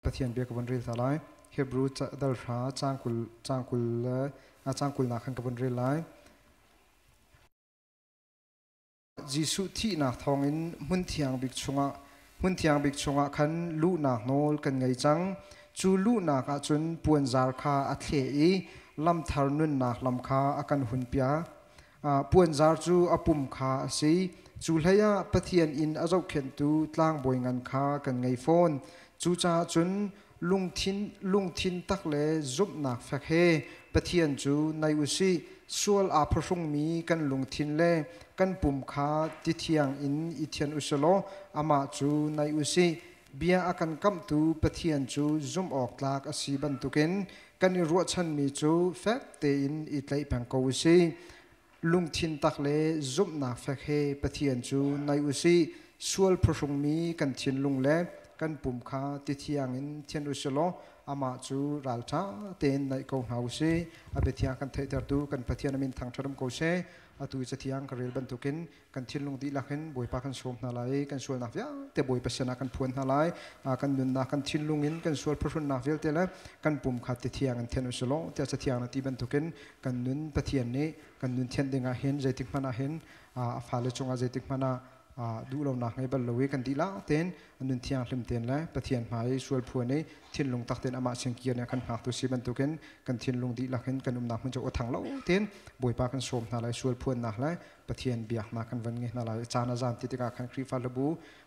Pathian bia ka von rel ta lai. Hebrew dal hra caang 20 caang 20 le caang 20 nak khan ka von rel lai. Jesuh thihnak thawngin hmun thiang bik chungah hmun thiang bik chungah khan luhnak nawl kan ngei cang. Cu luhnak ah cun puanzar kha a thleh i lamthar nunnak lam kha a kan hunpiak. Puanzar cu a pum kha a si. Cu hleiah Pathian inn a zohkhenhtu tlangbawi ngan kha kan ngei fawn. Cucaah cun lungthin lungthin tak le zumhnak fek he Pathian cu naih u sih. Sual aa phuhrungmi kan lungthin le kan pum kha ti thiang in i thianh u sih law amah cu naih u sih. Bia a kan kamhtu Pathian cu zumh awk tlak a si bantukin kan i ruahchanmi cu fek tein i tlaih peng ko u sih. Lungthin tak le zumhnak fek he Pathian cu naih u sih. Sual phuhrungmi kan thinlung le kan pum kha ti thiang in thianh u sih law amah cu ralṭha tein naih ko hna u sih. A biathiang kan theihtertu kan Pathian a min thangṭhat um ko seh. Atu i cathiang ka rel bantukin kan thinlung dihlak in Bawipa kan sawm hna lai i kan sualnak vialte Bawipa sinah kan phuan hna lai. Kan nunnak kan thinlung in kan sual phuhrunnak vialte le kan pum kha ti thiang in thianh u sih law tiah cathiang na ti bantukin kan nun Pathian nih kan nun thianh ding ah hin zeitik hmanh ah hin a fale cungah zeitik hmanh ah duhlonak ngei bal lo i kan dihlak tein nun thianghlim tein le Pathian hmai i sual phuan i thinlung tak tein amah sin kir nih a kan hngaktu si bantukin kan thinlung dihlak in kan umnak hmun cu aw thang lo tein Bawipa kan sawm hna lai sual phuannak le Pathian biaknak kan van ngei hna lai caan a zan ti tikah khan Khrihfa hlabu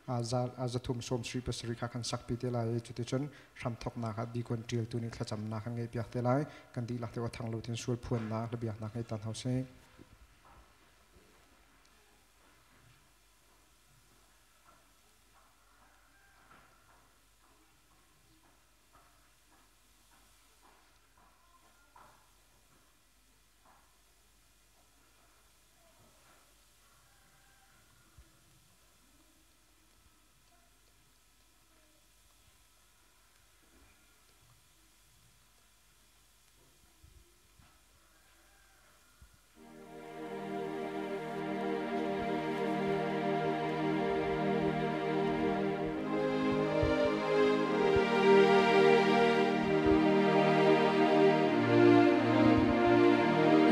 300 77 kha kan sakpi te lai i cuticun hramthoknak ah dikon ṭialtu nih thlacamnak kan ngeihpiak te lai kan dihlak te aw thang lo tein sual phuannak le biaknak ngei tan hau sih.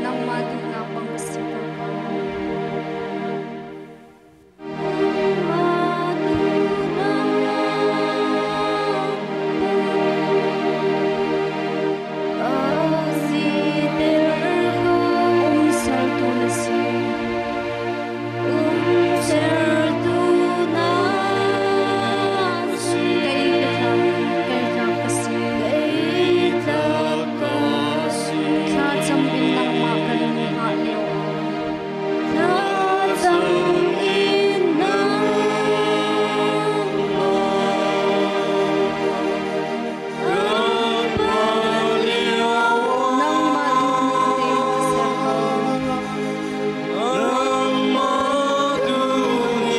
Nangmah duhnak bang ka siter ko. Umsertu na si. Umsertu na si. Kei tlak ka si. Kei tlak ka si. Thlacam in nangmah kan hngah lio. Thlacam in Nangmah duhning tein ka ser ko. Nangmah duhning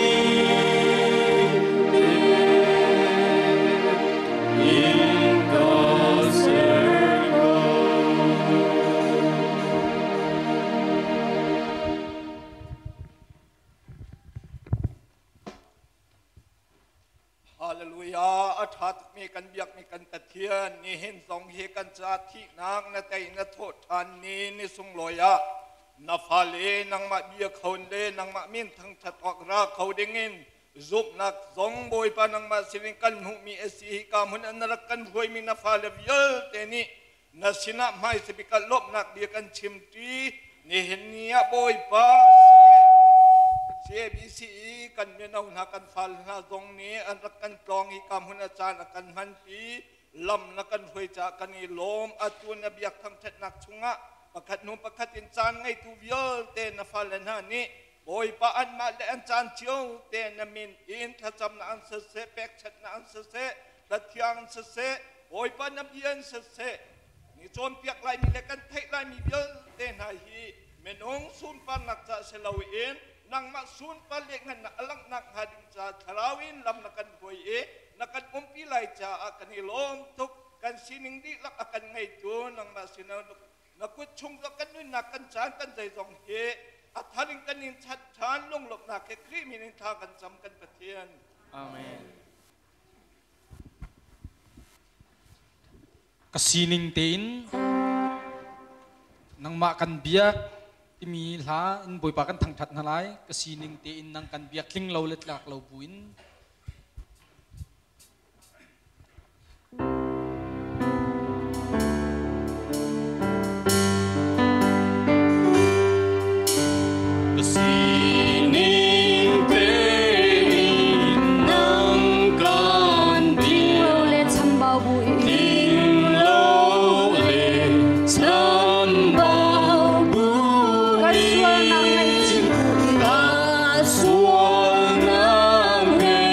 tein ka ser ko. Hallelujah a ṭha tukmi kan biakmi kan Pathian nihin zong hi kan ca thihnak na tei na thawh ṭhan ni ni sunglawi ah na fale nangmah bia kho le nangmah min thangṭhat awk ra kho dingin zumhnak zong Bawipa nangmah sinin kan hmuhmi a si hi ka hmun an rak kan hruaimi na fale vialte nih na sinah hmaisabik ah lawmhnak bia kan chimṭi nihin ni ah Bawipa CABC i kan mino hna kan fal hna zong nih an rak kan tlawng i ka hmun a caan a kan hmanpi lam na kan hruai caah kan i lawm atu na biak thangṭhatnak chungah pakhat hnu pakhat in caan ngeitu vialte na fale hna nih Bawipa anmah le an caan cio te na min in thlacamnak an siseh pekchanhnak an siseh hlathiang an siseh Bawipa na bia an siseh ni cawnpiak laimi le kan theih laimi vialte hna hi minung sunparnak ca si loin nangmah sunpar le ngannak a langhnak hnga ding ca thlarau in lam na kan hruai i na kan umpi lai caah kan i lawm tuk kan sining dihlak a kan ngeitu nangmah sinah na kut chung kan nunnak kan caan kan zeizong hi a thar in kan in chat ṭhan lunglawmhnak he Khrih min in thla kan cam kan Pathian. Amen. Ka sining tein nangmah kan biak timi hla in Bawipa kan thangthat hna lai. Ka sining tein nang kan biak tling lo le tlak lo buin. Ka sining tein nang kan Tling lo le chambau buin. Tling lo le chambau buin. Ka sualnak ngaihchih buin. Ka sualnak ngaihchih.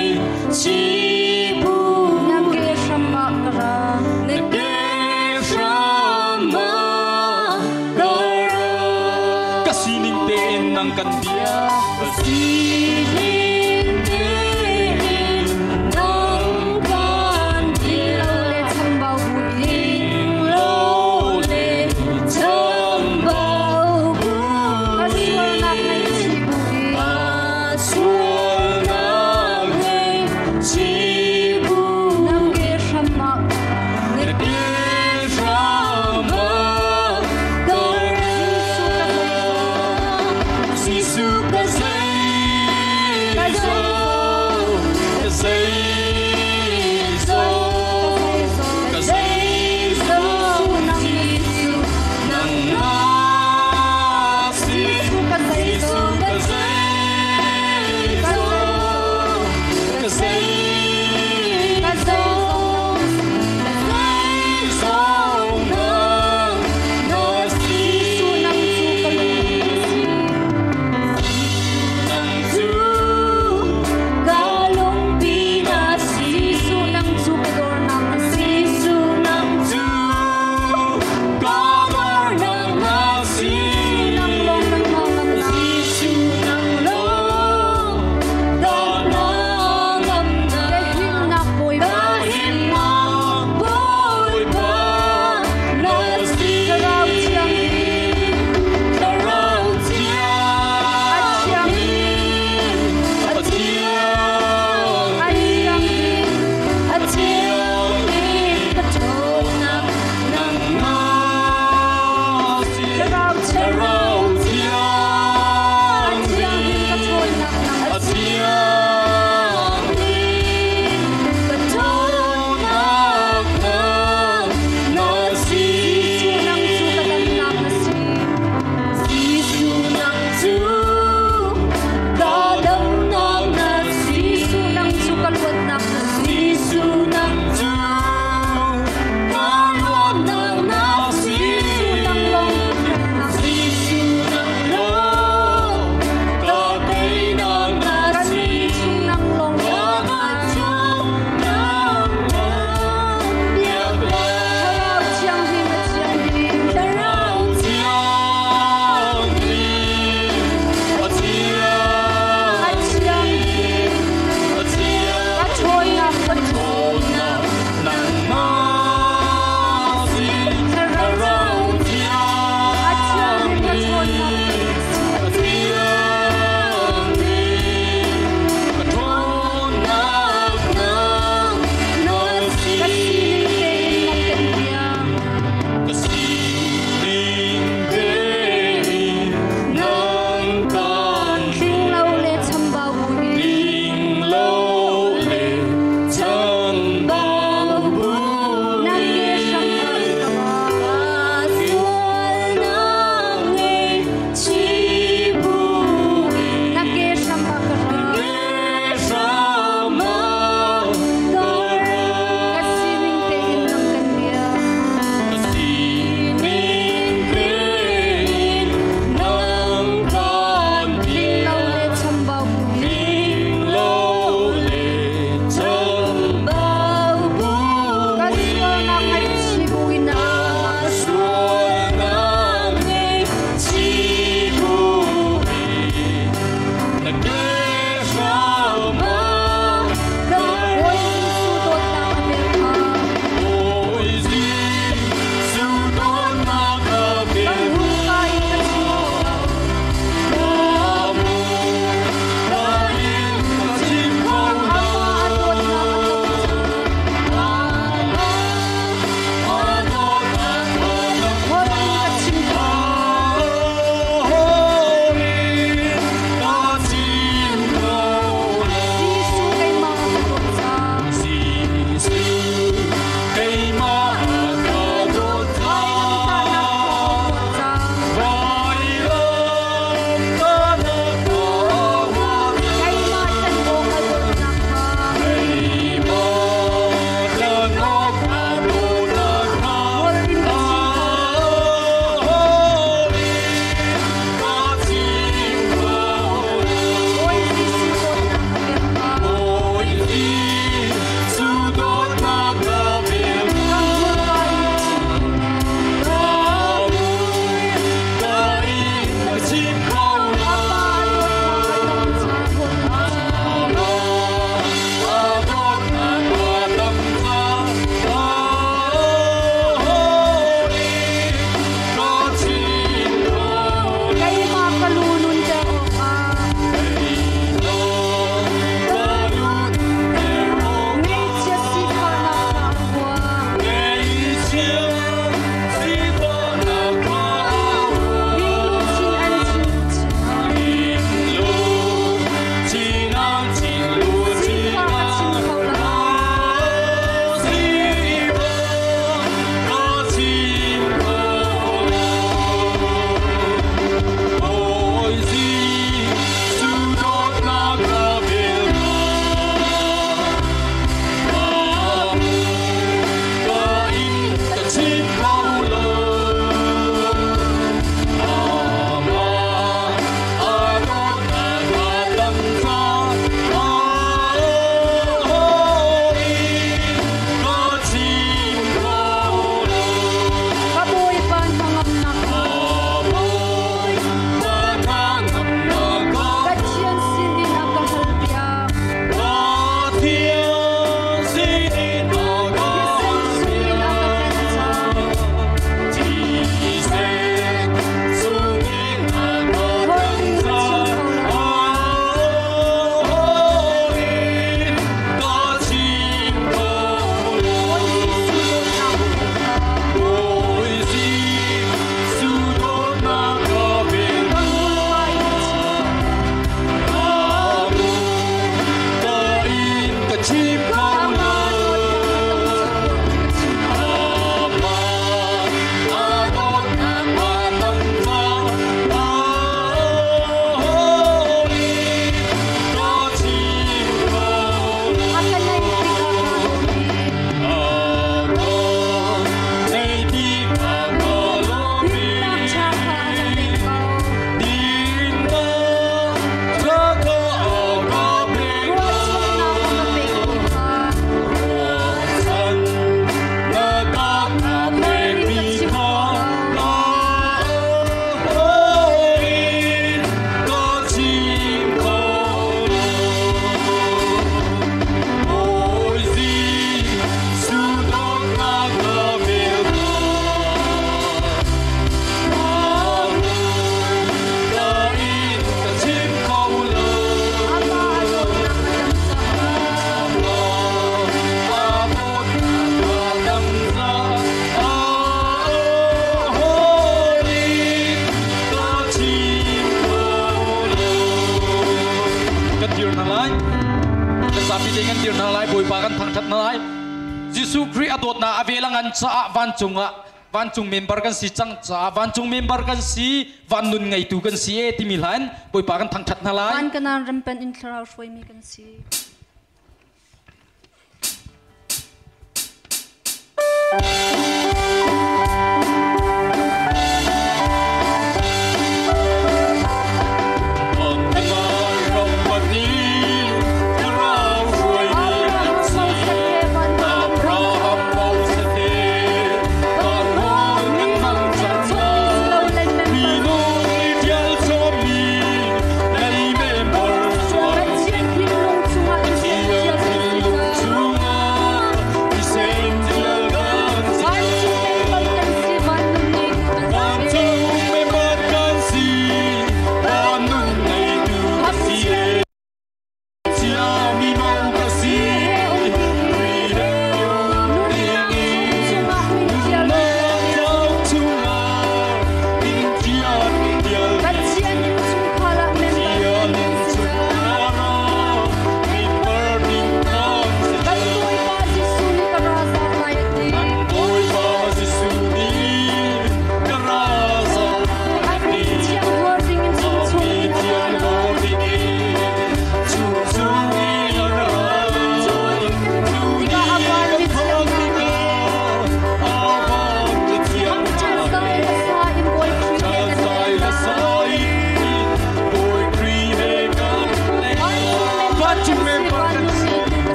A dawtnak a vel a ngan caah vancung ah vancung member kan si cang caah vancung member kan si, van nun ngeitu kan si e timi hla in Bawipa kan thangṭhat hna lai. Van kanan rampen in thlarau hruaimi kan si.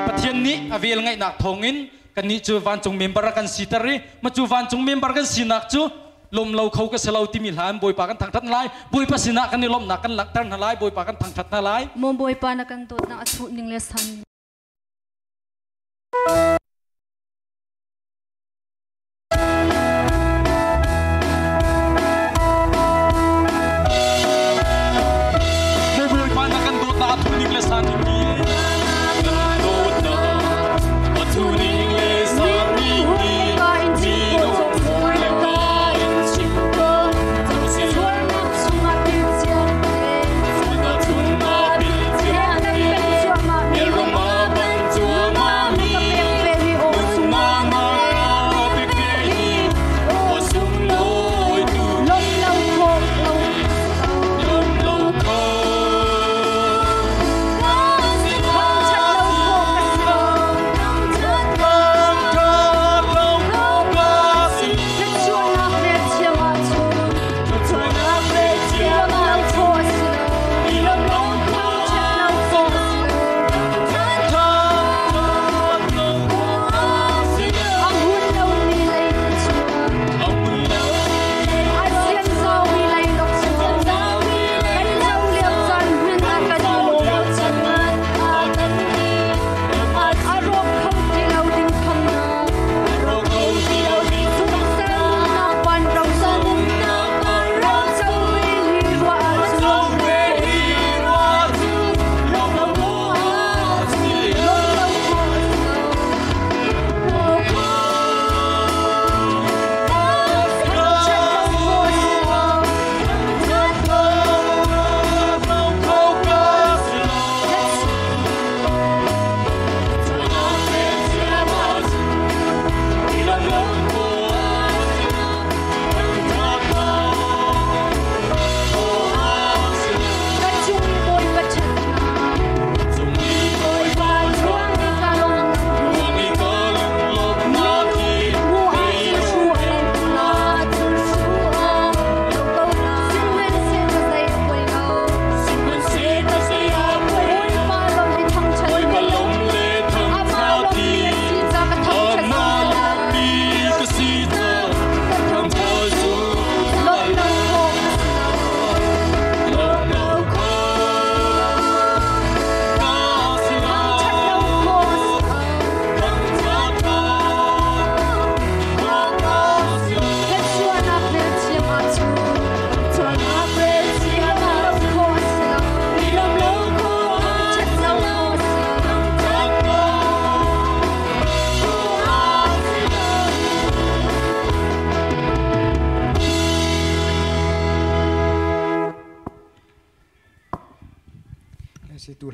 Pathian nih a vel ngaihnak thawngin kannih cu vancung member a kan siter i ma cu vancung member kan sinak cu lawm lo kho ka si lo timi hla in Bawipa kan thangṭhat lai. Bawipa sinah kan i lawmhnak kan langhter hna lai. Bawipa kan thangṭhat hna lai. Maw Bawipa, na kan dawtnak a thuh ning le san. Maw Bawipa, na kan dawtnak a thuh ning le san ning hi.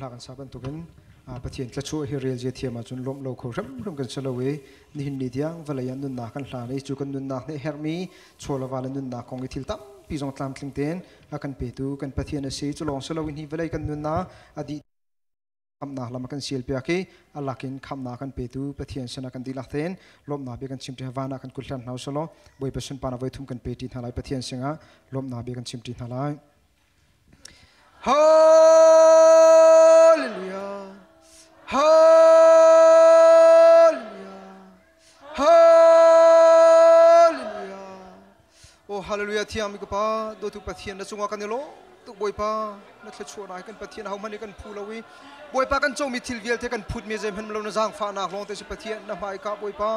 hla kan sa bantukin Pathian thlachuah hi rel zia thiam ahcun lawmh lo kho hrimhrim kan si lo i nihin ni tiang vawlei ah nunnak kan hlan i cu kan nunnak nih herhmi chawlava le nunnak kong i thil tampi zong tlamtling tein a kan petu kan Pathian a si. Cu lawng si loin hi vawlei kan nunnak a dih khamnak lam a kan sial piak i a lakin khamnak kan petu Pathian sinah kan dihlak tein lawmhnak bia kan chim ṭi van ah kan kut hlan hna usalaw Bawipa sunparnak voi thum kan pe ṭi hna lai. Pathian singah lawmhnak bia kan chim ṭi hna lai. Hallelujah. Hallelujah. Hallelujah. Oh hallelujah thiang mi ka pa dawtu Pathian na cungah kan i lawm tuk Bawipa na thluachuahnak kan Pathian ho hmanh kan phu lo i Bawipa kan comi thil vialte kan phutmi zeihmanh lo na zaangfahnak lawng te si Pathian na hmaika Bawipa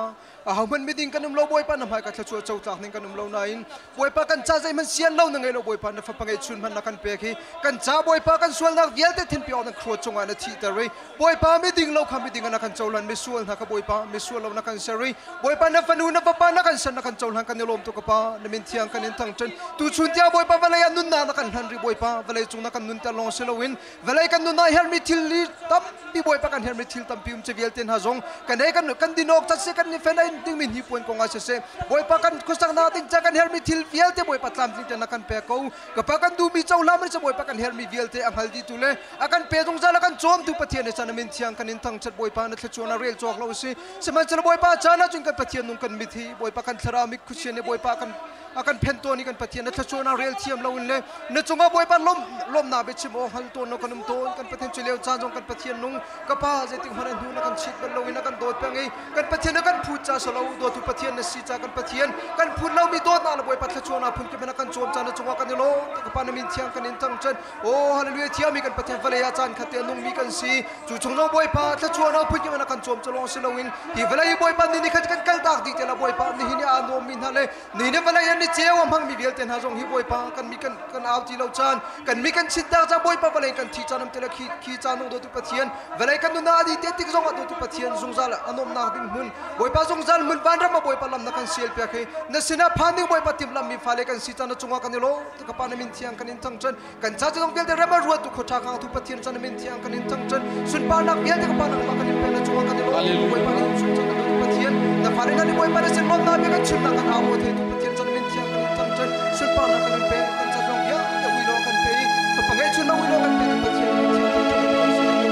ahohmanh miding kan um lo Bawipa na hmaika thluachuah cotlak ning kan um lo nain Bawipa kan ca zeihmanh sian lo na ngei lo Bawipa na fapa ngeihchun hmanh na kan pek hi kan ca Bawipa kan sualnak vialte thinpi awk na khuat cungah na thihter i Bawipa miding lo kha miding na kan cohlan misual hna kha Bawipa misual lo na kan ser i Bawipa na fanu na fapa na kan ser na kan cohlan kan i lawm tuk ka pa na min thiang kan in thangṭhan tuchun tiang Bawipa vawlei ah nunnak na kan hlan rih Bawipa vawlei cung na kan nunter lawng si loin vawlei kan nun ah herhmi thil li tampi Bawipa kan herhmi thil tampi um che vialte hna zong kan ei kan kan din awk siseh kan ni fen ai dingmi hnipuan kong ah siseh Bawipa kan khuasaknak ding ca kan herhmi thil vialte Bawipa tlamtling te na kan pek ko ka pa kan duhmi cohlan man Bawipa kan herhmi vialte a hngal dihtu le a kan pe zungzal a kan cawmtu Pathian ne chan min thiang kan in thangṭhat Bawipa na thluachuah na rel cawk lo si sihmanhsehlaw Bawipa caan ah cun kan Pathian nung kan mit hi Bawipa kan thlarau mit khuachia nih Bawipa kan a kan phen tawn i kan Pathian na thluachuah na rel thiam lo in le na cungah Bawipa lawm lawmnak biachim aw hngal tawn lo kan um tawn kan Pathian cu lio caan zong kan Pathian nung ka pa zeitik hmanh a hnu na kan chit bal lo in a kan dawt peng i kan Pathian na kan phut ca salo dawtu Pathian na si ca kan Pathian kan phut lomi dawtnak le Bawipa thluachuahnak phun kip na kan cawm ca na cungah kan i lawm ka pa na min thiang kan in thangṭhat Oh hallelujah thiami kan Pathian vawlei ah caan khat te a nungmi kan si cu chung zong Bawipa thluachuahnak phun kip na kan cawm cu lawng si loin hi vawlei Bawipa ni ni khat kan kal tak dih te la Bawipa nihin i aa nuammi hna le ni ni vawlei an ni ceu a hmangmi vialte hna zong hi Bawipa kan mi kan kan au ti lo caan kan mi kan chit tak ca Bawipa vawlei kan thi caan am te le khi khi caan nung dawtu Pathian vawlei kan nunah adi te tik zong ah dawtu Pathian zungzal a nuamnak ding hmun Bawipa zungzal hmun vanram ah Bawipa lam na kan sial piak hi na sinah phan ding Bawipa timhlamh mi fale kan si caan na cungah kan i lawm ka pa na min thiang kan in thangṭhat kan ca zong vialte rem a ruat tu khuaṭha kang tu Pathian chan na min thiang kan in thangṭhat sunparnak vialte ka pa nangmah kan in pek na cungah kan i lawm Bawipa nih sun chan na Pathian na fale na Bawipa na sin lawmnak bia kan chimnak kan au thei tu Pathian chan na min thiang kan in thangṭhat sunparnak kan in pek kan ca zong vialte ui law kan pe i fapa ngei chun ui law kan pe tu Pathian min thiang kan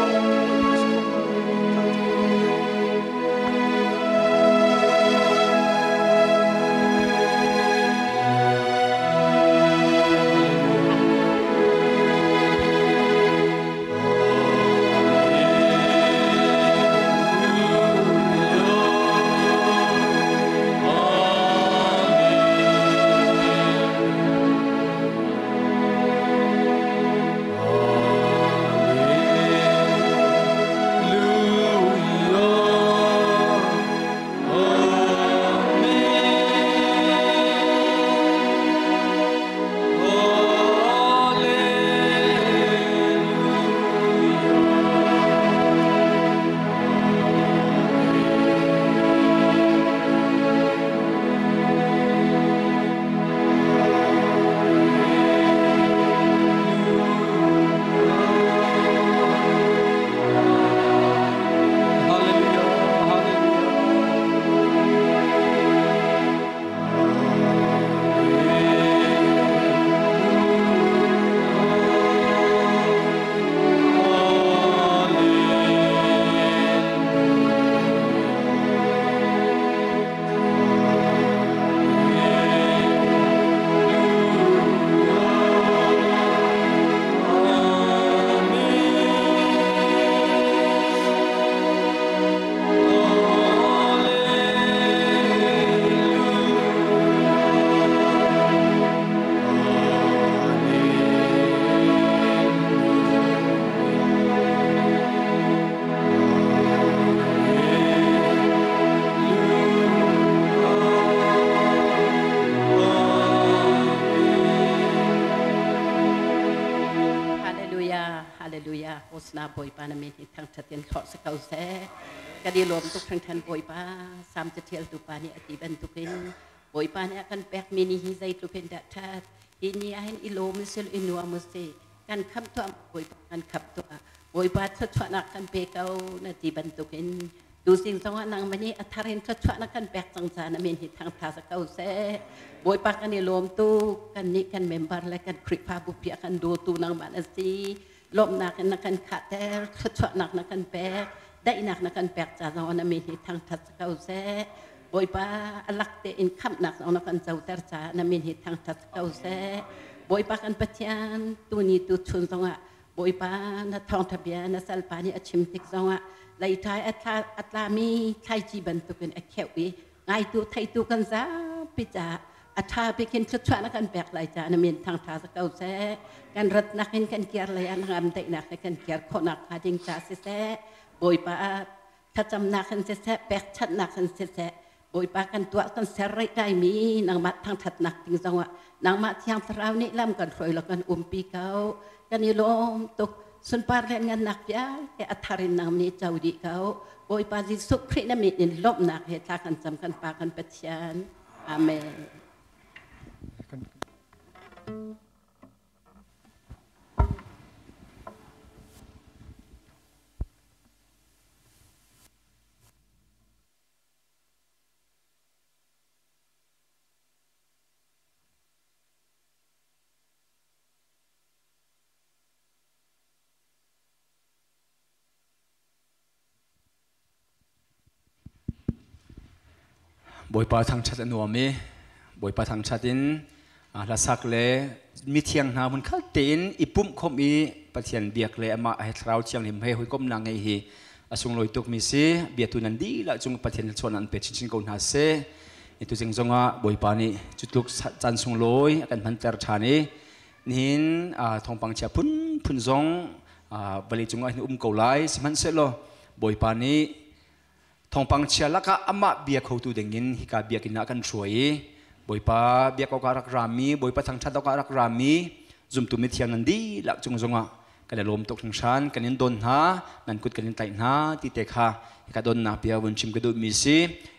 Hallelujah. Hallelujah. Hallelujah, hallelujah. Hosna Bawipa na min hi thangṭhat in thlawh si ko seh. Kan i lawm tuk hringhran Bawipa. Sam cathial tu pa nih a ti bantukin Bawipa nih a kan pekmi ni hi zeitluk in dah ṭhat. Hi ni ah hin i lawm usih i nuam usih. Kan khamh tuah, Bawipa kan khamh tuah. Bawipa thluachuahnak kan pe ko na ti bantukin tuzing zongah nangmah nih a thar in thluachuahnak kan pek cang caah na min hi thangtha sa ko seh. Bawipa kan i lawm tuk. Kan nih kan member le kan Khrihfabu pi a kan dawtu nangmah na si. Lawmhnak in na kan khahter, thluachuahnak na kan pek, daihnak na kan pek ca zongah na min hi thangthat sa ko seh. Bawipa a lak tein khamhnak zong na kan coter caah na min hi thangthat sa ko seh. Bawipa kan Pathian, tuni tu chun zongah Bawipa na thawngtha bia na salpa nih a chim tik zongah leithai a tlami thlaici bantukin a kheuh i ngaitu theitu kan zapi caah a ṭha bik in thluachuah na kan pek lai caah na min thangṭha sa ko seh. Kan ratnak in kan kiar lei ah na ngam daihnak he kan kiar khawhnak hnga ding caah siseh, Bawipa thlacamnak in siseh, pekchanhnak in siseh, Bawipa kan tuah kan ser rih laimi nangmah thangṭhatnak ding zongah nangmah Thiang Thlarau nih lam kan hruai law kan umpi ko. Kan i lawm tuk. Sunpar le ngannak vialte a thar in nang nih co dih ko. Bawipa Jesuh Khrih na min in lawmhnak he thla kan cam kan Pa kan Pathian. Amen. Bawipa thangṭhat a nuam i Bawipa thangṭhat in hlasak le mithiang hna hmun khat tein i pumh khawmh i Pathian biak le amah he Thlarau Thianghlim he hawikomhnak ngeih hi a sunglawi tukmi si. Biatu nan dihlak cung Pathian thluachuahnak an pe chinchin ko hna seh. Tu zing zongah Bawipa nih cutluk caan sunglawi a kan hmanter ṭhan i nihin thawngpang chia phunphun zong vawlei cungah hin um ko lai. Sihmanhsehlaw Bawipa nih thawngpang chia lakah amah bia khotu dingin hika biakinn ah kan hruai i Bawipa biak awkah rak rami, Bawipa thangṭhat awkah rak rami zumtu mithiang nan dihlak cung zongah kan i lawm tuk hringhran. Kan in don hna, nan kut kan in tlaih hna ti te kha hika donnak bia vun chim ka duhmi si.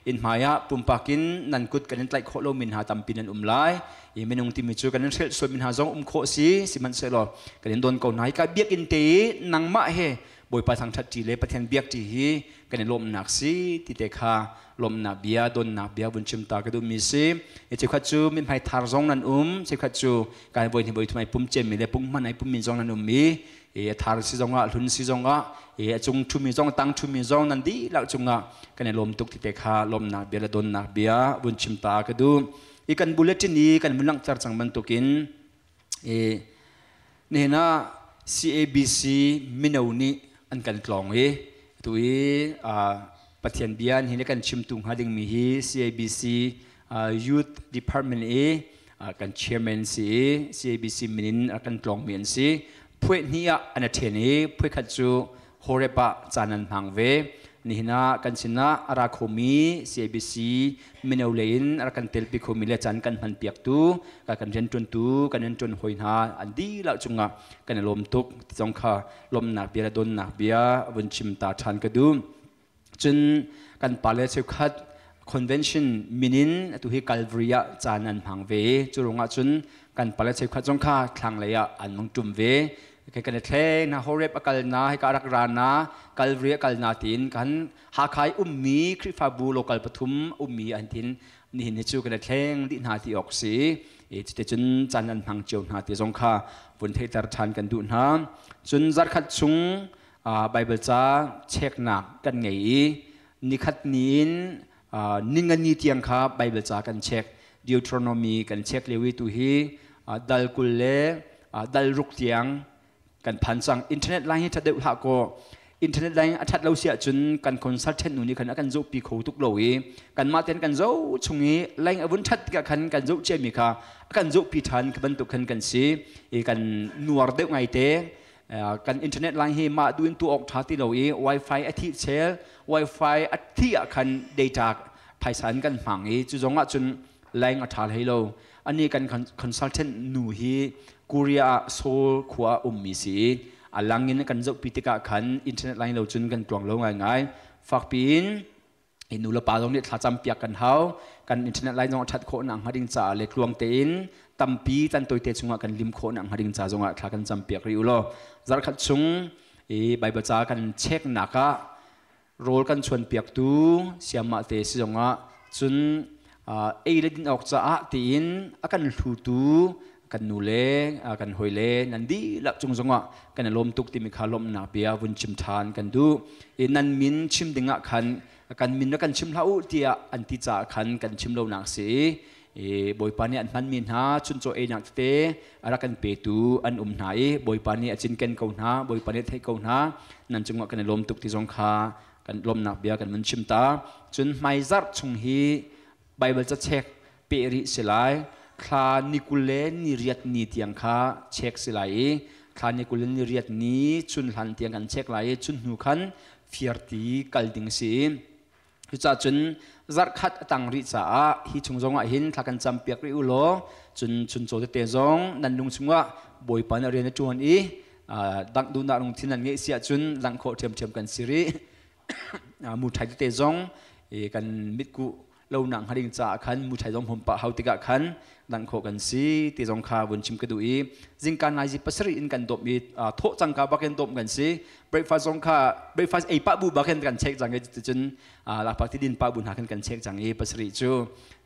Inn hmai ah pumpak in nan kut kan in tlaih khawh lomi hna tampi nan um lai. I minung timi cu kan in hrelh sualmi hna zong um khawh si, sihmanhsehlaw kan in don ko hna. Hika biakinn te i nangmah he Bawipa thangṭhat ṭi le Pathian biak ṭi hi kan i lawmhnak si ti te kha lawmhnak bia, donnak bia vun chim ta ka duhmi si. Cheukhat cu mithmai thar zong nan um, cheukhat cu kai voi hnih voi thum ai pum ciami le pung hman ai pummi zong nan um i a thar si zongah hlun si zongah a cung ṭhumi zong tang ṭhumi zong nan dihlak cungah kan i lawm tuk ti te kha lawmhnak bia le donnak bia vun chim ta ka duh. I kan bulletin i kan vun langhter cang bantukin Nihin ah CABC mino nih an kan tlawng i atu i Pathian bia nihin kan chimtu hnga dingmi hi CABC Youth Department i kan chairman si i CABC min in a kan tlawngmi an si. Phueh hnih ah an i ṭhen i phueh khat cu Horeb ah caan an hmang ve. Nihin ah kan sinah a ra khomi CABC mino lei in a rak kan telpi khomi le caan kan hmanpiaktu, kan rianṭuantu, kan rianṭuan hawi hna an dihlak cungah kan i lawm tuk ti zong kha lawmhnak bia le donnak bia vun chim ta ṭhan ka duh. Cun kan pale cheukhat convention min in atu hi Calvary ah caan an hmang ve. Cu ruangah cun kan pale cheukhat zong kha thlanglei ah an hung ṭum ve. Kai kan i thleng na Horeb a kal na hika rak ra na Calvary a kal na tiin kan Hakha i ummi Khrihfabu local pathum ummi an tin nihin ni cu kan i thleng dih hna ti awk si. I cuticun caan an hmang cio hna ti zong kha vun theihter ṭhan kan duh hna. Cun zarkhat chung Bible ca cheknak kan ngei i nikhat ni in ningani tiang kha Bible ca kan check. Deuteronomy kan check lio i tu hi dal 20 le dal 6 tiang kan phan cang. Internet line hi ṭhat deuh hlah kaw, internet line a ṭhat lo si ahcun kan consultant nu nih khan a kan zohpi kho tuk lo i kanmah ten kan zoh chung i line a vun ṭhat tikah khan kan zoh ciami kha a kan zohpi ṭhan bantuk khan kan si i kan nuar deuh ngaite. Kan internet line hi mah duin tu awk ṭha ti lo i wifi a thih chel, wifi a thih ah khan data phaisa in kan hmang i cu zong ah cun line a ṭha hlei lo. Ani kan consultant nu hi Korea ah Seoul khua ummi si i a lang in kan zohpi tikah khan internet line lo cun kan tluang lo ngaingai. Fakpi in I nu le pa zong nih thlacam piak kan hau. Kan internet line zong a ṭhat khawh nak hnga ding caah le tluang tein tampi tan toite chungah kan lim khawh nak hnga ding ca zongah thla kan cam piak rih u law. Zarkhat chung i Bible ca kan check nak ah rawl kan chuan piaktu siamah te si zongah cun ei le din awk caah tiin a kan hlutu kan nu le kan hawi le nan dihlak cung zongah kan i lawm tuk timi kha lawmhnak bia vun chim ṭhan kan duh. I nan min chim dingah khan kan min na kan chim hlah u tiah an ti caah khan kan chim lonak si i Bawipa nih an hmanmi hna chuncaw einak tete a rak kan petu an um hna i Bawipa nih a cinken ko hna, Bawipa nih a theih ko hna. Nan cungah kan i lawm tuk ti zong kha kan lawmnak bia kan vun chim ta. Cun hmaizarh chung hi Bible ca chek peh rih si lai. Thla ni 28 ni tiang kha chek si lai i thla ni 28 ni chun hlan tiang kan chek lai i chun hnu khan fiarti kal ding si. Cucaah cun zarhkhat a tang rih caah hi chung zongah hin thla kan cam piak rih u law, cun chuncaw tete zong nan lung chungah Bawipa nih rian a ṭuan i dangh duhnak lungthin nan ngeih si ahcun langh khawh ṭhiamṭhiam kan si rih. Muṭhai tete zong kan mitkuh lo nak hnga ding caah khan muṭhai zong hum pah hau tikah khan dangh khawh kan si ti zong kha vun chim ka duh i zingka nai 7 in kan dawp i thawh cangka bakin dawp kan si. Breakfast zong kha breakfast ei pah bu bakin kan check cang i cun lakphak ti din pah bu hna khan kan check cang i 7 cu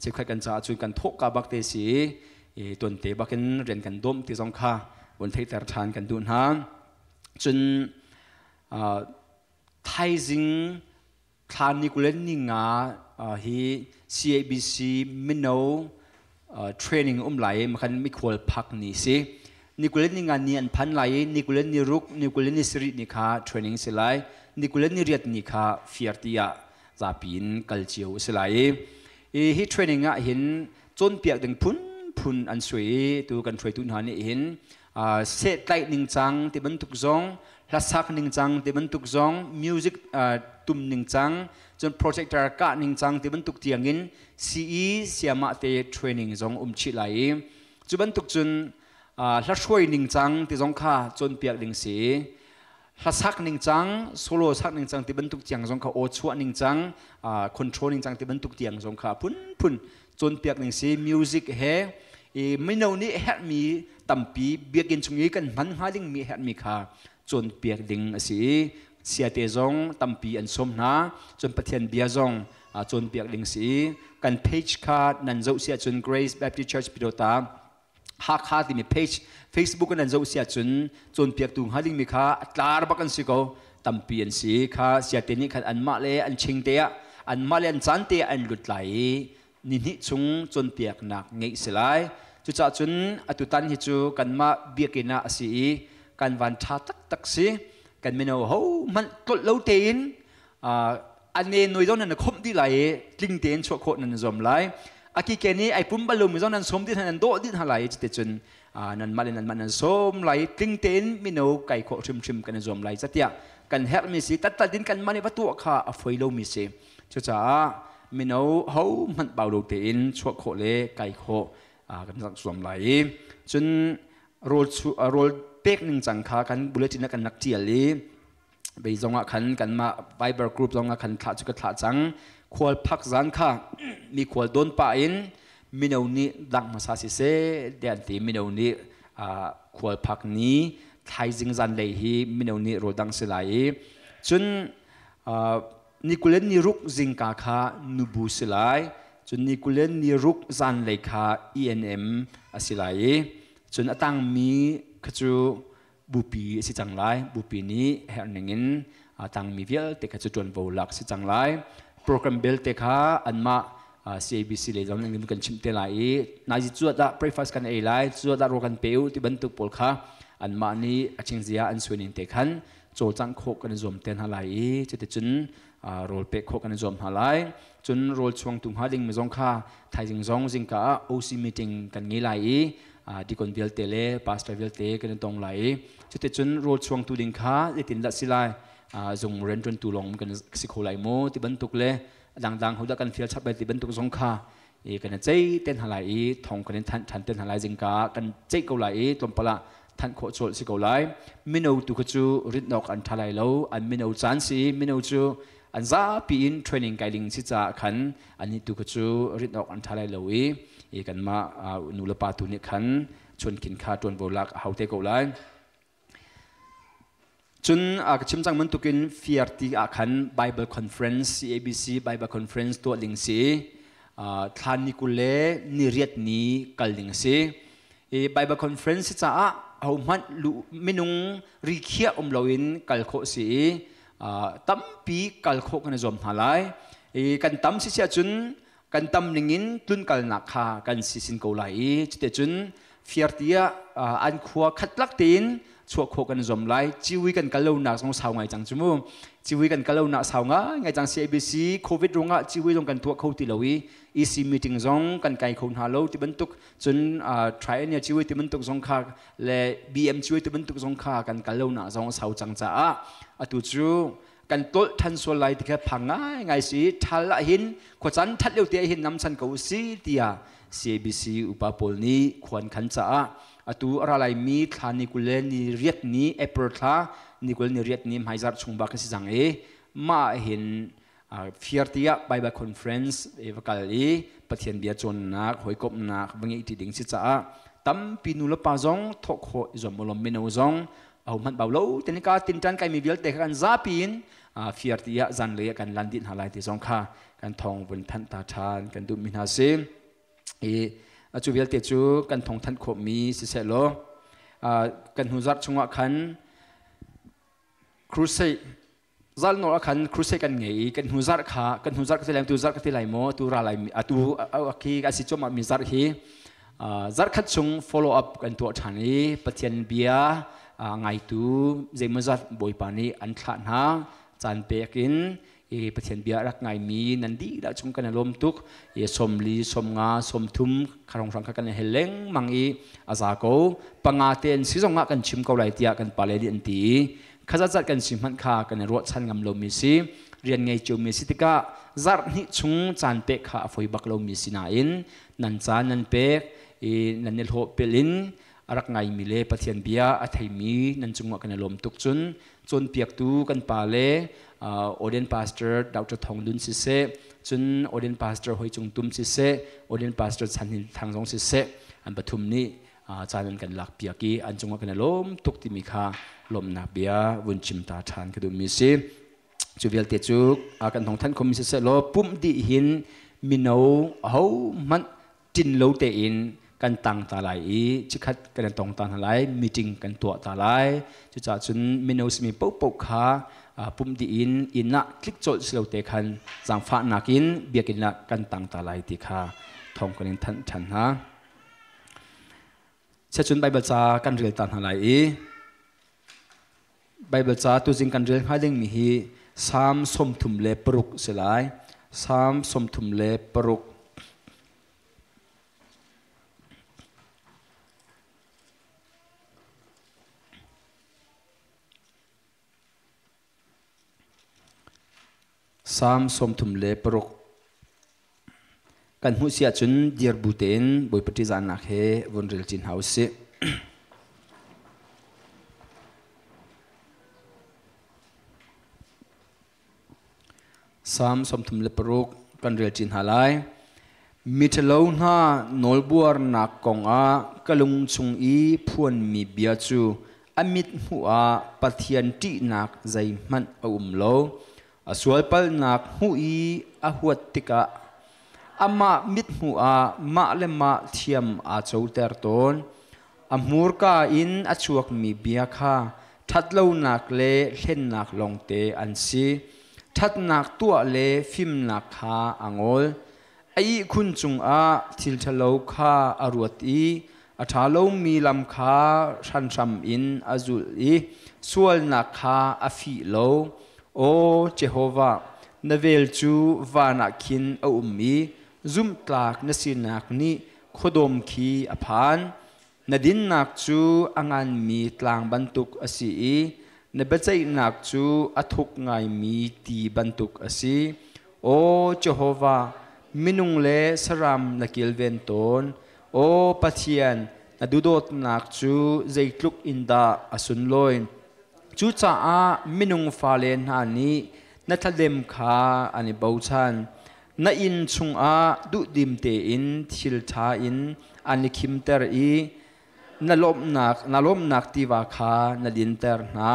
cheukhat kan caah cun kan thawh ka bak te si i tuante bakin rian kan dawm ti zong kha vun theihter ṭhan kan duh hna. Cun thaizing thla ni 25 hi CABC mino training um lai makhan mikhual phak ni si. Ni 25 ni an phan lai i ni 26, ni 27 ni kha training si lai, ni 28 ni kha fiarti ah zapi in kal cio si lai. I hi training ah hin cawnpiak ding phun phun an sui i tu kan hruaitu hna nih hin sehtlaih ningcang ti bantuk zong, hlasak ningcang ti bantuk zong, music tum ningcang, cun projector kah ningcang ti bantuk tiangin CE siamah te training zong um chih lai i cu bantuk cun hlahruai ningcang ti zong kha cawnpiak ding si, hlasak ningcang, solo sak ningcang ti bantuk tiang zong kha, aw chuah ningcang, control ningcang ti bantuk tiang zong kha phunphun cawnpiak ning si. Music he i mino nih herhmi tampi biakinn chung i kan hman hnga dingmi herhmi kha cawnpiak ding a si i siate zong tampi an sawm hna. Cun Pathian bia zong cawnpiak ding si i kan page kha nan zoh si ahcun Grace Baptist Church Pidota Hakha timi page Facebook in an zoh si ahcun cawnpiaktu hnga dingmi kha tlar bak an si ko, tampi an si kha. Siate nih khan anmah le an ching te ah, anmah le an caan te ah an lut lai i ni hnih chung cawnpiaknak ngeih si lai. Cucaah cun atutan hi cu kanmah biakinn ah a si i kan van ṭha taktak si. Kan mino ho hmanh tlolh lo tein ane noi zong nan khomh dih lai i tling tein chuah khawh nan zuam lai. Akike nih ai pum bal lomi zong nan sawm dih hna, nan dawh dih hna lai. Cuticun nanmah le nanmah nan sawm lai, tling tein mino kai khawh hrimhrim kan i zuam lai. Catiah kan herhmi si tattat in kanmah nih va tuah kha a foi lomi si. Cucaah mino ho hmanh bau lo tein chuah khawh le kai khawh kan rak zuam lai i cun rawl pek ning cang kha kan bulletin ah kan rak ṭial i bei zongah khan kanmah Viber group zongah khan thlah cu ka thlah cang. Khual phak zan kha mi khual don pah in mino nih dang hmasa si seh tiah an ti. Mino nih khual phak ni thaizing zan lei hi mino nih rawl dang si lai i cun ni 26 zingka kha nubu si lai, cun ni 26 zanlei kha ENM a si lai i cun a tangmi kha cu bupi a si cang lai. Bupi nih herh in a tangmi vialte kha cu ṭuanvo lak si cang lai. Program belte kha anmah CABC lei zong in kan chimh te lai i nai cuat ah breakfast kan ei lai, cuat ah rawl kan pe u ti bantuk pawl kha anmah nih a chingzia an suai te khan cawlcangh khawh kan i zuam te hna lai i cuticun rawl pek khawh kan i zuam hna lai. Cun rawl chuangtu hnga ding mi zong kha thaizing zong zingka ah OC meeting kan ngei lai i deacon vialte le pastor vialte kan i tong lai i cuticun rawl chuangtu ding kha zeitin dah si lai, zung rianṭuantu lawng kan si kho lai maw ti bantuk le dangdang hodah kan fial chap lai ti bantuk zong kha i kan i ceih te hna lai i thong kan in thanh ṭhan te hna lai. Zingka kan ceih ko lai i tlawmpal ah thanh khawh cawlh si ko lai. Mino tu kha cu ritnawk an ṭha lai lo, an mino caan si. Mino cu An zapi in training kai ding si caah khan annih tu kha cu rinh awk an ṭha lai lo i kanmah nu le pa tu nih khan chuankhin kha ṭuanvo lak a hau te ko lai. Cun ka chim cang bantukin fiar ti ah khan Bible Conference CABC Bible Conference tuah ding si thla ni 20 le ni 8 ni kal ding a si. I Bible Conference caah ahohmanh minung rikhiah um loin kal khawh si i tampi kal khawh kan i zuam hna lai. I kan tam si cun kan tam ningin tlunkalnak kha kan si sin ko lai i cuticun fiar tiah an khua khatlak tein chuah khawh kan zuam lai. Ciwi kan kal lonak zong sau ngai cang cu mu. Ciwi kan kal lonak sau ngai cang. CABC COVID ruangah ciwi zong kan tuah kho ti lo i EC meeting zong kan kai kho hna lo ti bantuk cun triennial ciwi ti bantuk zong kha le BM ciwi ti bantuk zong kha kan kal lonak zong sau cang caah atu cu kan tolh than sual lai ti kha phang ngai ngai si. Thal ah hin khuacan that lio te hin nam chan ko si tiah CABC upa pawl nih khuan khan caah atu ara lai mi thla ni 20 le ni 8 ni April thla ni 20 ni 8 ni hmaizarh chung ba ka si cang i mah hin fiar tiah Bible Conference va kal i Pathian bia cawnnak hawikomhnak va ngeih ti ding si caah tampi nu le pa zong thawh khawh i zuam ulom mino zong ahohmanh bau lo tenika tinṭan kaimi vialte kha kan zapi in fiar tiah zanlei ah kan lan dih hna lai ti zong kha kan thawng vun thanh ta ṭhan kan duhmi hna si. I cu vialte cu kan thawng thanh khawhmi siseh law kan hnu zarh chungah khan crusade zalnawl ah khan crusade kan ngei i kan hnu zarh kha kan hnu zarh ka ti lai tu zarh ka ti lai maw tu ra lai atu khi a si cuahmah mi zarh hi zarh khat chung follow up kan tuah ṭhan i Pathian bia ngaitu zeimawzat Bawipa nih an thlah hna caan pek in i Pathian bia rak ngaimi nan dihlak chung kan i lawm tuk i 40 50 30 kharong hrang kha kan hel lengmang i a za ko panga ten si zong ah kan chim ko lai tiah kan pale nih an ti i khazat kan si hmanh kha kan i ruahchan ngam lomi si. Rian ngei ciomi si tikah zarh hnih chung caan pek kha a foi bak lomi si nain nan caan nan pek i nan i hlawh pel in a rak ngaimi le Pathian bia a theimi nan cungah kan i lawm tuk. Cun cawnpiaktu kan pa le Odin Pastor Dr. Thong Dun siseh, cun Odin Pastor Hoi Cung Tum siseh, Odin Pastor Chan Hin Thang zong siseh, an pathum nih caan an kan lak piak i an cungah kan i lawm tuk timi kha lawmhnak bia vun chim ta ṭhan ka duhmi si. Cu vialte cu kan hong thanh khomi siseh law pumh dih hin mino ahohmanh tin lo tein kan tang ta lai i chikhat kan tong ta hna lai, meeting kan tuah ta lai. Cucaah cun mino simi paohpaoh kha pumh dih in inn ah tlik colh si lo te khan zaangfahnak in biakinn ah kan tang ta lai ti kha thawng kan in thanh ṭhan hna. Cun Bible ca kan rel ta hna lai i Bible ca tuzing kan rel hnga dingmi hi Psalm 36 si lai. Psalm 36. Psalm 36. Kan hmuh si ahcun dir bu tein Bawipa ṭihzahnak he vun rel chin hna usih. Psalm 36 kan rel chin hna lai. Miṭhalo hna nawlbuarnak kongah ka lung chung i phuanmi bia cu a mit hmuh ah Pathian ṭihnak zeihmanh a um lo. A sualpalnak hmuh i a huat tikah amah mithmuh ah mah le mah thiam aa coter tawn. A hmurka in a chuakmi bia kha ṭhatlonak le hlennak lawngte an si. Ṭhatnak tuah le fimnak kha a ngol. A ihkhun cungah thil ṭhalo kha a ruat i a ṭha lomi lam kha hranhram in a zulh i sualnak kha a fih lo. Aw Jehovah, na vel cu van ah khin a um i zumhtlak na sinak nih khuadawm khi a phan. Na dinnak cu a nganmi tlang bantuk a si i na biaceihnak cu a thuk ngaimi ti bantuk a si. Aw Jehovah, minung le saram na kilven tawn. Aw Pathian, na duhdawtnak cu zeitluk in dah a sunlawi. Cucaah minung fale hna nih Na thladem kha an i bochan. Na inn chungah duhdim tein thil ṭha in an i khimter i na lawmhnak tiva kha na dinter hna.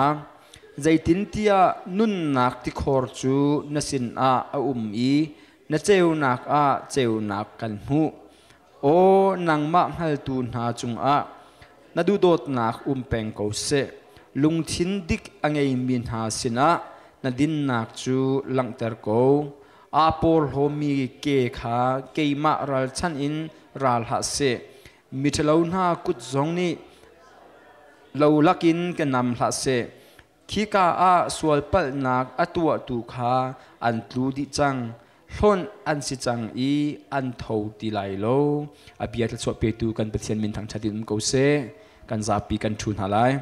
Zeitintiah nunnak tikhor cu na sinah a um i na ceunak ah ceunak kan hmuh. Aw nangmah hngaltu hna cungah na duhdawtnak um peng ko seh. Lungthin dik a ngeimi hna sinah na dinnak cu langhter ko. Aa porhlawmi ke kha keimah ralchanh in ral hlah seh. Miṭhalo hna kut zong nih lo lakin ka nam hlah seh. Khika ah sualpalhnak a tuahtu kha an tlu dih cang. Hlonh an si cang i an tho ti lai lo. A bia thluachuah petu kan Pathian min thangṭhat in um ko seh. Kan zapi kan ṭhu hna lai.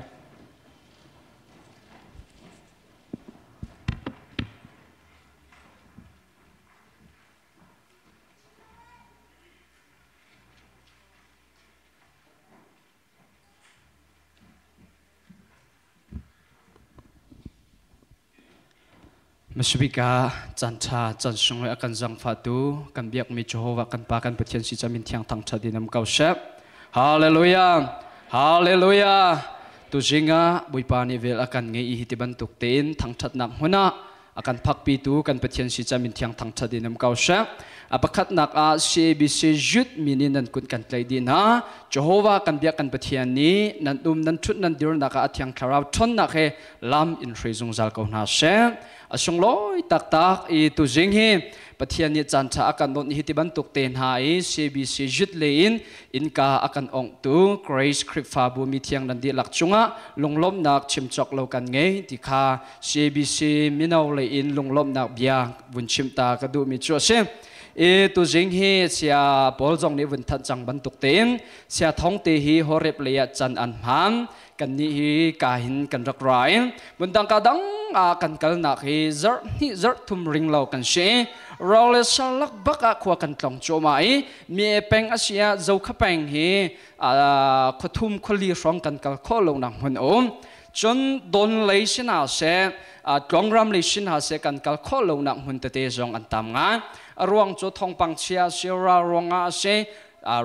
Masubika caan ṭha caan sunglawi a kan zangfahtu kan biakmi Jehovah kan Pa kan Pathian si camin thiang thangṭhat in um ko seh. Hallelujah! Hallelujah! Tuzing ah Bawipa nih vel a kan ngei i hi ti bantuk tein thangṭhatnak hmun ah a kan phakpitu kan Pathian si camin thiang thangṭhat in um ko seh. A pakhatnak ah CABC Youth min in nan kut kan tlaih dih hna. Jehovah kan biak kan Pathian nih nan um nan ṭhut nan dirnak ah a thiang thlarau ṭhawnnak he lam in hrui zungzal ko hna seh. A sunglawi taktak i tuzing hi Pathian nih caan ṭha a kan onh hi ti bantuk te hna i CBC Youth lei in innka a kan onghtu Grace Khrihfabu mi thiang nan dihlak cungah lunglawmhnak chim cawk lo kan ngei ti kha CBC mino lei in lunglawmhnak bia vun chim ta ka duhmi cu a si. I tuzing hi sia Paul zong nih vun thanh cang bantuk tein sia thong te hi Horeb lei ah can an hman kannih hi ka hin kan rak ra i vundang ka dang ah kan kalnak hi zarh hnih zarh thum ring lo kan si ro le salak bak ah khua kan tlong cuahmah i mi peng a si ah zokha peng hi khuathum khuali hrawng kan kal khawh lo nak hmun um cun don lei sin ha se tlongram lei sin ha se kan kal khawh lo nak hmun tete zong an tam ngai a ruang cu thongpang chia sira ruangah a si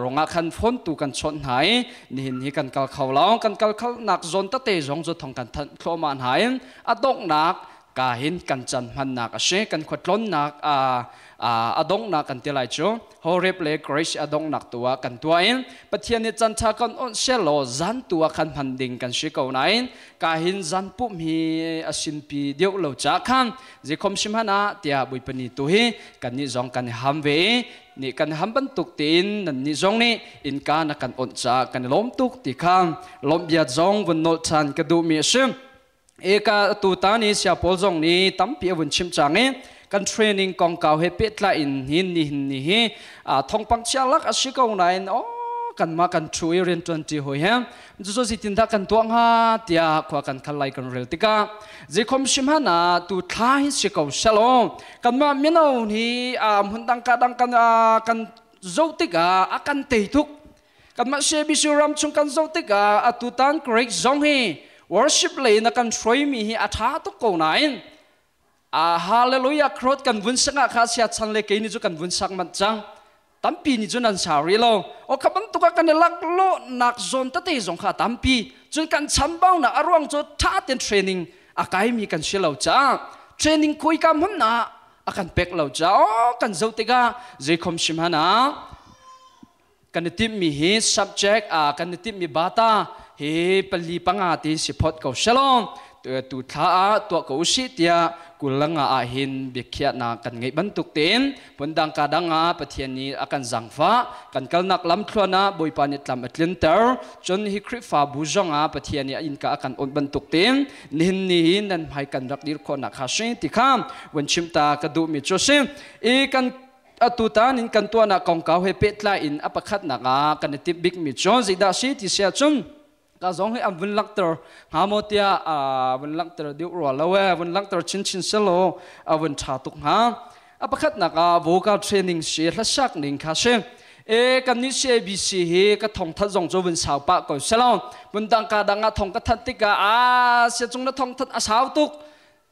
rongah khan phone tu kan chawnh hna i nihin hi kan kal kho lo kan kal kho nak zawn tete zong cu thong kan thanh thluahmah hna in a donghnak ka hin kan chan hmannak a si kan khuatlawnnak a donghnak kan ti lai cu Horeb le Grace a donghnak tu ah kan tuah in Pathian nih chan tha kan on selaw zan tu ah khan hman ding kan si ko nain ka hin zan pum hi a sinpi deuh lo cha khan zikhom simhana tiah buipani tu hi kan nih zong kan ham ve i nih kan ham bantuk tein nan nih zong nih innka na kan onh caah kan i lawm tuk ti kha lawmh bia zong vun nolh ṭhan ka duhmi a si. Eka tu ta ni sia pawl zong nih tampi a vun chim cang i kan training kongkau he pehtlai in hin ni hin ni hi thongpang chia lak a si ko nain o kanmah kan thu i rian ṭuan ṭi hawi he cucu zeitindah kan tuah hnga tiah khua kan khal lai kan rel tikah zeikhom sim hana tu thla hi si ko selaw kanmah mino hi hmun dang ka dang kan kan zoh tikah a kan tei tuk kanmah CBC ram chung kan zoh tikah atutan Great zong hi worship lei na kan hruaimi hi a ṭha tuk ko nain a hallelujah crowd kan vun sangah kha sia chan le kei ni cu kan vun sak manh cang tampi nih cun an sau rih lo o kha bantuk ah kan i lak lo nak zawn tete zong kha tampi cun kan chambau nak a ruang cu tha ten training a kaimi kan si lo caah training khui ka hmun ah a kan pek lo caah o kan zoh tikah zeikhom sim hana kan i timhmi hi subject a kan i timhmi bata hi pali panga ti si phot ko shalom tu thla ah tuah ko usih tiah kulanga ah hin biakhiahnak kan ngeih bantuk tein pundang ka dang ah Pathian nih a kan zangfah kan kalnak lam thluan ah Bawipa nih tlam a tlinter cun hi Khrihfabu zong ah Pathian nih a innka a kan on bantuk tein nihin ni hi nan hmai kan rak dir khawhnak kha si ti kha vun chim ta ka duhmi cu si i kan atutan in kan tuahnak kongkau he pehtlai in a pakhatnak ah kan i timh bikmi cu zeidah si ti sia cun ka zong hi an vun langhter hnga maw tiah vun langhter deuh rua lo e vun langhter chinchin selaw a vun ṭha tuk hnga a pakhatnak ah vocal training si hlasak ning kha si e kan nih CABC hi ka thong that zong cu vun sau pah ko selaw vun dang ka dang ah thong ka that tikah a sia cung na thong that a sau tuk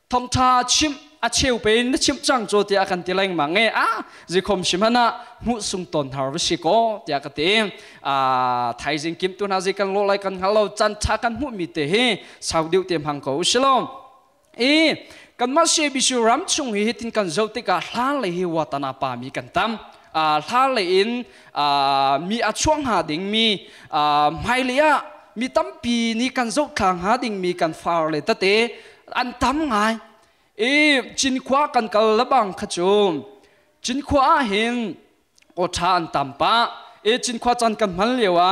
thongtha chim A cheu pe na chimh cang cu tiah kan ti lengmang e. A zikhom sim hana hmuh sung ton har va si ko tiah ka ti. A thaizing kim tu na zi kan lo lai kan hngal lo, chan tha kan hmuh mi te hi sau deuh te hmang ko usilo. E kan ma se bisu ram chung hi hitin kan zo tikah hla le hi watana pa mi kan tam. A hla le in mi a chuang ha ding mi hmai le ah mi tampi ni kan zo thlang ha ding mi kan far le tate an tam ngai. E Cinkhua kan kal labang kha chu Cinkhua ah hin o tha an tam pa. E Cinkhua chan kan hman lewa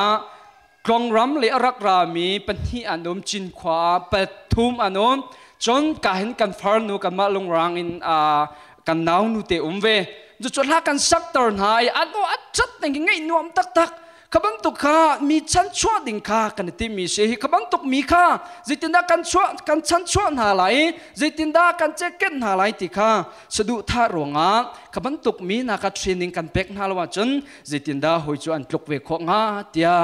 klong ram le arak ra mi pahnih an um, Cinkhua pathum an um. Chon ka hin kan far nu kan ma lungrang in kan nau nu te um ve chu chu hla kan sak tor na ai an o achat nang ngai nuam tak tak khabang tuk kha mi chan chua ding kha kan ti mi se hi khabang tuk mi kha zitinda kan chua kan chan chua na lai zitinda kan che ken na lai ti kha sadu tha ronga khabang tuk mi na ka training kan pek na lawa chun zitinda hoi chu an tluk ve kho nga tia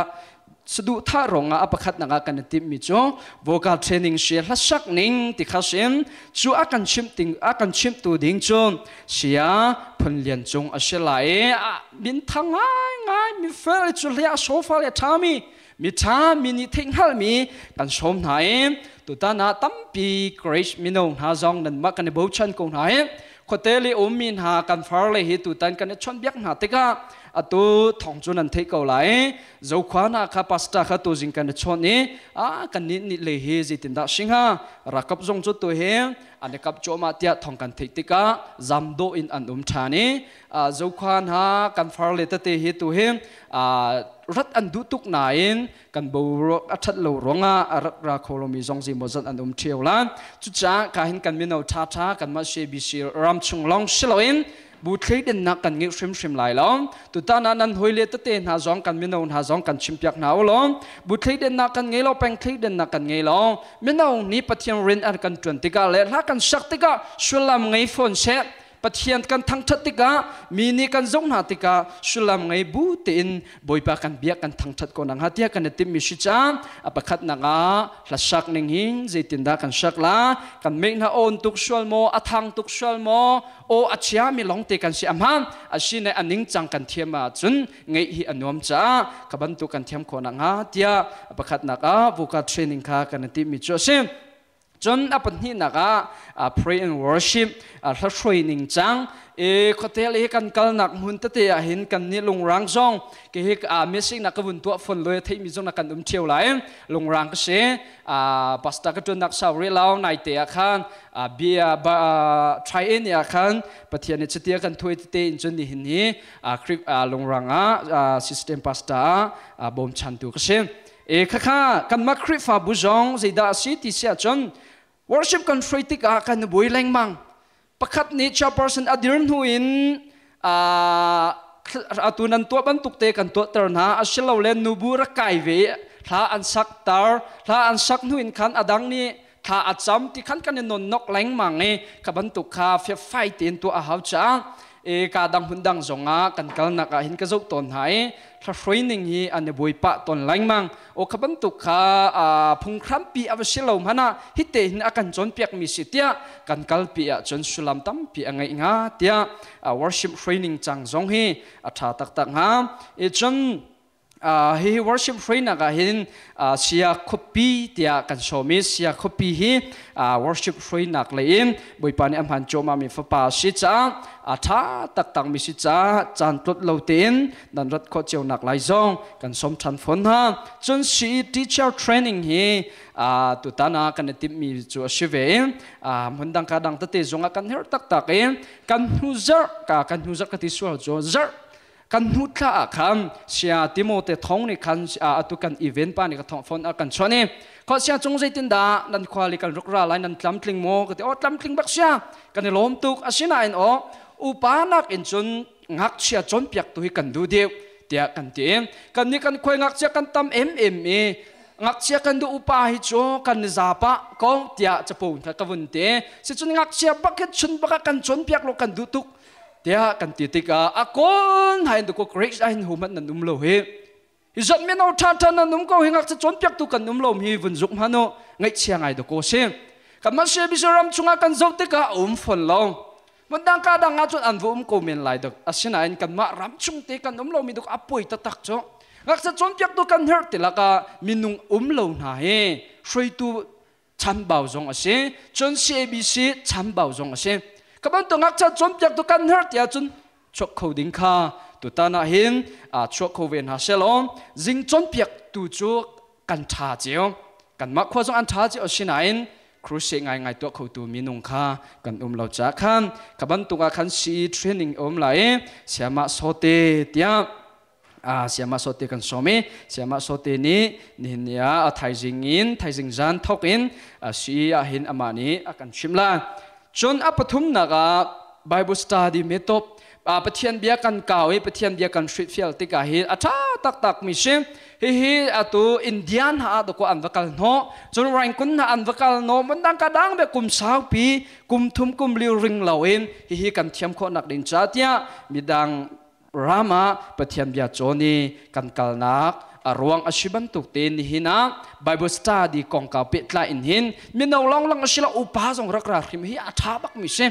sadu tha ronga apakhat nanga kan ti mi chu vocal training she hla sak ning ti kha sim chu akan chim ting akan chim tu ding chu sia phun lian chung asela e min thang ngai ngai mi fel chu hle sofa le thami mi tha mi ni thing hal mi kan som nai tu ta na tampi grace mino na zong nan ma kan bo chan ko nai khote le om min ha kan far le hi tu tan kan chon biak na te ka atu thong chu nan thei ko lai zo khwa na kha pasta kha tu jing kan chon ni a kan ni ni le hi ji tin da singha rakap zong chu tu he ane kap choma tia thong kan thei tika zamdo in an thani a zo khwan ha kan far le ta te hi tu he a rat an du tuk na in kan bo ro athat lo ronga rat ra kholomi zong ji mozat an thieu la chu cha ka hin kan mino tha tha kan ma she bi si ram chung long siloin bu thlei den na kan ngi hrim hrim lai lo tu ta na nan hoi le te te na zong kan mino na zong kan chimpiak na lo bu thlei den na kan ngei lo peng thlei den na kan ngei lo mino ni Pathian rin an kan tuan tika le hla kan sak tika sulam ngei phone se Pathian kan thang that tika mi ni kan zong na tika sulam ngei bu te in boipa kan biak kan thang that ko nang hatia kan tim mi si cha apakhat na nga hla sak ning hin zeitin da kan sak la kan me na on tuk sual mo athang tuk sual mo o achia mi long te kan si amham asine aning chang kan thiam a chun ngei hi anuam cha kaban tu kan thiam kho na nga tia apakhat na ka vocal training kha kan ti mi chu sim chon apan hi naka pray and worship hla training chang e khotel e kan kal nak hun te te a hin kan ni lungrang zong ke hi a missing nak ka vun tua phone loi thei mi zong na kan theu lai lungrang ka se a pasta ka tun nak saw re law nai te a khan a bia ba try in ya khan Pathian ni chatia kan thui te in chun ni hin hi a krip a lungrang a system pasta a bom chan tu ka se e kha kha kan ma krip fa bu zong zeida si ti sia chon worship kan free tik a kan bui leng mang pakhat ni chairperson adirn hu in a atunan tua bantuk te kan tua ter na asilo le nubu ra kai ve thla an sak tar thla an sak nu in khan adang ni tha acham ti khan kan non nok leng mang e ka bantuk kha fe fight in tu a hau cha e ka dang hun dang zonga kan kal nak a hin ka zok ton hai thla training hi an bui pa ton leng mang o ka bantuk kha a phung khram pi awasilo mana hi te hin akan chon piak mi si tia kan kal pi a chon sulam tam pi angai nga tia worship training chang zong hi a tha tak tak ha e chon hi worship trainer ka hin sia khopi tia kan somi sia khopi hi worship trainer le in boipa ni amhan choma mi fa pa si cha a tha tak tak mi si cha chan tlot lo tin dan rat kho cheu nak lai zong kan som than phon ha chun si teacher training hi tu ta na kan tip mi chu si ve mun dang ka dang ta te zonga kan her tak tak in kan hu zar ka kan hu zar ka ti sual jo zar kan nu thla kham sia Timote thong ni khan atu kan event pa ni ka thong phone kan choni kho sia chung zai tin da nan khwali kan rukra lai nan tlam tling mo ka ti o tlam tling bak sia kan lom tuk asina in o upa nak in chun ngak chia chon piak tu hi kan du deu tia kan ti kan ni kan khoi ngak chia kan tam em em e ngak chia kan du upa hi cho kan za pa ko tia chapun kha ka vun te si chun ngak chia bucket chun baka kan chon piak lo kan du tuk tia kan ti tika akon hain du ko grace ain human nan lo he hi zat men au than than nan ko hi ngak cha chon piak tu kan lo mi vun zuk hano ngai chia ngai du ko se Kan mah CABC ram chungah kan zoh tikah a um fawn lo. Mun dang ka dang ahcun an va um ko men lai dok. Asinain kanmah ram chung te kan um lomi dok a poi taktak cu. Ngakchia cawnpiaktu kan herh ti lakah minung um lo hna hi hruaitu chambau zong a si. Cun CABC chambau zong a si. Ka bantuk ngakchia cawnpiaktu kan herh ti ahcun chuak kho ding kha tutan ah hin chuak kho ve hna selaw zing cawnpiaktu cu kan ṭha cio. Kanmah khua zong an ṭha cio, asinain crusade ngai ngai tuah khotu minung kha kan um lo ca khan ka bantuk ah khan CE training um lai siama sote tiah siama sote kan som i siama sote nih nihin ni ah a thaizing in thaizing zan thok in CE ah hin amah nih a kan chimh la. Cun a pathumnak ah Bible study method, Pathian bia kan kau i Pathian bia kan hrilhfial tikah hi a ṭha taktak mi si. Hihi atu Indian ha to ko an va kal no, cun Rangoon na an va kal no, mun dang ka dang be kum saupi kum thum kum liu ring lo in hihi kan thiam khawh nak ding cha tiah midang rama Pathian bia choni kan kalnak a ruang a si bantuk te ni hina Bible study kong ka pe tla in hin mino long lang asila upa zong rak ra hrim hi a tha bak mi si.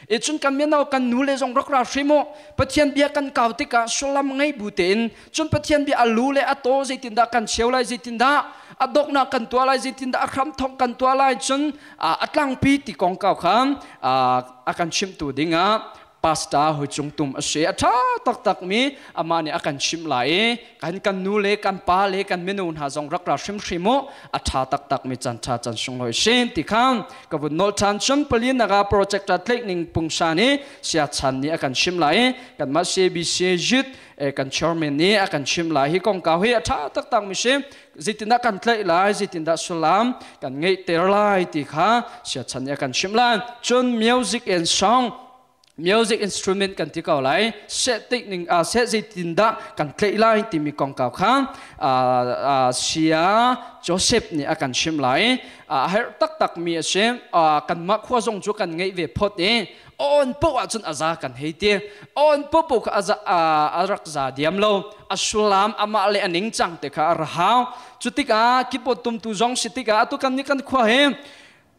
E chun kan mino kan nu le zong rak ra hrimo Pathian bia kan kau tikah sulam ngai bu tein, chun Pathian bia alu le ato zeitin dah kan cheu lai, zeitin dah adok na kan tua lai, zeitin dah akhram thong kan tua lai, chun atlang pi ti kong kau kham a kan chim tu dinga pasta hoi chung tum a se a tha tak tak mi ama ni akan chim lai. Kan kan nu le kan pa le kan menu na zong rak ra hrim hrimo a tha tak tak mi chan tha chan sung loi sin ti khang ka vun nol chan. Chun palin naga project tlek ning pungsa ni sia chan ni akan chim lai. Kan ma CBC jit kan chairman ni akan chim lai hi kong ka hi a tha tak tak mi sim zitin da kan tlai lai, zitin da sulam kan ngei ter lai ti kha sia chan ni akan chim lai. Chun music and song, music instrument kan ti ko lai, set tik ning a set zitin da kan tlai lai ti mi kong ka kha a sia Joseph ni akan chim lai. A her tak tak mi a sim kan ma khwa zong chu kan ngei ve phot e on po a chun aza kan heiti on po po ka aza arak za diam lo asulam ama le aning chang te kha arhaw chutika kipo tum tu zong sitika tu kan ni kan khwa he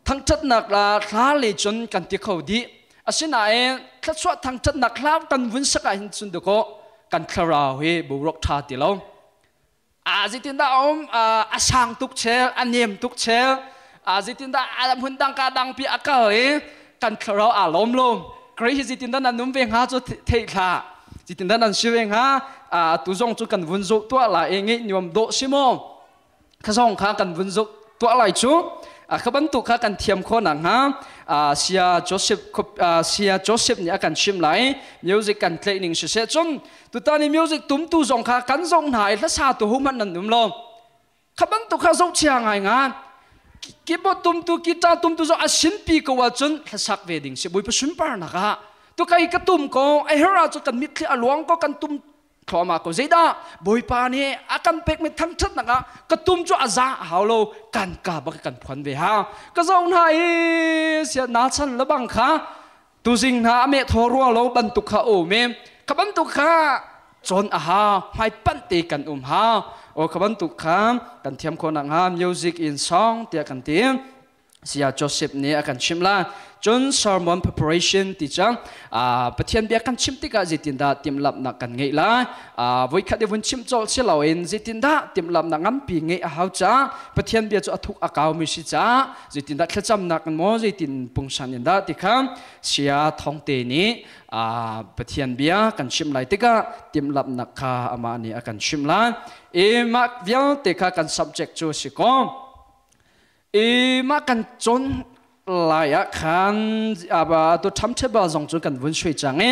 thang chat nak la thla le chun kan ti khau di asina e thla thang chat nak hla kan vun saka hin chun de ko kan thlarau he bu rok tha ti lo a zitin da om a sang tuk chel a nem tuk chel a zitin da a hun dang ka dang pi akal e kan thlarau a lom lom kri hi zitin da nan num ve nga chu thei thla zitin da nan si ve nga a tu zong chu kan vun zo to la e nge nyom do simo kha zong kha kan vun zo to lai chu a khaban tu kha kan thiam kho nang ha sia Joseph sia Joseph ni akan chim lai music kan training se se chun tu ta ni music tum tu zong kha kan zong nai la sa tu hu man nan num lo khaban tu kha zo chia ngai nga keyboard tum tu guitar tum tu zo asin pi ko wa chun hlasak ve ding se bui pa sun par na ka tu kai ka tum ko ai hera chu kan mit thli aluang ko kan tum thoma ko zeida boi pa ni akan pek mi thang that na ka tum chu aza haulo kan ka ba kan phon ve ha ka zong na e sia na chan la bang kha tu jing na me tho ro lo ban tu kha o me ka ban tu kha chon a ha mai pan te kan ha o ka ban tu kha kan thiam kho na nga music in song tia kan ti sia Joseph ni akan chim la. Chun sermon preparation ti chang Pathian bia kan chim tika zitin da tim lap na kan ngei la voi khat evun chim chol se lo in zitin da tim lap na ngam pi ngei a hau cha Pathian bia chu athuk akaw mi si cha zitin da thlacham na kan mo zitin pungsan in da ti kham sia thong te ni Pathian bia kan chim lai tika tim lap na kha ama ni akan chim la e mak vial te kha kan subject chu si ko e ma kan chon lai a khan aba tu tham theba zong chu kan vun shui chang e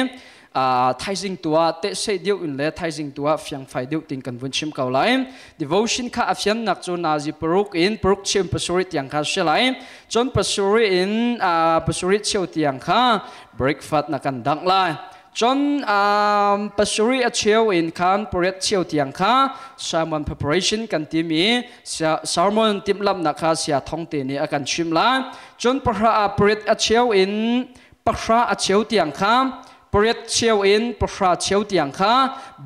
thaising tua te se diu in le thaising tua fyang phai diu ting kan vun chim kau lai devotion kha afyan nak chu nazi paruk in paruk chim pasuri tiang kha she lai chon pasuri in pasuri cheu tiang kha breakfast na kan dang lai chon pasuri a cheu in khan poret cheu tiang kha sermon preparation kan ti mi sermon tim lam na kha sia thong te ni akan chim la chon pahra a poret a cheu in pahra a cheu tiang kha poret cheu in pahra cheu tiang kha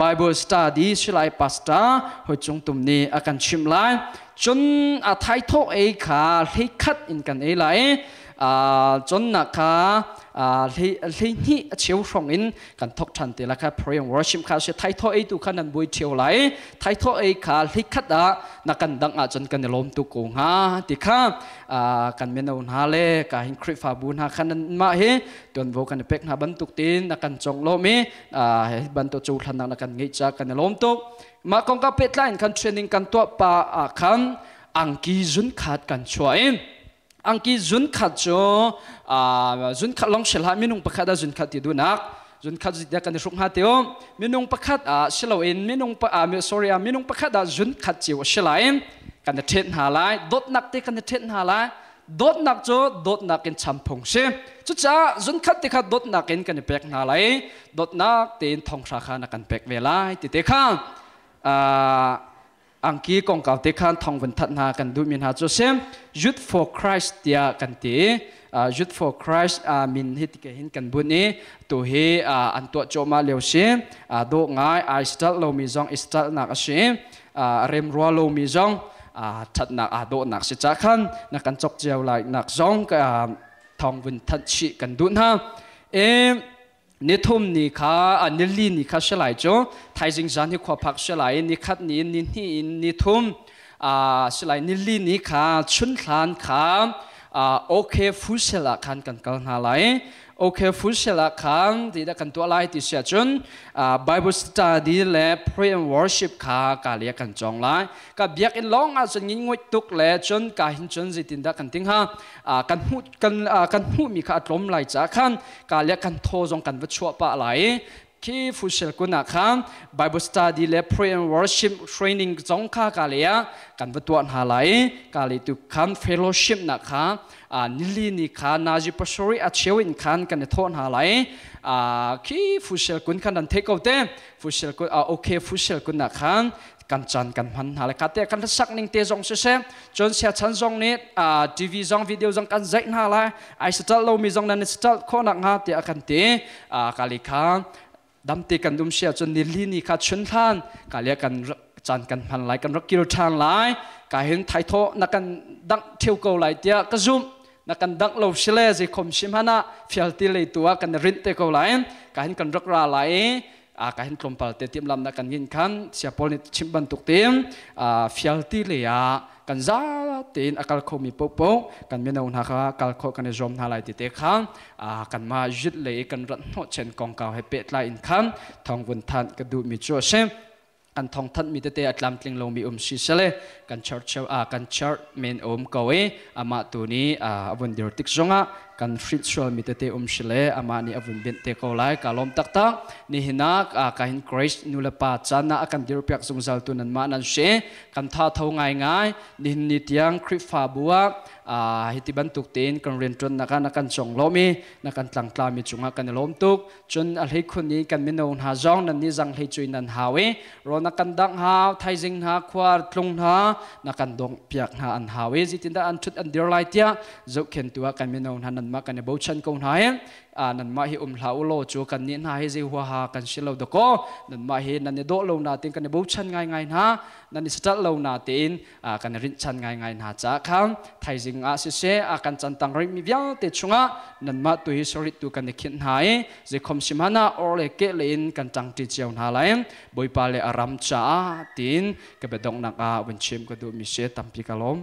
Bible study silai pastor hoi chung tum ni akan chim lai chon a thai tho e kha hlei khat in kan e lai. Chon na kha hlei ni a cheu hrong in kan thok than te la kha prayer and worship kha se thai tho ei tu kha nan bui theu lai thai tho ei kha hlei khat a na kan dang a chon kan lom tu ko nga ti kha kan meno na le ka hin Khrifa bu na khan ma he ton vo kan pek na ban tuk tin na kan chong lo mi ban to chu thlan na kan ngei cha kan lom tuk ma kong ka pet line kan training kan to pa khan angki zun khat kan chuain angki zun khat cho zun khat long shel ha minung pakhat a zun khat ti du nak zun khat zit kan hruk ha teo minung pakhat a shelo in minung pa sorry a minung pakhat a zun khat chiu shelain kan thet ha lai dot nak te kan thet ha lai dot nak cho dot nak in champhong se chu cha zun khat te kha dot nak in kan pek na lai dot nak te in thong sha kha na kan pek ve lai ti te kha angki kong kaw te khan thong van that na kan du min ha cho sem Youth for Christ tia kan ti Youth for Christ min hi ti ke hin kan bun ni tu hi an to choma leo se do ngai I start lo mi zong start nak a se rem ro lo mi zong that nak a do nak se cha khan na kan chok chiao lai nak zong ka thong vun that chi kan du na e ni thum ni kha ni li ni kha shelai cho thaijing zan hi khwa phak shelai ni khat ni ni ni ni thum shelai ni li ni kha chun thlan kha okay fusela khan kan kal na lai okay fusela khan ti da kan to lai ti sia chun Bible study le pray and worship kha ka le kan chong lai ka biak in long a chun ngin ngoi tuk le chun ka hin chun zitin da kan ting ha kan hu kan hu mi kha atlom lai cha khan ka le kan tho jong kan va chua pa lai khi fusel kuna khan Bible study le pray and worship training jong kha ka le kan va tuan ha lai ka le tu khan fellowship na kha nili ni kha naji pasori a chewin khan kan thon ha lai khi fusel kun khan dan take out te fusel kun okay fusel kun na khan kan chan kan man ha le ka te kan sak ning te jong se se chon sia chan jong ni TV jong video jong kan zai na lai ai start lo mi jong nan start kho nak nga te akan te ka le kha dam te kan dum sia chon ni li ni kha chun than ka le kan chan kan man lai kan rakil than lai ka hin thai tho na kan dang theu ko lai tia ka zum na kan dang lo sile je khom sim hana fial ti le tua kan rin te ko lai ka hin kan rak ra lai ka hin tlompal te tim lam na kan ngin khan sia pol ni chim ban tuk tim fial ti le ya kan za tin akal kho mi po po kan meno na kha kal kho kan zom na lai ti te kha kan ma jit le kan rat no chen kong kaw he pet lai in khan thong vun than ka du mi chu sem kan thong than mi te te atlam tling lo mi si sele kan church kan church men om ko e ama tu ni avun dir tik zonga kan frit shol mi te te sile ama ni avun ben te ko lai ka lom tak tak ni hina ka hin Christ nulapa chana akan dir piak zungzal tu nan ma nan she kan tha tho ngai ngai ni ni tiang Khrifa bua hiti ban tuk tin kan ren tron na kan kan chong lo mi na kan tlang tla mi chunga kan lom tuk chun a hlei khun ni kan mino na jong nan ni jang hlei chui nan hawe ro na kan dang haw thaijing na khwar tlung na na kan dong piak na an hawe jitin da an thut an dir lai tia zo khen tua kan mino na nan ma kan bo chan ko na he nan ma hi hla ulo chu kan ni na he je huwa ha kan silo do ko nan ma hi nan ni do lo na tin kan bo chan ngai ngai na nan ni stat lo na tin kan rin chan ngai ngai na cha khang thaijing a se se a kan chan tang ri mi vial te chunga nan ma tu hi sori tu kan ni khin hai je khom simana or le ke le in kan tang ti chiao na lai boi pa le aram cha tin ke bedong nak a wen chem ko du mi se tampi kalom.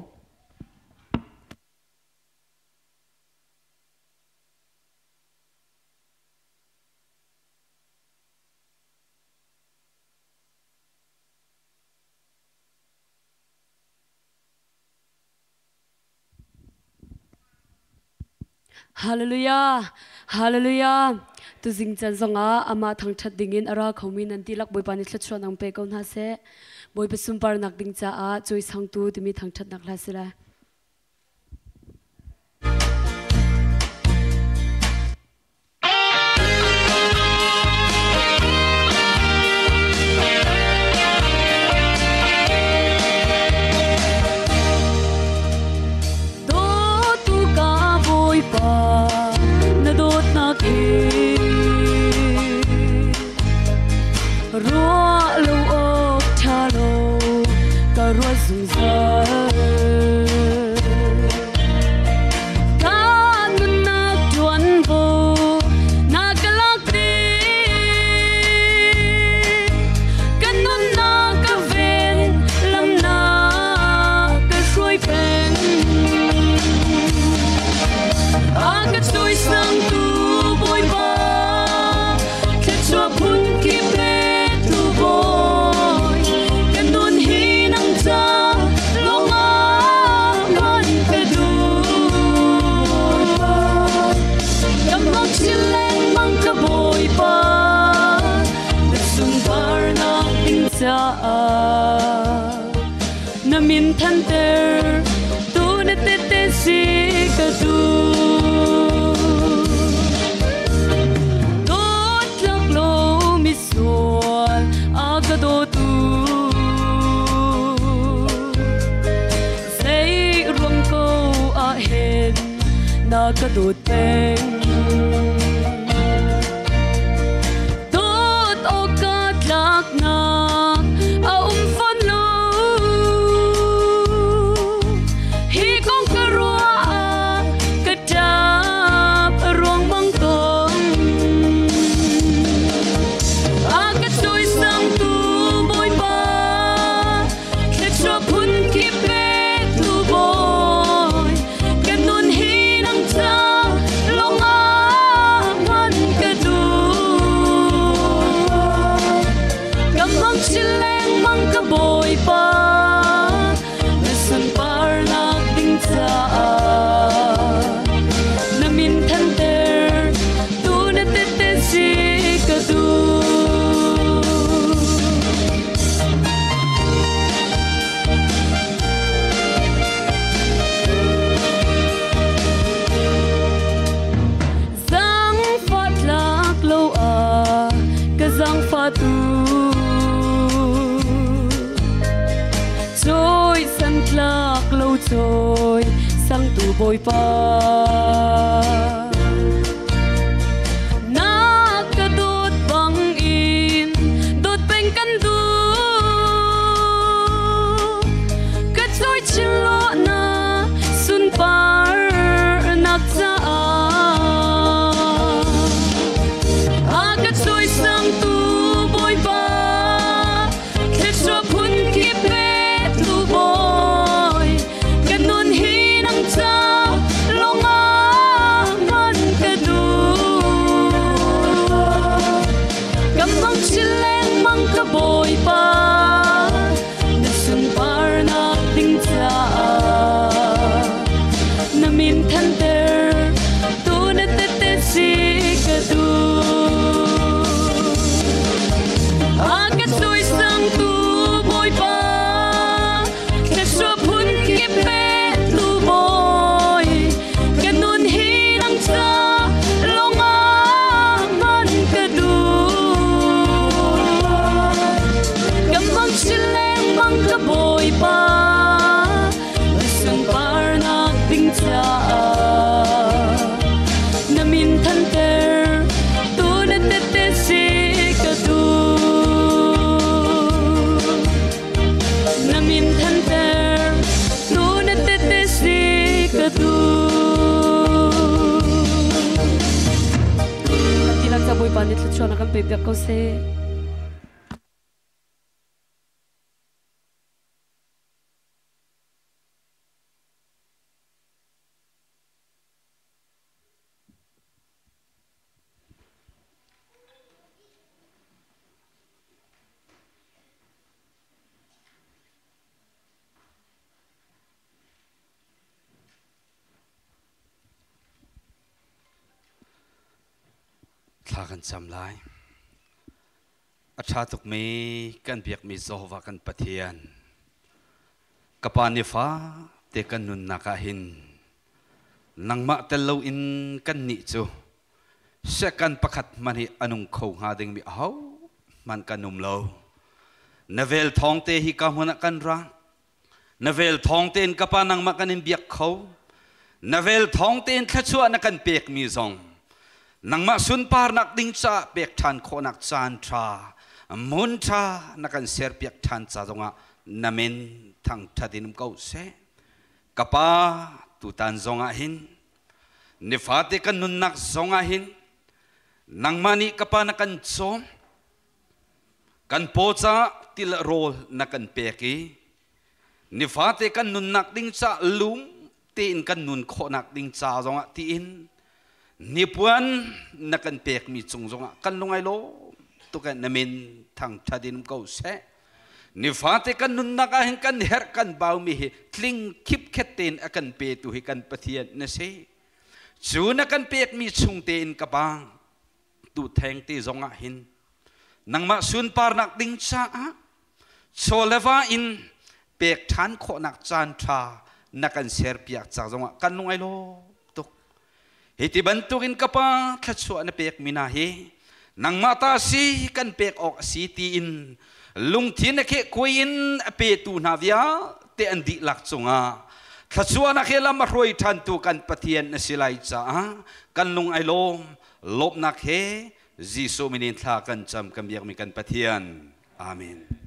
Hallelujah, hallelujah. Tu jing chan zonga ama thang that dingin ara khomi nan ti lak boi pani thla nang pe ko na se boi pesum par nak ding cha a choi sang tu timi thang that nak la se la. Rua zung zar. Ka Caah na min thanter tu na tete si ka duh. Dawt tlak lo misual a ka dawtu, zei ruang ko ah hen na ka dawt peng? Dawt awk ka tlaknak a um fawn lo. Hi kong ka ruah ah ka ṭap ruangmang tawn. A ka cawisangtu Bawipa, thluachuah phun kip pektu Bawi, ka nun hi nang ca lawngah hman ka duh. Ka hmang chin lengmang ka Bawipa, na sunparnak ding caah na min thanter tu na tete si ka duh. Zangfah tlak lo ah ka zangfahtu, cawi san tlak lo cawi sangtu Bawipa, na ka dawt bangin dawt peng kan duh. Ka cawi chin lo na sunparnak caah a ka cawisangtu Bawipa, thluachuah phun kip pektu Bawi, ka nun hi nang ca lawngah hman ka duh. Ka hmang chin lengmang ka Bawipa, na sunparnak ding caah na min thanter tu na tete si ka duh. A ka cawisangtu Bawipa, thluachuah phun kip pektu Bawi, ka nun hi nang ca lawngah hman ka duh. Ka hmang chin lengmang ka Bawipa, na sunparnak ding caah na min thanter tu na tete si ka duh. Na min thanter tu na tete si ka duh. Tilak ca Bawipa nih thluachuah na kan pe piak ko seh. Thla kan cam lai. A ṭha tukmi kan biakmi Jehovah kan Pathian, ka Pa, nifa te kan nunnak ah hin nangmah tel loin kan nih cu second pakhat hmanh hi a nung kho hnga dingmi aho hmanh kan um lo. Na vel thawng te hi ka hmun ah kan ra. Na vel thawng tein ka Pa, nangmah kan in biak kho. Na vel thawng tein thluachuah na kan pekmi zong nangmah sunparnak ding caah pek ṭhan khawhnak caan ṭha, hmun ṭha na kan serpiak ṭhan ca zongah na min thangṭhat in um ko seh. Ka Pa, tutan zongah hin, nifate kan nunnak zongah hin, nangmah nih ka Pa na kan cawm, kan paw caah til rawl na kan pek i nifate kan nunnak ding ca lum tein kan nun khawhnak ding ca zongah tiin nipuan na kan pekmi cung zongah kan lungai lawm tuk. Na min thangṭhat in um ko seh. Nifate kan nunnak ah hin kan herh kan baumi hi tling khipkhet tein a kan petu hi kan Pathian na si. Cu na kan pekmi chung tein ka Pa, tu theng te zongah hin nangmah sunparnak ding caah Chawleva in pek ṭhan khawhnak caan ṭha na kan serpiak cak zongah kan lung ai lawm tuk. Hi ti bantukin ka pa thluachuah na pek mi hna hi nangmah ta si kan pek awk a si tiin lungthin a kheh kuai in a petu hna vialte an dihlak cungah thluachuahnak he lam a hruai ṭhantu kan Pathian na si lai caah kan lung ai lawm. Lawmhnak he Jesuh min in thla kan cam, kan biakmi kan Pathian. Amen.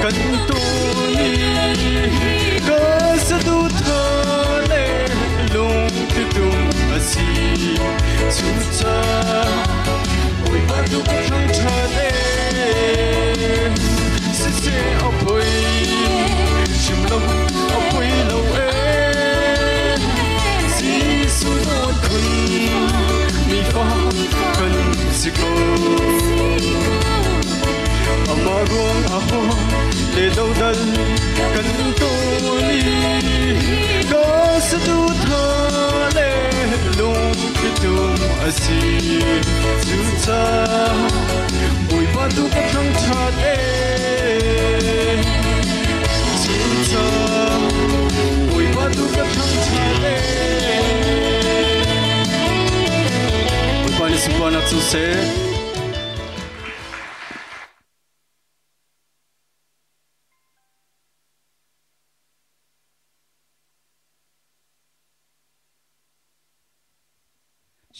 Kan tuni ka sadu thale lung titum asi chu cha oi pa tu ka thang tha le si se a pui chim lo a pui lo e si su non khun mi fa kan si ko amaruang aho le do dal kan tuni ka sadu tha le lung pitum asi chu cha bui pa tu ka thang that e chu cha bui pa tu ka thang that e bui pa ni su pa na chu se.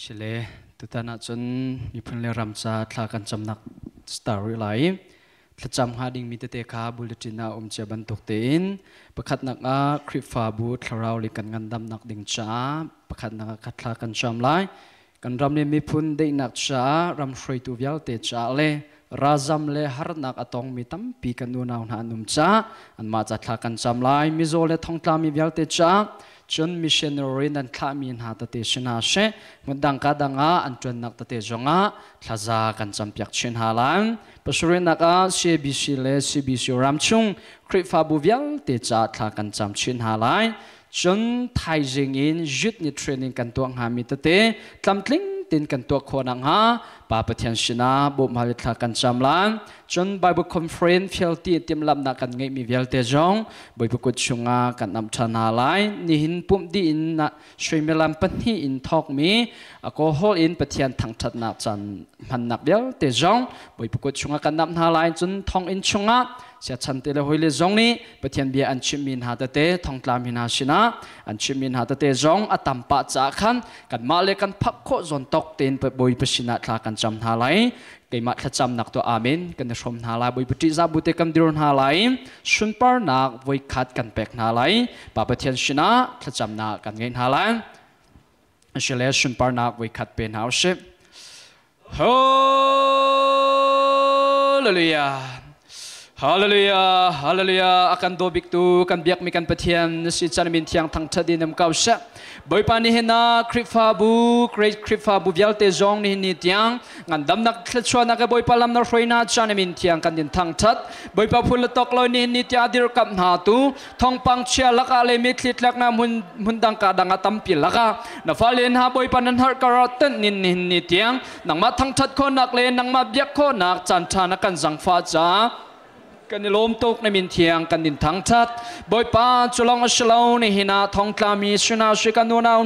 Shile tutana chun miphun le ramcha thla kan chamnak star lai thlacham ha ding mi te kha bulletin a umche ban tuk te in pakhat nak a khrifa bu thlarau le kan ngandam nak ding cha pakhat nak a thla kan cham lai kan ram le miphun dei nak cha ram hroi tu vial te cha le razam le harnak atong mi tampi kan nu naw na anum cha an ma cha thla kan cham lai mizo le thongtla mi vial te cha chun missionary nan thla mi na ta te shina she mudang ka danga an tun nak ta te zonga thlaza kan champiak chin halang pasurin naka CBC le CBC ramchung khrifa bu vial te cha thla kan cham chin halai chun thai jing in youth ni training kan tuang ha mi ta te tlamtling tin kan tua khonang ha pa pathian shina bo ma thla kan cham lan chun bible conference fielti tim lam na kan ngai mi vialte jong boi bu kut chunga kan nam thana lai ni hin pum di in na shrimelam panhi in thok mi alcohol in pathian thang that na chan man nak vialte jong boi bu kut chunga kan nam na lai chun thong in chunga sia chan te le hoile jong ni pathian bia an chimin ha ta te thong tlam hin ha shina an chimin ha ta te jong atam pa cha khan kan ma le kan phak kho zon tok ten pa boi pasina thla kan cham na lai keima thla cham nak to amen kan hrom na lai boi puti za bu te kam dirun ha lai sunpar nak voi khat kan pek na lai pa pathian shina thla cham na kan ngai na lai shile sunpar nak voi khat pe na she hallelujah hallelujah hallelujah akan do bik tu kan biak mi kan pathian si chan min thiang thang thadin nam kau sha boipa ni hena khrifa bu great khrifa bu vialte zong ni ni tiang ngan dam nak thlachwa na ka boipa lam na hroina chan min thiang kan din thang that boipa phul tok loi ni ni tia dir kap na tu thong pang chia laka le mi thlit lak na mun mun dang ka dang atam pi laka na falen ha boipa nan har karatan nin ni ni tiang nang ma thang that kho nak le nang ma biak kho nak chan tha na kan jang fa cha kan lom tok na min thiang kan din thang that boipa chulong aslo ni hina thong tla mi suna shi kan nu na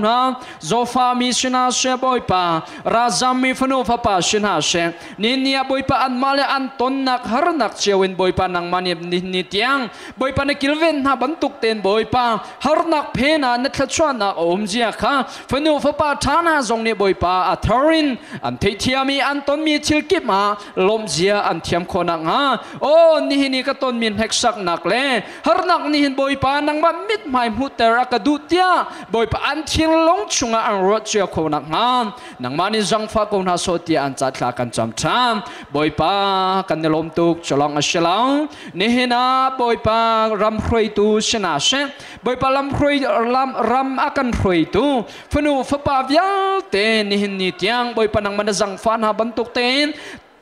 zofa mi suna she boipa razam mi fanu fa pa suna she ni nia boipa an male an ton nak har nak chewin boipa nang mani ni ni tiang boipa na kilven na bantuk ten boipa har nak phe na na thla na om zia kha fanu fa pa thana zong ni boipa a thorin an thei thiami an ton mi thil ki ma lom zia an thiam khona nga o ni ni ka ton min hek sak nak le har nak ni hin boipa nang ma mit mai mu ter ka du tia boipa an thin long chunga an ro chia kho nak nga nang ma ni jang fa ko na so tia an cha thla kan cham tham boipa kan lom tuk cholong a shelong ni hina boipa ram hroi tu shna she boipa lam hroi lam ram akan hroi tu fanu fa pa vial te ni hin ni tiang boipa nang ma jang fa na ban tuk ten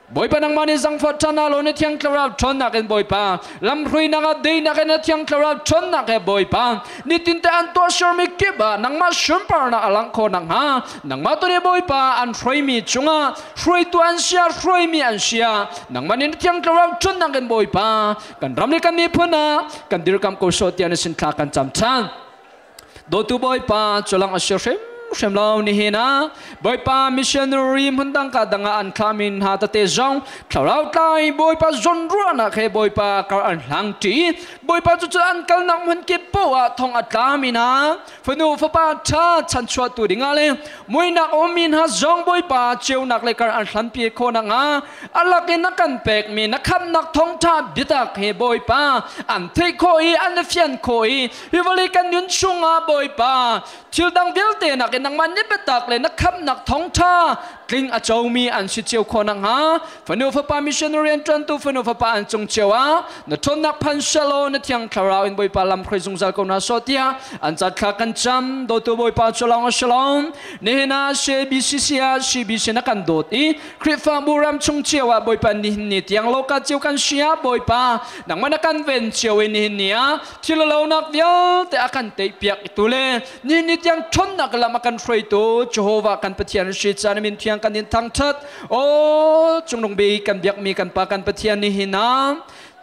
boipa nang mani jang fa chana lo ne thiang thlara thon nak en boipa lam hrui nanga dei nak en thiang thlara thon nak e boipa ni tin te an to shor mi ke ba nang ma shum par na alang kho nang ha nang ma to ne boipa an hrui mi chunga hrui tu an sia hrui mi an sia nang ma ni thiang thlara thon nak en boipa kan ram le kan mi phuna kan dir kam ko so tian sin thla kan cham chan do tu boipa cholang a shrim hrim lo. Nihin ah Bawipa missionary hmun dang ka dang ah an thlami hna tete zong thlarau tlai Bawipa zawnruahnak he Bawipa kar an hlang ṭi. Bawipa cu cu an kalnak hmun kip paoh ah thong a tlami hna fanu fapa ṭha chanchuahtu dingah le muinak a ummi hna zong Bawipa ceunak le kar an hlanpi khawh nakhnga a lak in na kan pekmi na khamhnak thawngṭha biatak hi Bawipa an theih khawh i an fian khawh i hi vawlei kan nun chungah Bawipa thil dang vialte nakin nangmah ni biatak le na khamhnak thawngṭha tling a comi an si cio khawh nakhnga fanu fapa missionary an ṭuantu fanu fapa an cung cio ah na ṭhawnnak phan selaw na thiang thlarau in Bawipa lam hruai zungzal ko hna sawh tiah an cat thla kan cam. Dawtu Bawipa cu lawng a si lo. Nihin ah CBCC ah CBC na kan dawt i Khrihfabu ram chung cio ah Bawipa nihin ni tiang loka cio kan si ah Bawipa nangmah na kan ven cio i nihin ni ah thil lonak vialte a kan teihpiak tu le ni ni tiang ṭhawnnak lam a kan hruaitu Jehovah kan Pathian si caan min thiang kan in thangṭhat. O cungnung bik kan biakmi kan pa kan Pathian, nihin ah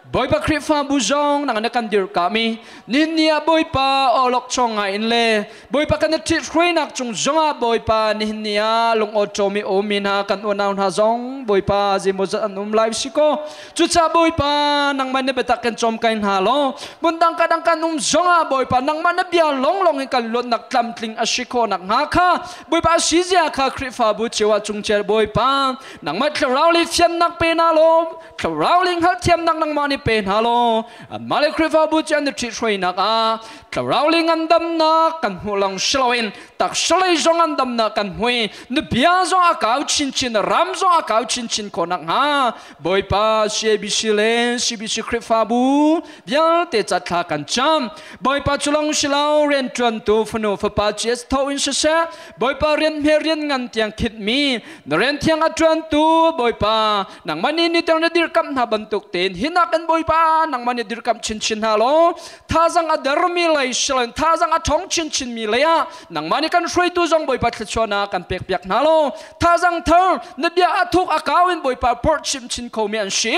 Bawipa Khrihfabu zong nang na kan dirkami nihin ni ah Bawipa awlok chong ngai in le Bawipa kan i ṭhit-hruainak cung zongah Bawipa nihin ni ah lungawṭawmi ummi hna kan unau hna zong Bawipa zeimawzat an um lai si kaw, cucaah Bawipa nangmah na biatak kan cawm kai hna law, hmundang ka dang kan um zongah Bawipa nangmah na bia longlong in kan luatnak tlamtling a si khawh nakhnga kha Bawipa si zia kha Khrihfabu cio ah cungcel Bawipa nangmah thlarau le fiannak pe na law, thlarau le hngalhthiamnak nangmah nih pe hna law, anmah le Khrihfabu cu an i ṭhithruainak ah thlarau le ngandamnak kan hmuh lang si loin taksalei zong ngandamnak kan hmu i na bia zong a kau chinchin, ram zong a kau chinchin khawh nakhnga Bawipa CABC le CBC Khrihfabu vialte catthla kan cam. Bawipa cu long si lo, rianṭuantu fanu fapa GS tho in siseh, Bawipa rian hme rian ngan tiang khitmi na rian thiang a ṭuantu Bawipa nangmah nih ni tiang na dirkamh hna bantuk tein hinak in Bawipa nangmah nih dirkamh chinchin hna law, thazang a dermi lei siloin thazang a ṭhawng chinchin mi lei ah nangmah nih kan hruaitu zong Bawipa thluachuahnak kan pek piak hna law, thazang thar na bia a thuk a kau in Bawipa porh chimchin khomi an si,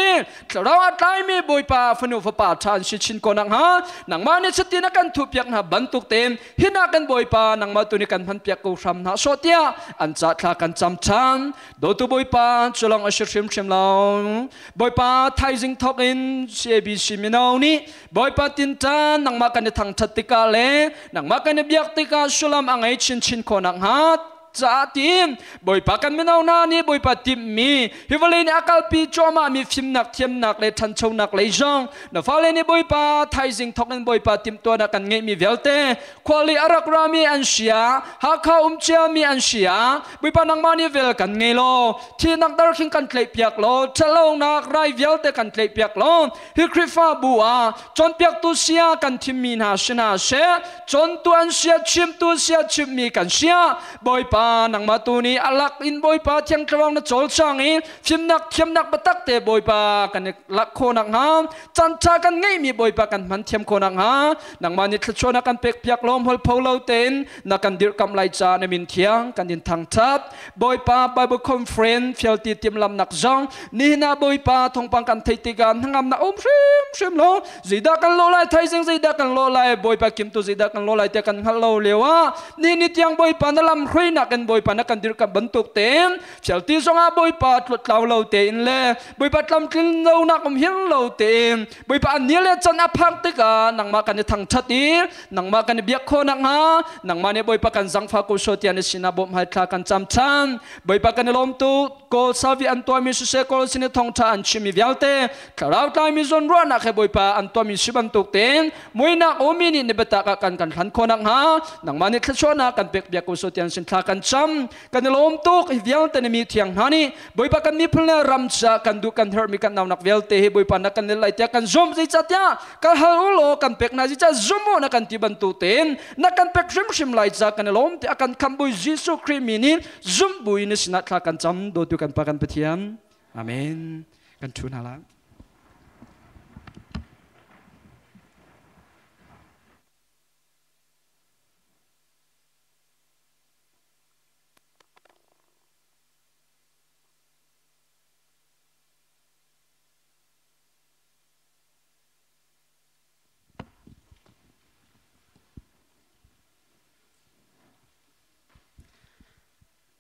thlarau a tlaimi Bawipa fanu fapa ṭha an si chin ko nakhnga nangmah nih chiti na kan thuhpiak hna bantuk tein hinak kan Bawipa nangmah tu nih kan hmanpiak ko hram hna sawh tiah an ca thla kan cam ṭhan. Dawtu Bawipa, cu lawng a si hrimhrim lo. Bawipa thaizing thawk in CABC mino nih Bawipa tinṭan nangmah kan i thangṭhat tikah le nangmah kan i biak tikah sullam a ngei chinchin khawh nakhnga caah tiin Bawipa kan mino hna nih Bawipa timhmi hi vawlei nih a kalpi cuahmahmi fimnak thiamnak le ṭhanchonak lei zong na fale nih Bawipa thaizing thawk in Bawipa timhtuahnak kan ngeihmi vialte, khuali a rak rami an sia, Hakha um ciami an sia, Bawipa nangmah nih vel kan ngei law, thihnak darkhing kan tlaihpiak law, ṭhatlonak rai vialte kan tlaihpiak law, hi Khrihfabu ah cawnpiaktu sia kan thimmi hna si hna seh, cawntu an sia, chimtu sia, chimmi kan sia, Bawipa nangmah tu nih a lak in Bawipa Thiang Thlarau na cawlcang i fimnak thiamnak biatak te Bawipa kan i lak khawh nakhnga, caan ṭha kan ngeihmi Bawipa kan hman thiam khawh nakhnga nangmah nih thluachuahnak kan pek piak law, hmualpho lo tein na kan dirhkamh lai ca na min thiang kan in thangṭhat. Bawipa Bible Conference fialti timhlamnak zong nihin ah Bawipa thawngpang kan theih tikah hnangamnak um hrimhrim lo, zeidah kan lawh lai thaizing, zeidah kan lawh lai Bawipa kimtu, zeidah kan lawh lai tiah kan hngalh lo lio ah ni ni tiang Bawipa na lam hruainak in Bawipa na kan dirhkamh bantuk tein fialti zongah Bawipa tlutlau lo tein le Bawipa tlamtlin lonak um hin lo tein Bawipa an ni le can a phak tikah nangmah kan i thangṭhat i nangmah kan i biak khawh nakhnga nangmah nih Bawipa kan zangfah ko sawh tiah na sinah bawmh hal thla kan cam ṭhan. Bawipa kan i lawm tuk. Kawl savi an tuahmi siseh, Kawl sin i thawngṭha an chimmi vialte thlarau tlaimi zawnruahnak he Bawipa an tuahmi si bantuk tein muinak umi nih ni biatak ah kan kan hlan khawh nakhnga nangmah nih thluachuahnak kan pek biak ko sawh tiah sin thla kan cam. Kan i lawm tuk. Hi vialte na mi thiang hna nih Bawipa kan miphun le ram caah kan duh kan herhmi kan naunak vialte hi Bawipa na kan lai tiah kan zumh, zeicahtiah ka hal u law kan pek na zeicah zum u na kan ti bantuk tein na kan pek hrimhrim lai ca kan i lawm ti a kan khamh Bawi Jesuh Khrih mi nih zumh buin na sinah thla kan cam, dawtu kan Pa kan Pathian. Amen. Kan thu hna la.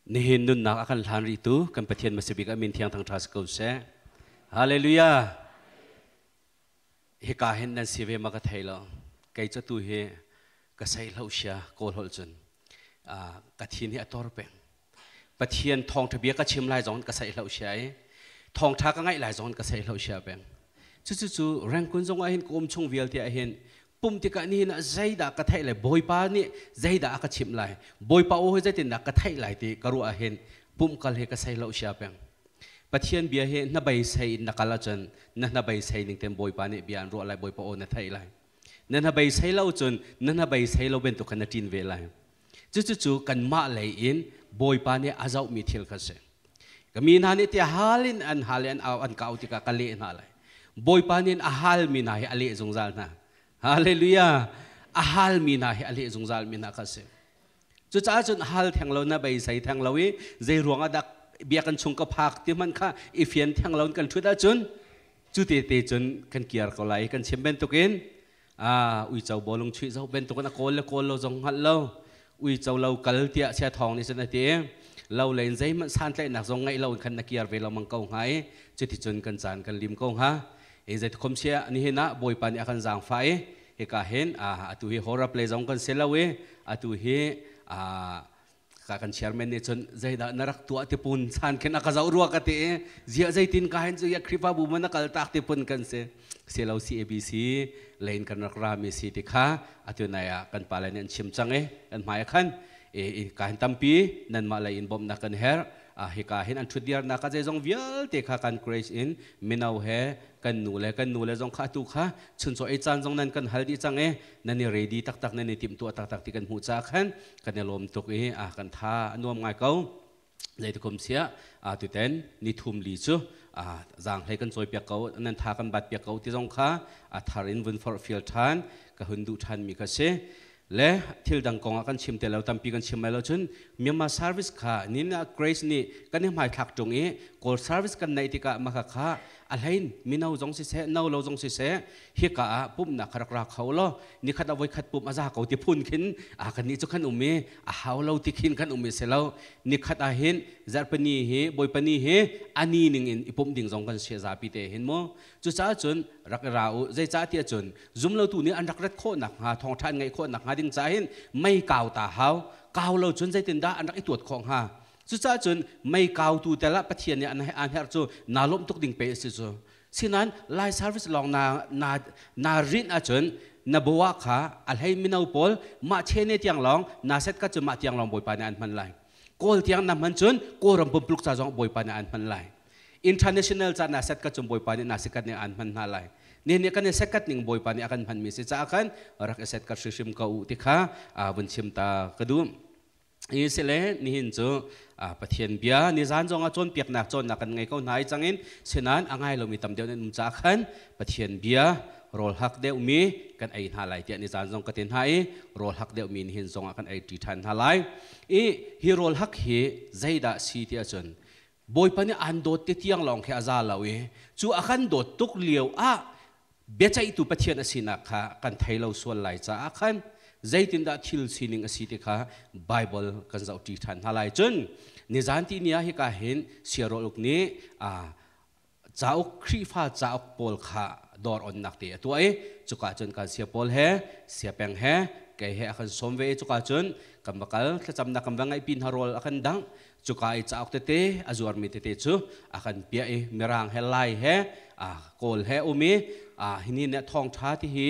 Nihin nunnak a kan hlan rihtu kan Pathian hmasabik a min thiang thangṭha si ko seh. Hallelujah. Hika hin nan si ve ma ka thei lo. Kei cu tu hi ka sei hlo sia kawl holh cun ka thin hi a tor peng. Pathian thawngṭha bia ka chim lai zong ka sei hlo sia i thawngṭha ka ngaih lai zong ka sei hlo sia peng. Cucu cu Rangoon zong ah hin ka um chung vialte ah hin pum tikah nihin ah zeidah ka theih lai Bawipa nih zeidah a ka chimh lai Bawipa aw hi zeitindah ka theih lai ti ka ruah ahhin pumh kal hi ka sei lo sia peng Pathian bia hi hnabei sei in na kal ahcun na hnabei sei ning ten Bawipa nih bia an ruah lai Bawipa aw na theih lai na hnabei sei lo cun na hnabei sei lo bantuk khan na ṭin ve lai cucu cu kanmah lei in Bawipa nih a zohmi thil kha si ka mi hna nih tiah hal in an hal i an au an kau tikah ka leh hna lai Bawipa nih a halmi hna hi a leh zungzal hna Hallelujah a halmi hna hi a leh zungzal mi hna kha si cucaah cun hal theng lo na beisei theng lo i zei ruang ah dah biakinn chung ka phak ti hmanh kha i fian theng lo in kan ṭhut ahcun cu te te cun kan kiar ko lai kan chim bantukin uico bawlung chuih zoh bantukin a kawl le kawl lo zong hngalh lo uico lo kal tiah sia thawng nih cun a ti lo lein zeihmanh santlaihnak zong ngeih lo in khan na kiar ve lo mang ko hnga i cuticun kan caan kan lim ko hnga i zeitikhom sia nihin ah Bawipa nih a kan zaangfah i hika hin atu hi horap le zong kan si lo i atu hi ka kan chairman nih cun zeidah na rak tuah ti pun chan khin a ka zoh rua ka ti i ziah zeitin ka hin cu ya Khrihfabu man na kal tak ti pun kan si si lo CABC lein kan rak ra mi si ti kha atu nai ah kan pa le nih an chim cang i kan hmai khan i ka hin tampi nanmah lei in bawmhnak kan herh hika hin an ṭhutdir nak ah zeizong vialte kha kan grace in mino he kan nu le kan nu le zong kha atu kha chuncaw ei caan zong nan kan hal dih cang i nan i ready taktak nan i timhtuah taktak ti kan hmuh caah khan kan i lawm tuk i a kan tha a nuam ngai ko zeitikum sia tuten ni thum li cu zaang hlei kan cawi piak ko nan tha kan bat piak ko ti zong kha a thar in vun forh fial ṭhan ka hun duh ṭhan mi kha si le thil dang kong ah kan chim te lo tampi kan chim lai lo cun Myanmar service kha nin Grace nih kan i hmaithlak ṭung i Kawl service kan neih tikah maka kha a hlein mino zong siseh no lo zong siseh hika ah pumhnak kha rak ra kho law nikhat ah voikhat pumh a za ko ti phun khin a kan nih cu kan um i a hau lo ti khin kan um i si lo nikhat ah hin zarhpini hi Bawipa ni hi ani ning in i pumh ding zong kan si zapi te hin mu cucaah cun rak i ra u zeicah tiah cun zumlotu nih an rak rat khawh nakhnga thawngṭha an ngaih khawh nakhnga ding caah hin mei kau ta hau kau lo cun zeitindah an rak i tuat khawh hnga cucaah cun mei kautu tel ah Pathian nih an herh cu naa lawmh tuk ding pe a si cu sinain lai service lawng na na na rinh ahcun na bawa kha a hlei mino pawl mah chene tiang lawng na set ka cu mah tiang lawng Bawipa nih an hman lai kawl tiang na hman cun Kawlram pumpuluk ca zong Bawipa nih an hman lai international ca na set ka cun Bawipa nih na sikat nih an hman hna lai ni nih kan i sekat ning Bawipa nih a kan hmanmi si caah khan rak i set ka hrimhrim ko u ti kha vun chim ta ka duh i sile nihin cu Pathian bia nizan zong ah cawnpiaknak cawnnak kan ngei ko hna i cangin sinan a ngai lomi tam deuh nan um caah khan Pathian bia rawl hak deuhmi kan ei hna lai tiah nizan zong ka ti hna i rawl hak deuhmi nihin zong ah kan ei ṭi ṭhan hna lai i hi rawl hak hi zeidah si tiah cun Bawipa nih aan dawt ti tiang lawng khi a za lo i cu a kan dawt tuk lio ah biaceihtu Pathian a sinak kha kan thei lo sual lai caah khan zeitindah thil sining a si ti kha Bible kan zohṭi ṭhan hna lai. Cun nizan ti ni ah hika hin siarawluk nih cauk Khrihfa cauk pawl kha dawr onnak te a tuah i cuka cun kan sia pawl he siapeng he kei he a kan sawm ve i cuka cun kan va kal thlacamnak kan va ngaihpi hna rawl a kan dangh cuka i cauk tete a zuarmi tete cu a kan piah i mirang he lai he kawl he um i hini nih thawngṭha ti hi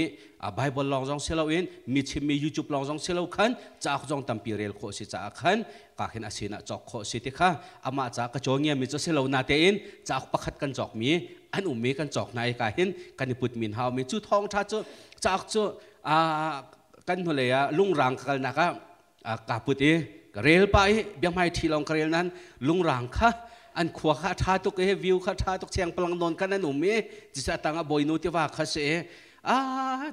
Bible lawng zong si loin mi chimmi YouTube lawng zong si lo khan cauk zong tampi rel khawh si caah khan ka khin a sinah cawk khawh si ti kha amah ca ka caw ngiami cu si lo na tein cauk pakhat kan cawkmi an ummi kan cawk hna i ka hin kan i put min haumi cu thawngṭha cu cauk cu kan hnulei ah lungrang ka kalnak ah ka put i ka rel pa i biahmai ṭhi lawng ka rel nan lungrang kha an khua kha a ṭha tuk i view kha ṭha tuk cheng palang nawn khan an um i cisa tang ah bawinu tiva kha si i a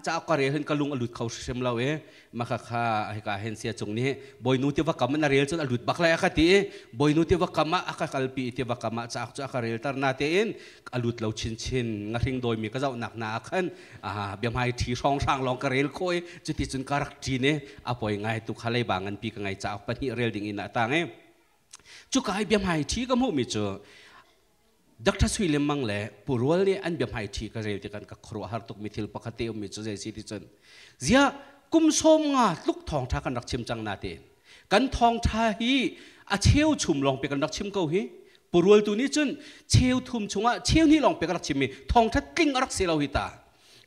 ca ka rel hin ka lung a lut kho hrim lo i maka kha hika hen sia cung nih bawinu tiva kam in a rel cun a lut bak lai a ka ti i bawinu tiva kam ah a ka kalpi tiva kam ah cauk cu a ka rel tar na tein a lut lo chinchin ngahring dawimi ka zohnak na ah khan biahmai ṭhi hrawnghrang lawng ka rel khawh i cuti cun ka rak ṭin i a poi ngai tu kha leiba nganpi ka ngai cauk pahnih rel ding in a tang i Cuka i biahmai ṭhi ka hmuhmi cu Dr. Sui Lim Mang le Pu Rual nih an biahmai ṭhi ka rel tikah ka khuaruahhar tukmi thil pakhat te ummi cu zei si ti cun ziah kum 50 tluk thawngṭha kan rak chim cang natein kan thawngṭha hi a cheu chum lawng pe kan rak chim ko hi. Pu Rual tu nih cun cheu thum chungah cheu hnih lawng pe ka rak chimmi thawngṭha tling a rak si lo hi ta.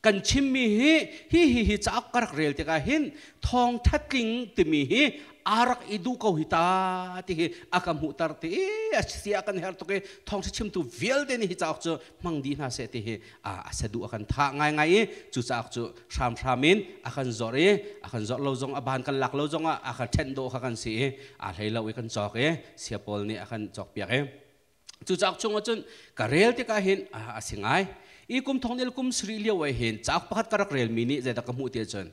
Kan chimmi hi hi hi hi cauk ka rak rel tikah hin thawngṭha tling timi hi aa rak i duh ko hi ta ti hi a ka hmuhter ti a si a kan her tuk i thawngṭha chimtu vialte nih hi cauk cu hmang dih hna seh ti hi a saduh a kan thah ngaingai i cu cauk cu hramhram in a kan zorh i a kan zorh lo zong a ban kan lak lo zong ah a kan ṭhenh dawh kha kan si i aa hlei lo i kan cawk i sia pawl nih a kan cawkpiak i cu cauk chung ahcun ka rel tikah hin a si ngai i kum thong nil kum sarih lio ah hin cauk pakhat ka rak relmi nih zeidah ka hmuh ti ahcun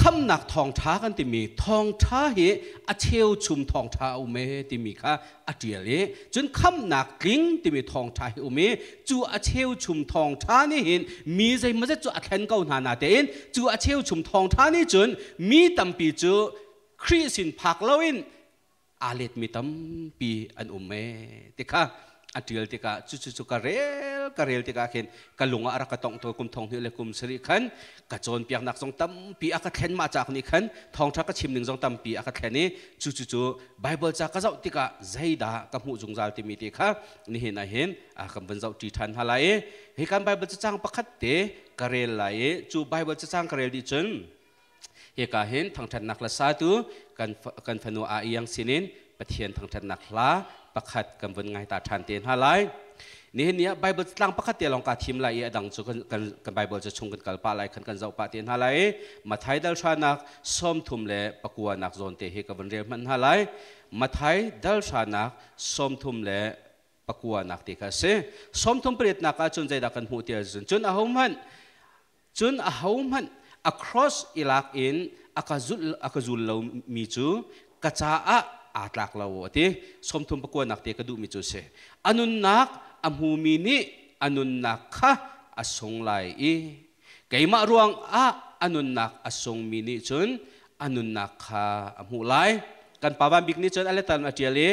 khamnak thawngṭha kan timi thawngṭha hi a cheuchum thawngṭha a um e timi kha a ṭial i cun khamnak tling timi thawngṭha hi um i cu a cheuchum thawngṭha nih hin mi zeimawzet cu a thlen ko hna natein cu a cheuchum thawngṭha nih cun mi tampi cu Khrih sin phak loin aa letmi tampi an um e ti kha a ṭial tikah cucu ka rel ka rel tikah khin ka lung ah a rak ka tongh kum thong hnih le kum sarih khan ka cawnpiaknak zong tampi a ka thlen mah cauk nih khan thawngṭha ka chim ning zong tampi a ka thlen i cucu cu Bible ca ka zoh tikah zeidah ka hmuh zungzal timi ti kha nihin ah hin kan van zoh ṭi ṭhan hna lai i hi kan Bible cacang pakhat te ka rel lai i cu Bible cacang ka rel dih cun hika hin thangṭhatnak hla satu kan fanu A Iang sinin Pathian thangṭhatnak hla pakhat kan vun ngai ta ṭhan te hna lai. Nihin ni ah Bible tlang pakhat te lawng kaa thim lai i a dang cu kan Bible cu chung kan kal pah lai khan kan zoh pah te hna lai i Matthai dal hranak 39 nak zawn te hi ka vun rel hmanh hna lai. Matthai dal hranak 39 nak te kha a si. 38 nak ah cun zeidah kan hmuh ti ahcun cun ahohmanh Cun ahohmanh a cross i lak in a ka zul lomi cu ka caah aa tlak lo a ti. 39 nak te ka duhmi cu a si. A nunnak a hmumi nih a nunnak kha a sung lai i keimah ruangah a nunnak a sungmi nih cun a nunnak kha a hmuh lai. Kan Pa Van Bik nih cun a letter a ṭial i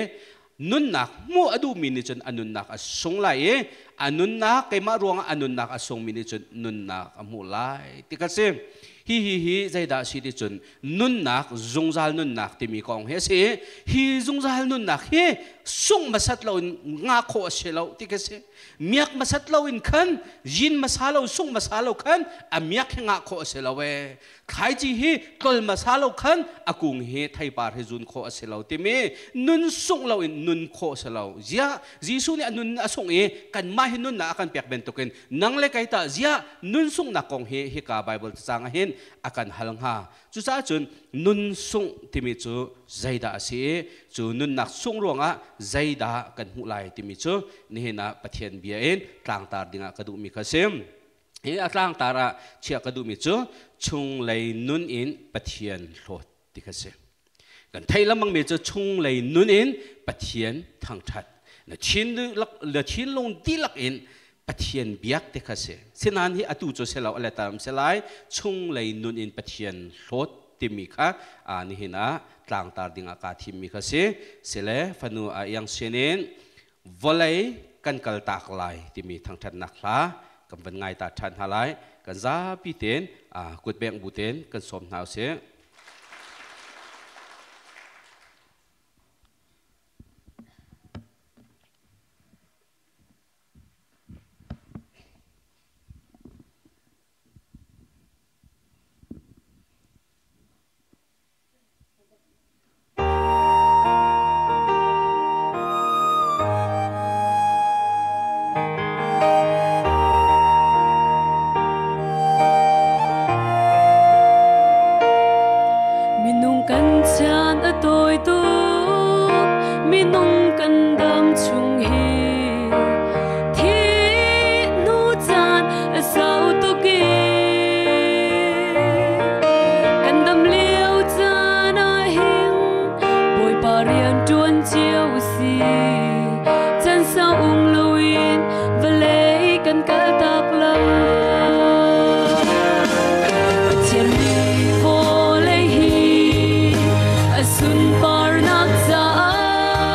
nunnak hmuh a duhmi nih cun a nunnak a sung lai i a nunnak keimah ruangah a nunnak a sungmi nih cun nunnak a hmuh lai ti kha si. Hi hi hi zeidah a si ti cun nunnak zungzal nunnak timi kong hi a si. Hi zungzal nunnak hi sungh hmasat loin nga khawh a si lo ti kha si. Miak hmasat loin khan yin hmasa lo sungh hmasa lo khan a miak hi ngah khawh a si lo ee. Thlaici hi tlol hmasa lo khan a kung hi theipar hi zun khawh a si lo timi nun sungh loin nun khawh a si lo. Ziah Jesuh nih a nun a sungh i kanmah hi nunnak a kan pek bantukin nang le kei tah ziah nun sunghnak kong hi hika Bible cacang ah hin a kan hal hnga. Cucaah cun nun sungh timi cu zeidah a si i cu nunnak sungh ruangah zeidah kan hmuh lai timi cu nihin ah Pathian bia in tlangtar dingah ka duhmi kha a si. Hi a tlangtar ah chiah ka duhmi cu chunglei nun in Pathian hlawt ti kha si. Kan theih lengmangmi cu chunglei nun in Pathian thangṭhat. Na thinlung dihlak in Pathian biak ti kha si. Sinain hi atu cu si lo a letter si lai chunglei nun in Pathian hlawt timi kha nihin ah tlangtar dingah kaa thimmi kha si. Sile fanu a iang sinin vawlei kan kaltak lai timi thangṭhatnak hla kan van ngai ta ṭhan hna lai. Kan zapi tein kutbeng bu tein kan sawm hna usih. Minung kan caan a tawi tuk, minung kan dam chung hi thih hnu caan a sau tuk i kan dam lio caan ah hin Bawipa rian ṭuan cio si. Chan sau um loin vawlei kan kaltak lo. Pathian nih vawlei hi a sunparnak caah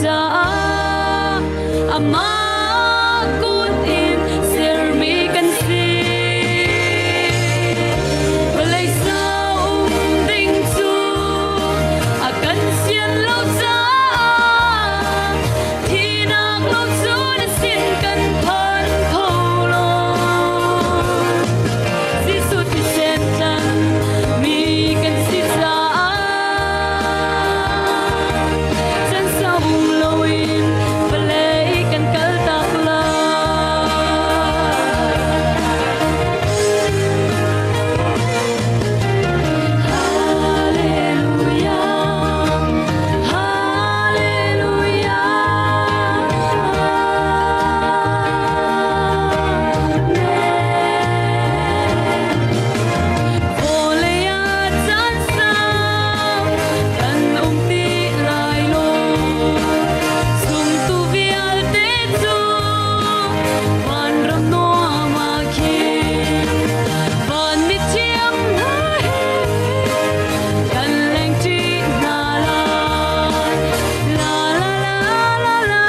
caah amah kut in sermi kan si. Vawlei sau um ding cu a kan sian lo caah thihnak lo cu na sin kan phan kho lo. Jesuh thisen tlan mi kan si caah chan sau um loin vawlei kan kaltak lai. Hallelujah, Hallelujah, Amen. Vawlei ah caan sau kan um ti lai lo. Zumtu vialte cu vanram nuam ah khin van mithiang hna he kan lengṭi hna lai. La la la la la,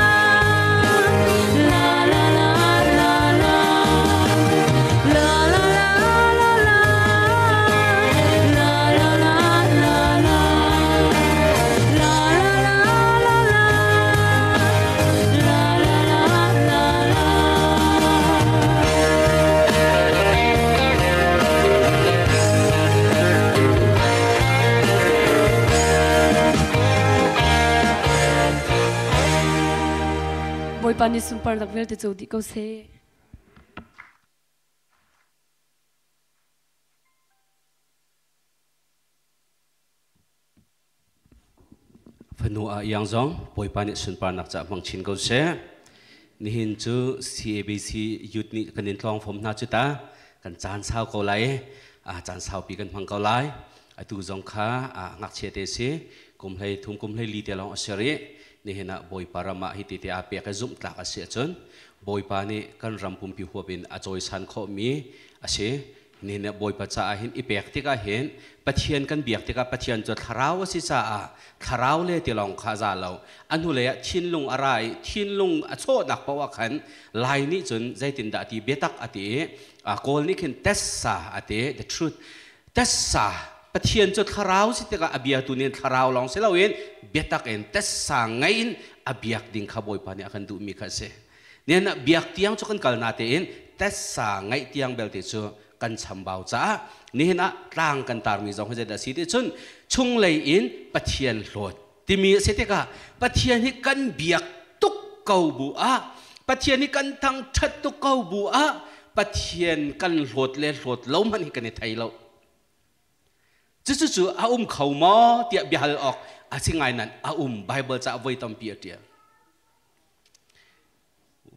la la la la la, la la la la la, la la la la la, la la la la la, la la la la la. Bawipa nih sunparnak vialte co dih ko seh. Fanu a iang zong Bawipa nih sunparnak ca hmang chin ko seh. Nihin cu CABC youth nih kan in tlawng fom hna cu ta kan caan sau ko lai a caan saupi kan hmang ko lai. Atu zong kha a ngakchia te si kum hlei thum kum hlei li te lawng a si rih. Nihin ah Bawipa ram ah hi ti te aa pek i zumh tlak a si ahcun Bawipa nih kan ram pumpi huap in a cawisan khawhmi a si. Nihin ah Bawipa caah hin i pek tikah hin Pathian kan biak tikah Pathian cu thlarau a si caah thlarau le ti lawng kha a za lo. A hnulei ah thinlung a ra i thinlung a chawhnak paoh ah khan Lai nih cun zeitindah ti biatak a ti i Kawl nih khin tessa a ti, the truth. Tessa Pathian cu thlarau si tikah a biatu nih thlarau lawng si loin biatak in tessa ngei in a biak ding kha Bawipa nih a kan duhmi kha a si. Nihin ah biak tiang cu kan kal na tein tessa ngaih tiang belte cu kan chambau caah nihin ah tlang kan tarmi zong hi zeidah si ti cun chunglei in Pathian hlawt timi a si tikah Pathian hi kan biak tuk ko bu ah Pathian hi kan thangṭhat tuk ko bu ah Pathian kan hlawt le hlawt lo hmanh hi kan i thei lo. Cucu cu a um kho maw tiah biahal awk a si ngai nan a um Bible ca voi tampi a ṭial.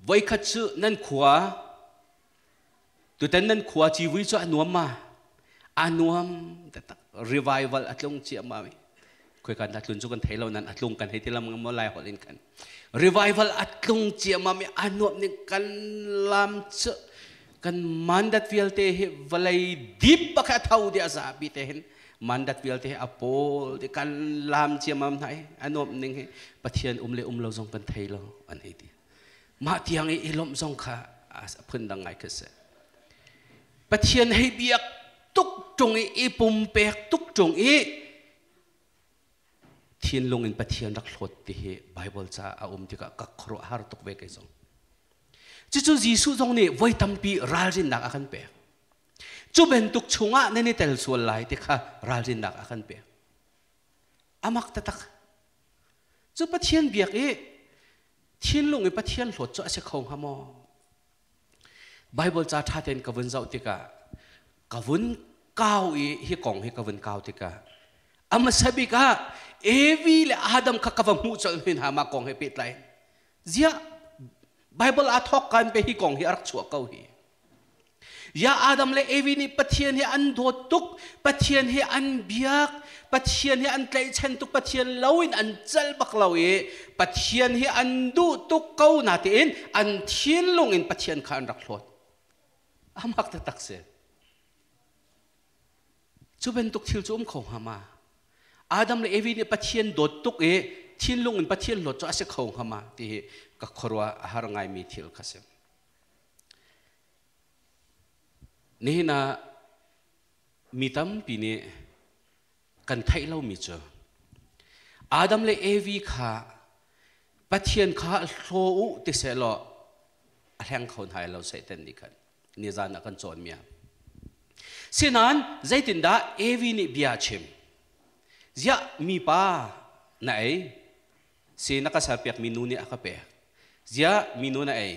Voikhat cu nan khua tutan nan khua civui cu a nuam ma a nuam taktak revival a tlung ciammam i khoi kan a tlun cu kan thei lo nan a tlung kan hei ti lam mo lai holh in kan revival a tlung ciammam i a nuam ning kan lam cu kan mandat vialte hi vawlei dip bak a tho di a zapi te hin mandat vialte hi a pawl ti kan lam ciammam hna i a nuam ning hi Pathian um le um lo zong kan thei lo an hei ti mah tiang i i lawmh zong kha a phun dang ngai kha si Pathian hei biak tuk ṭung i i pumpek tuk ṭung i thinlung in Pathian rak hlawt ti hi Bible ca a um tikah ka khuaruah har tuk ve kei zong. Cucu Jesuh zong nih voi tampi ralrinnak a kan pek. Cu bantuk chungah nan i tel sual lai ti kha ralrinnak a kan pek. Amak taktak. Cu Pathian biak i thinlung i Pathian hlawt cu a si kho hnga maw? Bible ca ṭha tein ka vun zoh tikah ka vun kau i hi kong hi ka vun kau tikah a hmasa bik ah Evi le Adam kha ka va hmuh colh hna mah kong he pehtlai ziah Bible aa thawk kan pe hi kong hi a rak chuah ko hi Ya Adam le Evi nih Pathian hi an dawt tuk, Pathian hi an biak, Pathian hi an tlaihchan tuk, Pathian loin an cal bak lo i Pathian hi an duh tuk ko natein an thinlung in Pathian kha an rak hlawt. Amak taktak si. Cu bantuk thil cu um kho hnga ma? Adam le Evi nih Pathian dawt tuk i Thinlung in Pathian hlawt cu a si kho hnga ma ti hi ka khuaruah a har ngaimi thil kha si. Nihin ah mi tampi nih kan theih lomi cu Adam le Evi kha Pathian kha hlaw u ti sehlaw a hleng kho hna lo Satan nih khan nizan ah kan cawn mi ah. Sinain zeitindah Evi nih bia a chim? Ziah mipa na ei? Si na ka serpiakmi nu nih a ka pek. Ziah minu na ei?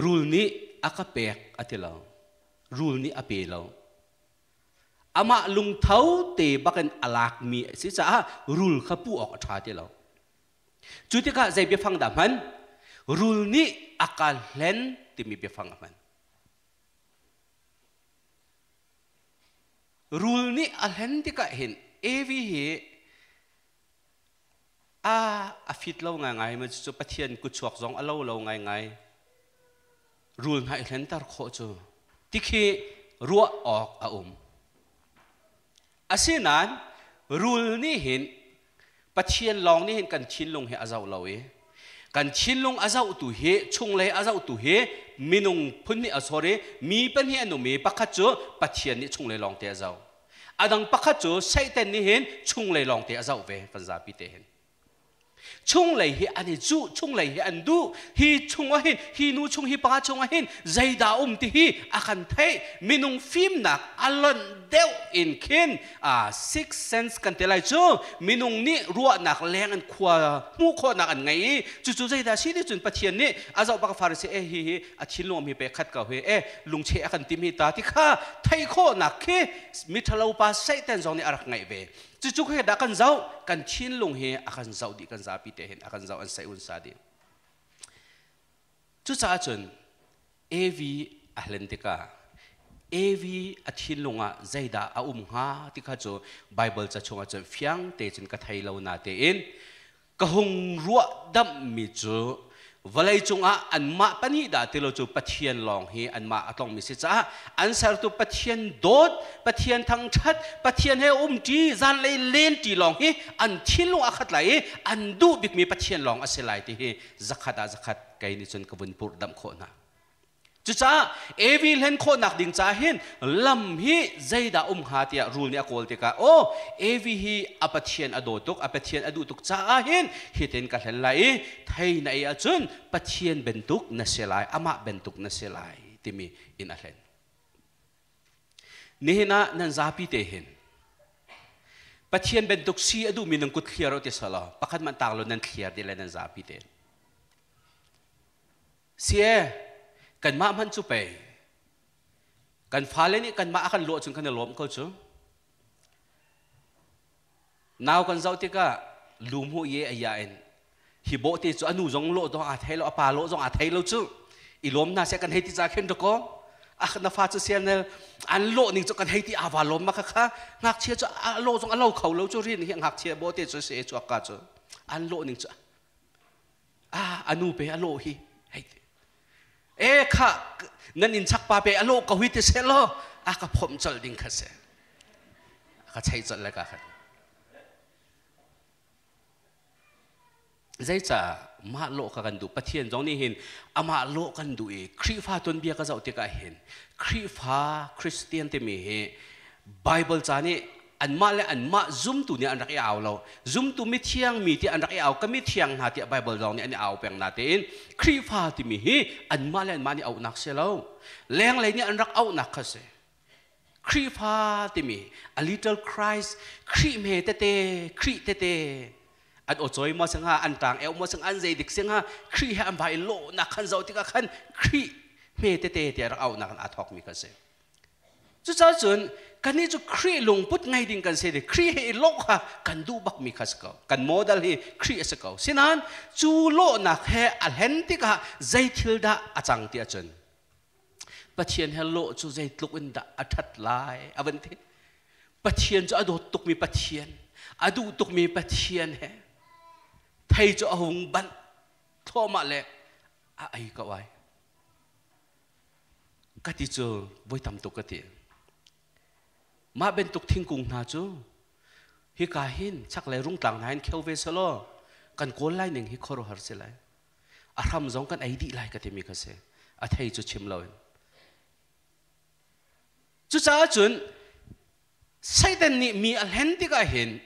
Rul nih a ka pek a ti lo. Rul nih a pe lo. Amah lungtho te bakin a lakmi a si caah rul kha puh awk a ṭha ti lo. Cu tikah zei biafang dah hman? Rul nih a ka hlen timi biafang a hman. Rul nih a hlen tikah hin Evi hi a a fit lo ngaingai ma cu Pathian kutchuak zong a lo lo ngaingai. Rul hna i hlenter khawh cu tikhi ruah awk a um. Asinain rul nih hin Pathian lawng nih hin kan thinlung hi a zoh lo i kan thinlung a zohtu hi chunglei a zohtu hi minung phun nih a sorry mi pahnih an um i pakhat cu Pathian nih chunglei lawng te a zoh. A dang pakhat cu Satan nih hin chunglei lawng te a zoh ve kan zapi te hin. Chunglei hi an i cuh, chunglei hi an duh. Hi chungah hin, hi nu chung, hi pa chungah hin zeidah um ti hi a kan theih. Minung fimnak a lonh deuh in khin sixth sense kan ti lai cu minung nih ruahnak leng an khua hmuh khawhnak an ngei i cucu zeidah si ti cun Pathian nih a zoh bak Pharisee e hi hi a thinlung mi pe khat ko hi e lungche a kan tim hi ta ti kha theih khawhnak khi miṭhalo pa Satan zong nih a rak ngeih ve. Cucu khi dah kan zoh kan thinlung hi a kan zoh dih kan zapi te hin a kan zoh an sai un sa dih. Cucaah cun Evi a hlen tikah Evi a thinlung ah zeidah a um hnga ti kha cu Bible ca chungah cun fiang te cun ka thei lo na tein ka hung ruah damhmi cu vawlei cungah anmah pahnih dah ti lo cu Pathian lawng hi anmah a tlongmi si caah an sertu Pathian dawt, Pathian thangṭhat, Pathian he umṭi, zanlei lenṭi lawng hi an thinlung a khat lai i an duh bikmi Pathian lawng a si lai ti hi zakhat ah zakhat kei nih cun ka vun purh damh khawh hna. Cucaah Evi hlen khawhnak ding caah hin lam hi zeidah um hnga tiah rul nih a kawl tikah aw Evi hi a Pathian a daw tuk a Pathian a duh tuk caah hin hitin ka hlen lai i thei na ei ahcun Pathian bantuk na si lai amah bantuk na si lai timi in a hlen. Nihin ah nan zapi te hin Pathian bantuk si a duhmi nan kut thliar u ti selaw pakhat man tak lo nan thliar dih le nan zapi te. Sie kanmah hmanh cu pei kan fale nih kanmah a kan lawh cun kan i lawm ko cu. Nau kan zoh tikah lu hmuh ye a ya in hi bawhte cu a nu zong lawh dong aa thei lo a pa lawh zong aa thei lo cu i lawm hna seh kan hei ti ca khin dakaw a na fa cu sianel an lawh ning cu kan hei ti aa va lawm ma kha kha ngakchia cu a lawh zong a lo kho lo cu rin hi ngakchia bawhte cu se chuak ka cu an lawh ning cu ah anu pe a lawh hi hei ti e kha nan inn chak pa pe a lawh ko hi ti se law a ka phomh colh ding kha se a ka chei colh le ka khan zeicah mah lawh kha kan duh Pathian zong nih hin amah lawh kan duh i Khrihfa tuanbia ka zoh tikah hin Khrihfa Christian timi hi Bible ca nih anmah le anmah zumtu nih an rak i au lo zumtu mithiang mi ti an rak i au ka mithiang hna tiah Bible zong nih an i au peng na tein Khrihfa timi hi anmah le anmah nih auhnak si lo lenglei nih an rak auhnak kha si Khrihfa timi a little Christ Khrih hme tete Khrih tete an aw cawi maw singha an ṭang eu maw singha an zei dik singha Khrih he an vai lawhnak khan zoh tikah khan Khrih hme tete tiah rak auhnak in aa thawkmi kha si Cucaah cun kannih cu Khrih lungput ngei ding kan si i Khrih he i lawh kha kan duh bakmi kha si ko. Kan model hi Khrih a si ko. Sinain cu lawhnak he a hlen tikah zei thil dah a cang ti ahcun Pathian he lawh cu zeitluk in dah a ṭhat lai a van ti. Pathian cu a dawt tukmi Pathian, a duh tukmi Pathian he thei cu a hung banh thluahmah le a ei ko ai. Ka ti cu voi tam tuk ka ti. Mah bantuk thingkung hna cu Hika hin chaklei rungtlang hna hin kheu ve selaw kan kawl lai ning hi khuaruahhar si lai. A hram zong kan ei dih lai ka timi kha si. A thei cu chim loin. Cucaah cun Satan nih mi a hlen tikah hin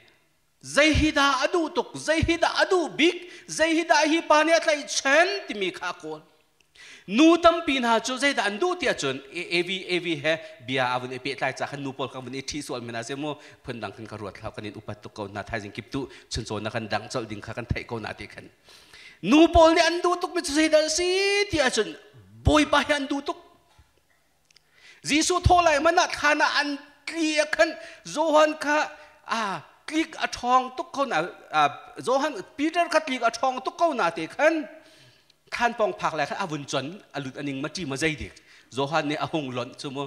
zei hi dah a duh tuk, zei hi dah a duh bik, zei hi dah hi pa nih a tlaihchan timi kha a kawl. Nu tampi hna cu zeidah an duh tiah cun AV AV he bia a vun i pehtlai ca khan nu pawl kha vun i ṭhi sual men ah seh mu phundang khan ka ruat hlah kan in upat tuk ko hna thaizing kip tu chuncaw na kan dang colh ding kha kan theih ko na ti khan nu pawl nih an duh tuk mi cu zeidah a si tiah cun Bawipa hi an duh tuk. Jesuh thaw lai man ah thlan ah an tli a khan Johan kha a tlik a ṭhawng tuk ko na Johan Peter kha tlik a ṭhawng tuk ko na te khan thlan pong phak lai khan a vun chon a lut aning ma ṭi ma zei dik Johan nih a hung lonh cu mu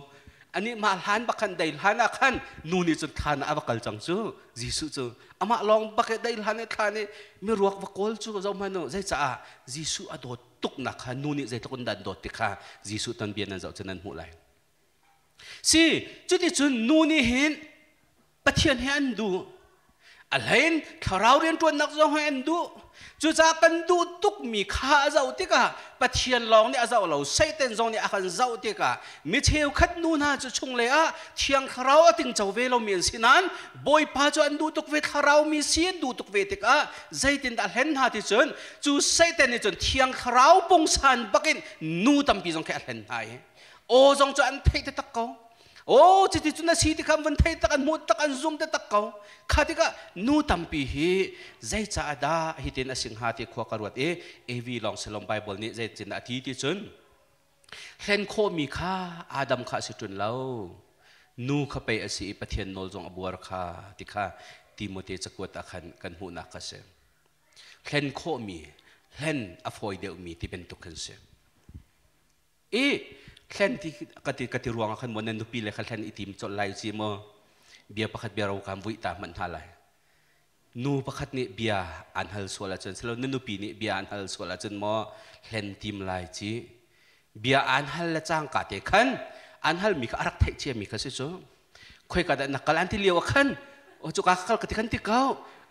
ani mah hlan bak khan dei hlan ah khan nu nih cun thlan ah a va kal cang cu Jesuh cu amah lawng bak dei hlan i thlan i mi ruak va kawl cu zo hmanh u zeicaah Jesuh a dawt tuknak kha nu nih zeitluk in dah an dawt ti kha Jesuh tonbia nan zoh cu nan hmuh lai. Si, cuticun nu nih hin Pathian he an duh. A hlein thlarau rianṭuannak zong he an duh. Cucaah kan duh tukmi kha a zoh tikah Pathian lawng nih a zoh lo, Satan zong nih a kan zoh tikah mi cheukhat nu hna cu chunglei ah Thiang Thlarau a tingco ve lomi an si nain Bawipa cu an duh tuk ve, thlarau mi si an duh tuk ve tikah zeitindah a hlen hna ti cun cu Satan nih cun Thiang Thlarau pungsan bakin nu tampi zong khi a hlen hna i aw zong cu an theih taktak ko. Aw cuti cun a si ti kha an vun theih tak an hmuh tak an zum taktak ko. Kha tikah nu tampi hi zeicaah dah hitin a si hnga ti khua ka ruat i AV lawng si lo Bible nih zeitin a ti ti cun hlen khawhmi kha Adam kha a si ṭun lo. Nu kha pei a si i Pathian nawl zong a buar kha ti kha Timote cakuat ah khan kan hmuhnak kha si. Hlen khawhmi, hlen a fawi deuhmi ti bantuk khan si. I hlen ti ka ti ka ti ruangah khan maw nan nupi le kha hlen i tim colh lai ci maw bia pakhat bia ro kam vuih ta hmanh hna lai. Nu pakhat nih bia an hal sual ahcun silo na nupi nih bia an hal sual ahcun maw hlen tim lai ci. Bia an hal le cangka te khan an halmi kha a rak theih ciami kha si cu. Khoika dah na kal an ti lio ah khan o cuka ka kal ka ti khan ti ko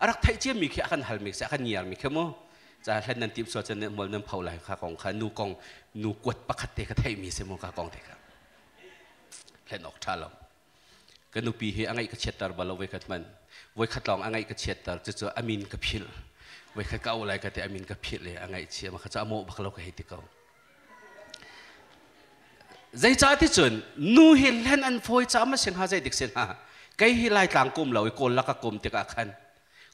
a rak theih ciami khi a kan halmi si a kan ngiarmi khi mu. Ca hlen nan tim sual cun mual nan pho lai kha kong kha nu kong nu kuat pakhat te ka theihmi si mu ka kong te kha. Hlen awk ṭha lo. Ka nupi hi a ngaih ka chiatter bal lo voikhat hmanh. Voikhat lawng a ngaih ka chiatter cucu a min ka philh. Voikhat ka auh lai ka ti a min ka philh i a ngaihchia ma kha cu a mawh bak lo ka hei ti ko. Zeicah ti cun nu hi hlen an fawi caah ma si hnga zei dik si hnga. Kei hi Laitlang kum lo i Kawl lak ka kum tikah khan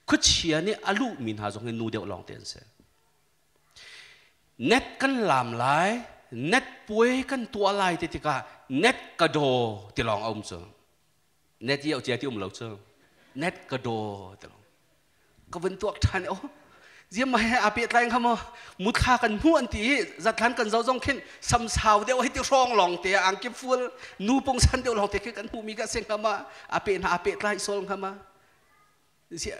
khuachia nih a luhmi hna zong hi nu deuh lawng te an si. Net kan laam lai, net puai kan tuah lai ti tikah net ka daw ti lawng a um cu. Net iau cia ti um lo cu. Net ka daw ti lawng. Ka vun tuak ṭhan i oh ziam ma he aa pehtlai hnga maw muthla kan hmuh an ti i zatlan kan zoh zong khin samsau deuh hei ti hrawng lawng te ah angki fual nu pungsan deuh lawng te khi kan hmuhmi ka si hnga ma a peh hna aa pehtlai sual hnga ma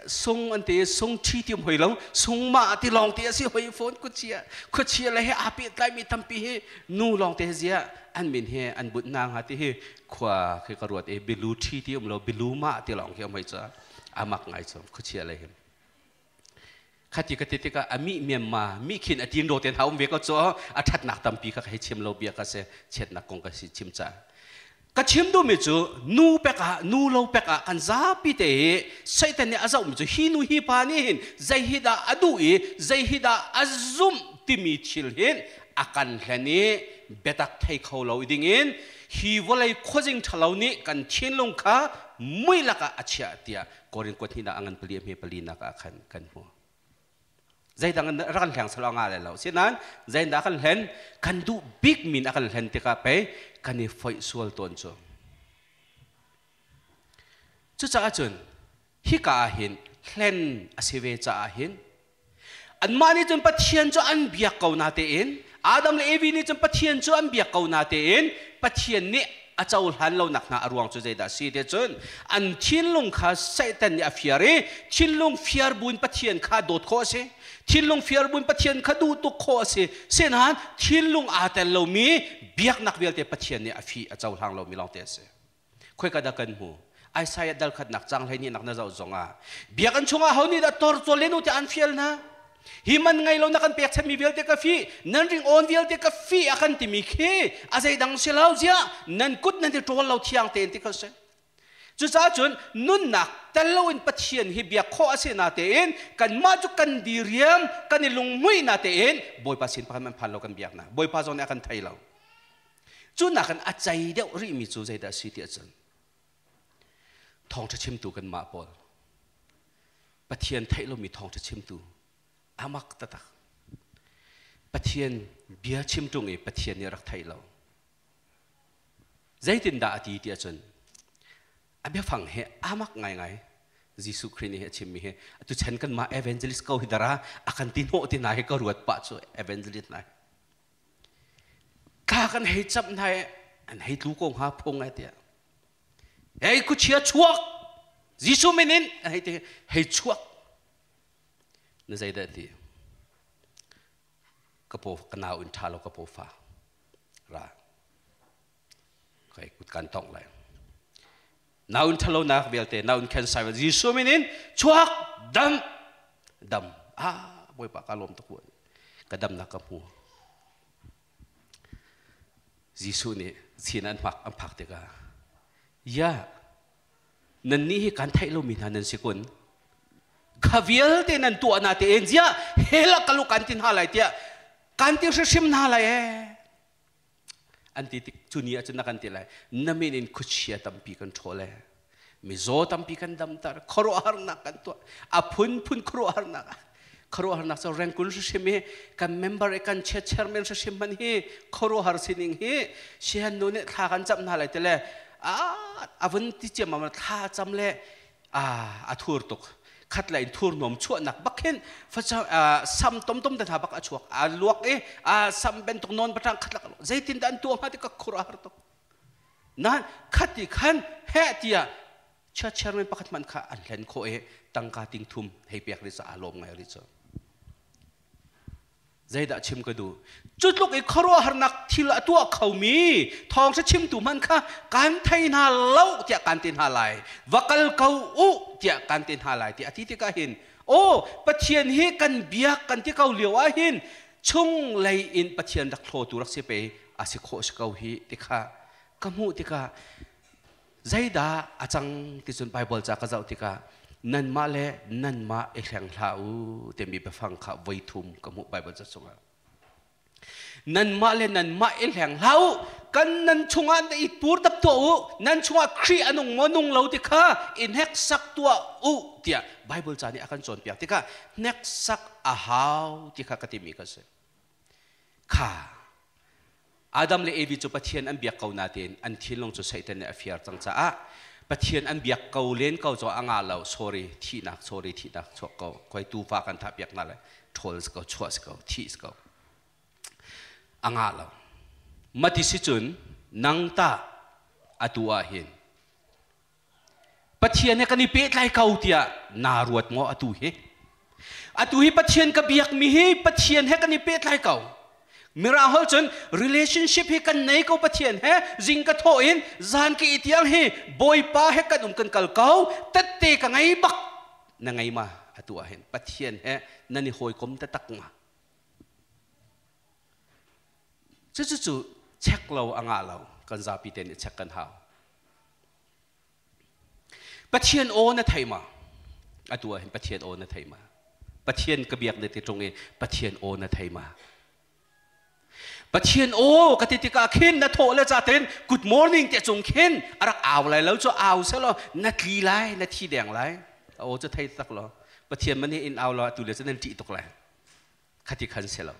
Sung an ti sung ṭhi ti um hoi lo sung ma ti lawng ti a si hoi phone khuachia khuachia le he aa pehtlaimi tampi hi nu lawng te zia an min he an bunh hna hnga ti hi khua khi ka ruat i bilu ṭhi ti um lo bilu ma ti lawng khi um hoi ca amak ngai cu khuachia le hi khati ka ti tikah a mi Myanmar mi khin a tin ro ten ha um ve ko cu a ṭhatnak tampi kha ka hei chim lo bia ka si chiatnak kong ka si chim ca Ka chim duhmi cu nu pek ah nu lo pek ah kan zapi te hi Satan nih a zohmi cu hi nu hi pa nih hin zei hi dah a duh i zei hi dah a zumh timi thil hin a kan hlen i biatak thei kho lo ding in hi vawlei khuazing ṭhalo nih kan thinlung kha mui lakah a chiah tiah Korin kuat hnihnak a ngan pali a hme pali nak ah khan kan hmuh. Zeidang in rak kan hleng selaw nga le lo. Sinain zeidah kan hlen? Kan duh bik min a kan hlen tikah pei kan i foih sual tawn cu. Cucaah cun hika ah hin hlen a si ve caah hin anmah nih cun Pathian cu an biak ko na tein Adam le Evi nih cun Pathian cu an biak ko na tein Pathian nih a cohlan lonak hna a ruang cu zeidah a si ti cun an thinlung kha Satan nih a fiar i thinlung fiar buin Pathian kha dawt khawh a si thinlung fiar buin Pathian kha duh tuk khawh a si sinain thinlung aa tel lomi biaknak vialte Pathian nih a fi a cohlang lomi lawngte a si khoika dah kan hmu? Isaiah dal khatnak cang hlei nak na zoh zongah biakinn chungah ho nih dah tor cawl len u tiah an fial hna. Hi man ngei lo na kan pek chanmi vialte ka fi, nan ring awn vialte ka fi a kan timi khi a zeidang si lo ziah nan kut nan i ṭawl lo thiang tein ti kha si. Cucaah cun nunnak tel loin Pathian hi biak khawh a si na tein kanmah cu kan diriam kan i lunghmuih na tein Bawipa sin pakhat man phan lo kan biak na. Bawipa zong nih a kan thei lo. Cu nakin a cei deuh rihmi cu zeidah a si ti ahcun thawngṭha chimtu kanmah pawl Pathian theih lomi thawngṭha chimtu amak taktak. Pathian bia chim ṭung i Pathian nih a rak theih lo. Zeitindah a ti ti ahcun a biafang he amak ngaingai Jesuh Khrih nih a chimmi hi atu chan kanmah evangelist ko hi dara a kan ti hnawh ti hna hi ka ruat pah cu evangelist hna Thla kan hei camh hna i an hei tlu ko hnga phung ai tiah. Hei khuachia chuak Jesuh min in an hei ti hei chuak. Na zeidah ti? Ka paw ka nau in ṭha lo ka paw fa ra kai kut kan tongh lai. Nau in ṭhalonak vialte nau in cancer Jesuh min in chuak dam dam ah Bawipa ka lawm tuk ka damnak ka hmu Jesuh nih sin an phak an phak tikah ya nannih hi kan theih lomi hna nan si kun kha vialte nan tuah na tein ziah hell ah kalu kan ti hna lai tiah kan ti hrimhrim hna lai ee an ti tik cu ni ahcun na kan ti lai na min in khuachia tampi kan ṭhawl e mizaw tampi kan damter khuaruahharnak kan tuah a phunphun khuaruahharnak khuaruahharnak cu rengkun hrimhrim hi kan member i kan chia chairman hrimhrim hman hi khuaruahhar sining hi sian nu nih thla kan camh hna lai tile a vun ti ciammam thla cam le a thur tuk khat la in thur nom chuahnak bak hin sam tom tom te hna bak a chuak a luak i a sam bentuk non patang khat lak zeitin dah an tuah hnga ti ka khur a har tuk nan khat ti khan he tia chia chairman pakhat man kha an hlen kho i tangka ting thum hei pek ri cha a lawm ngai ri cha Zeidah chim ka duh? Cu tluk i khuaruahharnak thil a tuah khomi thawngṭha chimtu hmanh kha kan thei hna lo tiah kan ti hna lai. Va kal ko u tiah kan ti hna lai tiah a ti tikah hin aw Pathian hi kan biak kan ti ko lio ah hin chunglei in Pathian rak hlawtu rak si pe a si khawh si ko hi ti kha ka hmuh tikah Zeidah a cang ti cun Baibal ca ka zoh tikah nanmah le nanmah i hleng hlah u timi biafang kha voi thum ka hmuh Baibal ca chungah. Nanmah le nanmah i hleng hlah u kan nan chungah na i pur dap tuah u nan chungah Khrih a nung maw nung lo ti kha i hneksak tuah u tiah Baibal ca nih a kan cawnpiak tikah hneksak a hau ti kha ka timi ka si. Kha Adam le Evi cu Pathian an biak ko nain an thinlung cu Satan nih a fiar cang caah Pathian an biak ko len ko cu a ngah lo sorry thihnak sorry thihnak chuak ko koi tufa kan thah piak hna le ṭhawl si ko chuah si ko thih si ko a ngah lo mati si cun nang ta atu ah hin Pathian he kan i pehtlai ko tiah naa ruat maw atu hi? Atu hi Pathian ka biakmi hi Pathian he kan i pehtlai ko. Mirang holh cun relationship hi kan nei ko Pathian he zing ka thawh in zan ka i tiang hi Bawipa he kan um kan kal ko tette ka ngei bak na ngei ma atu ah hin Pathian he nan i hawikom taktak ma Cucu check lo a ngah lo kan zapi te nih check kan hau. Pathian aw na thei ma? Atu ah hin Pathian aw na thei ma? Pathian ka biak na ti ṭung i Pathian aw na thei ma? Pathian aw ka ti tikah khin na thawh le ca tein good morning te cung khin a rak au lai lo cu au selaw na tli lai na thi deng lai a aw cu thei tak lo Pathian man hi in au lo atu le cu nan ṭih tuk lai khati khan si lo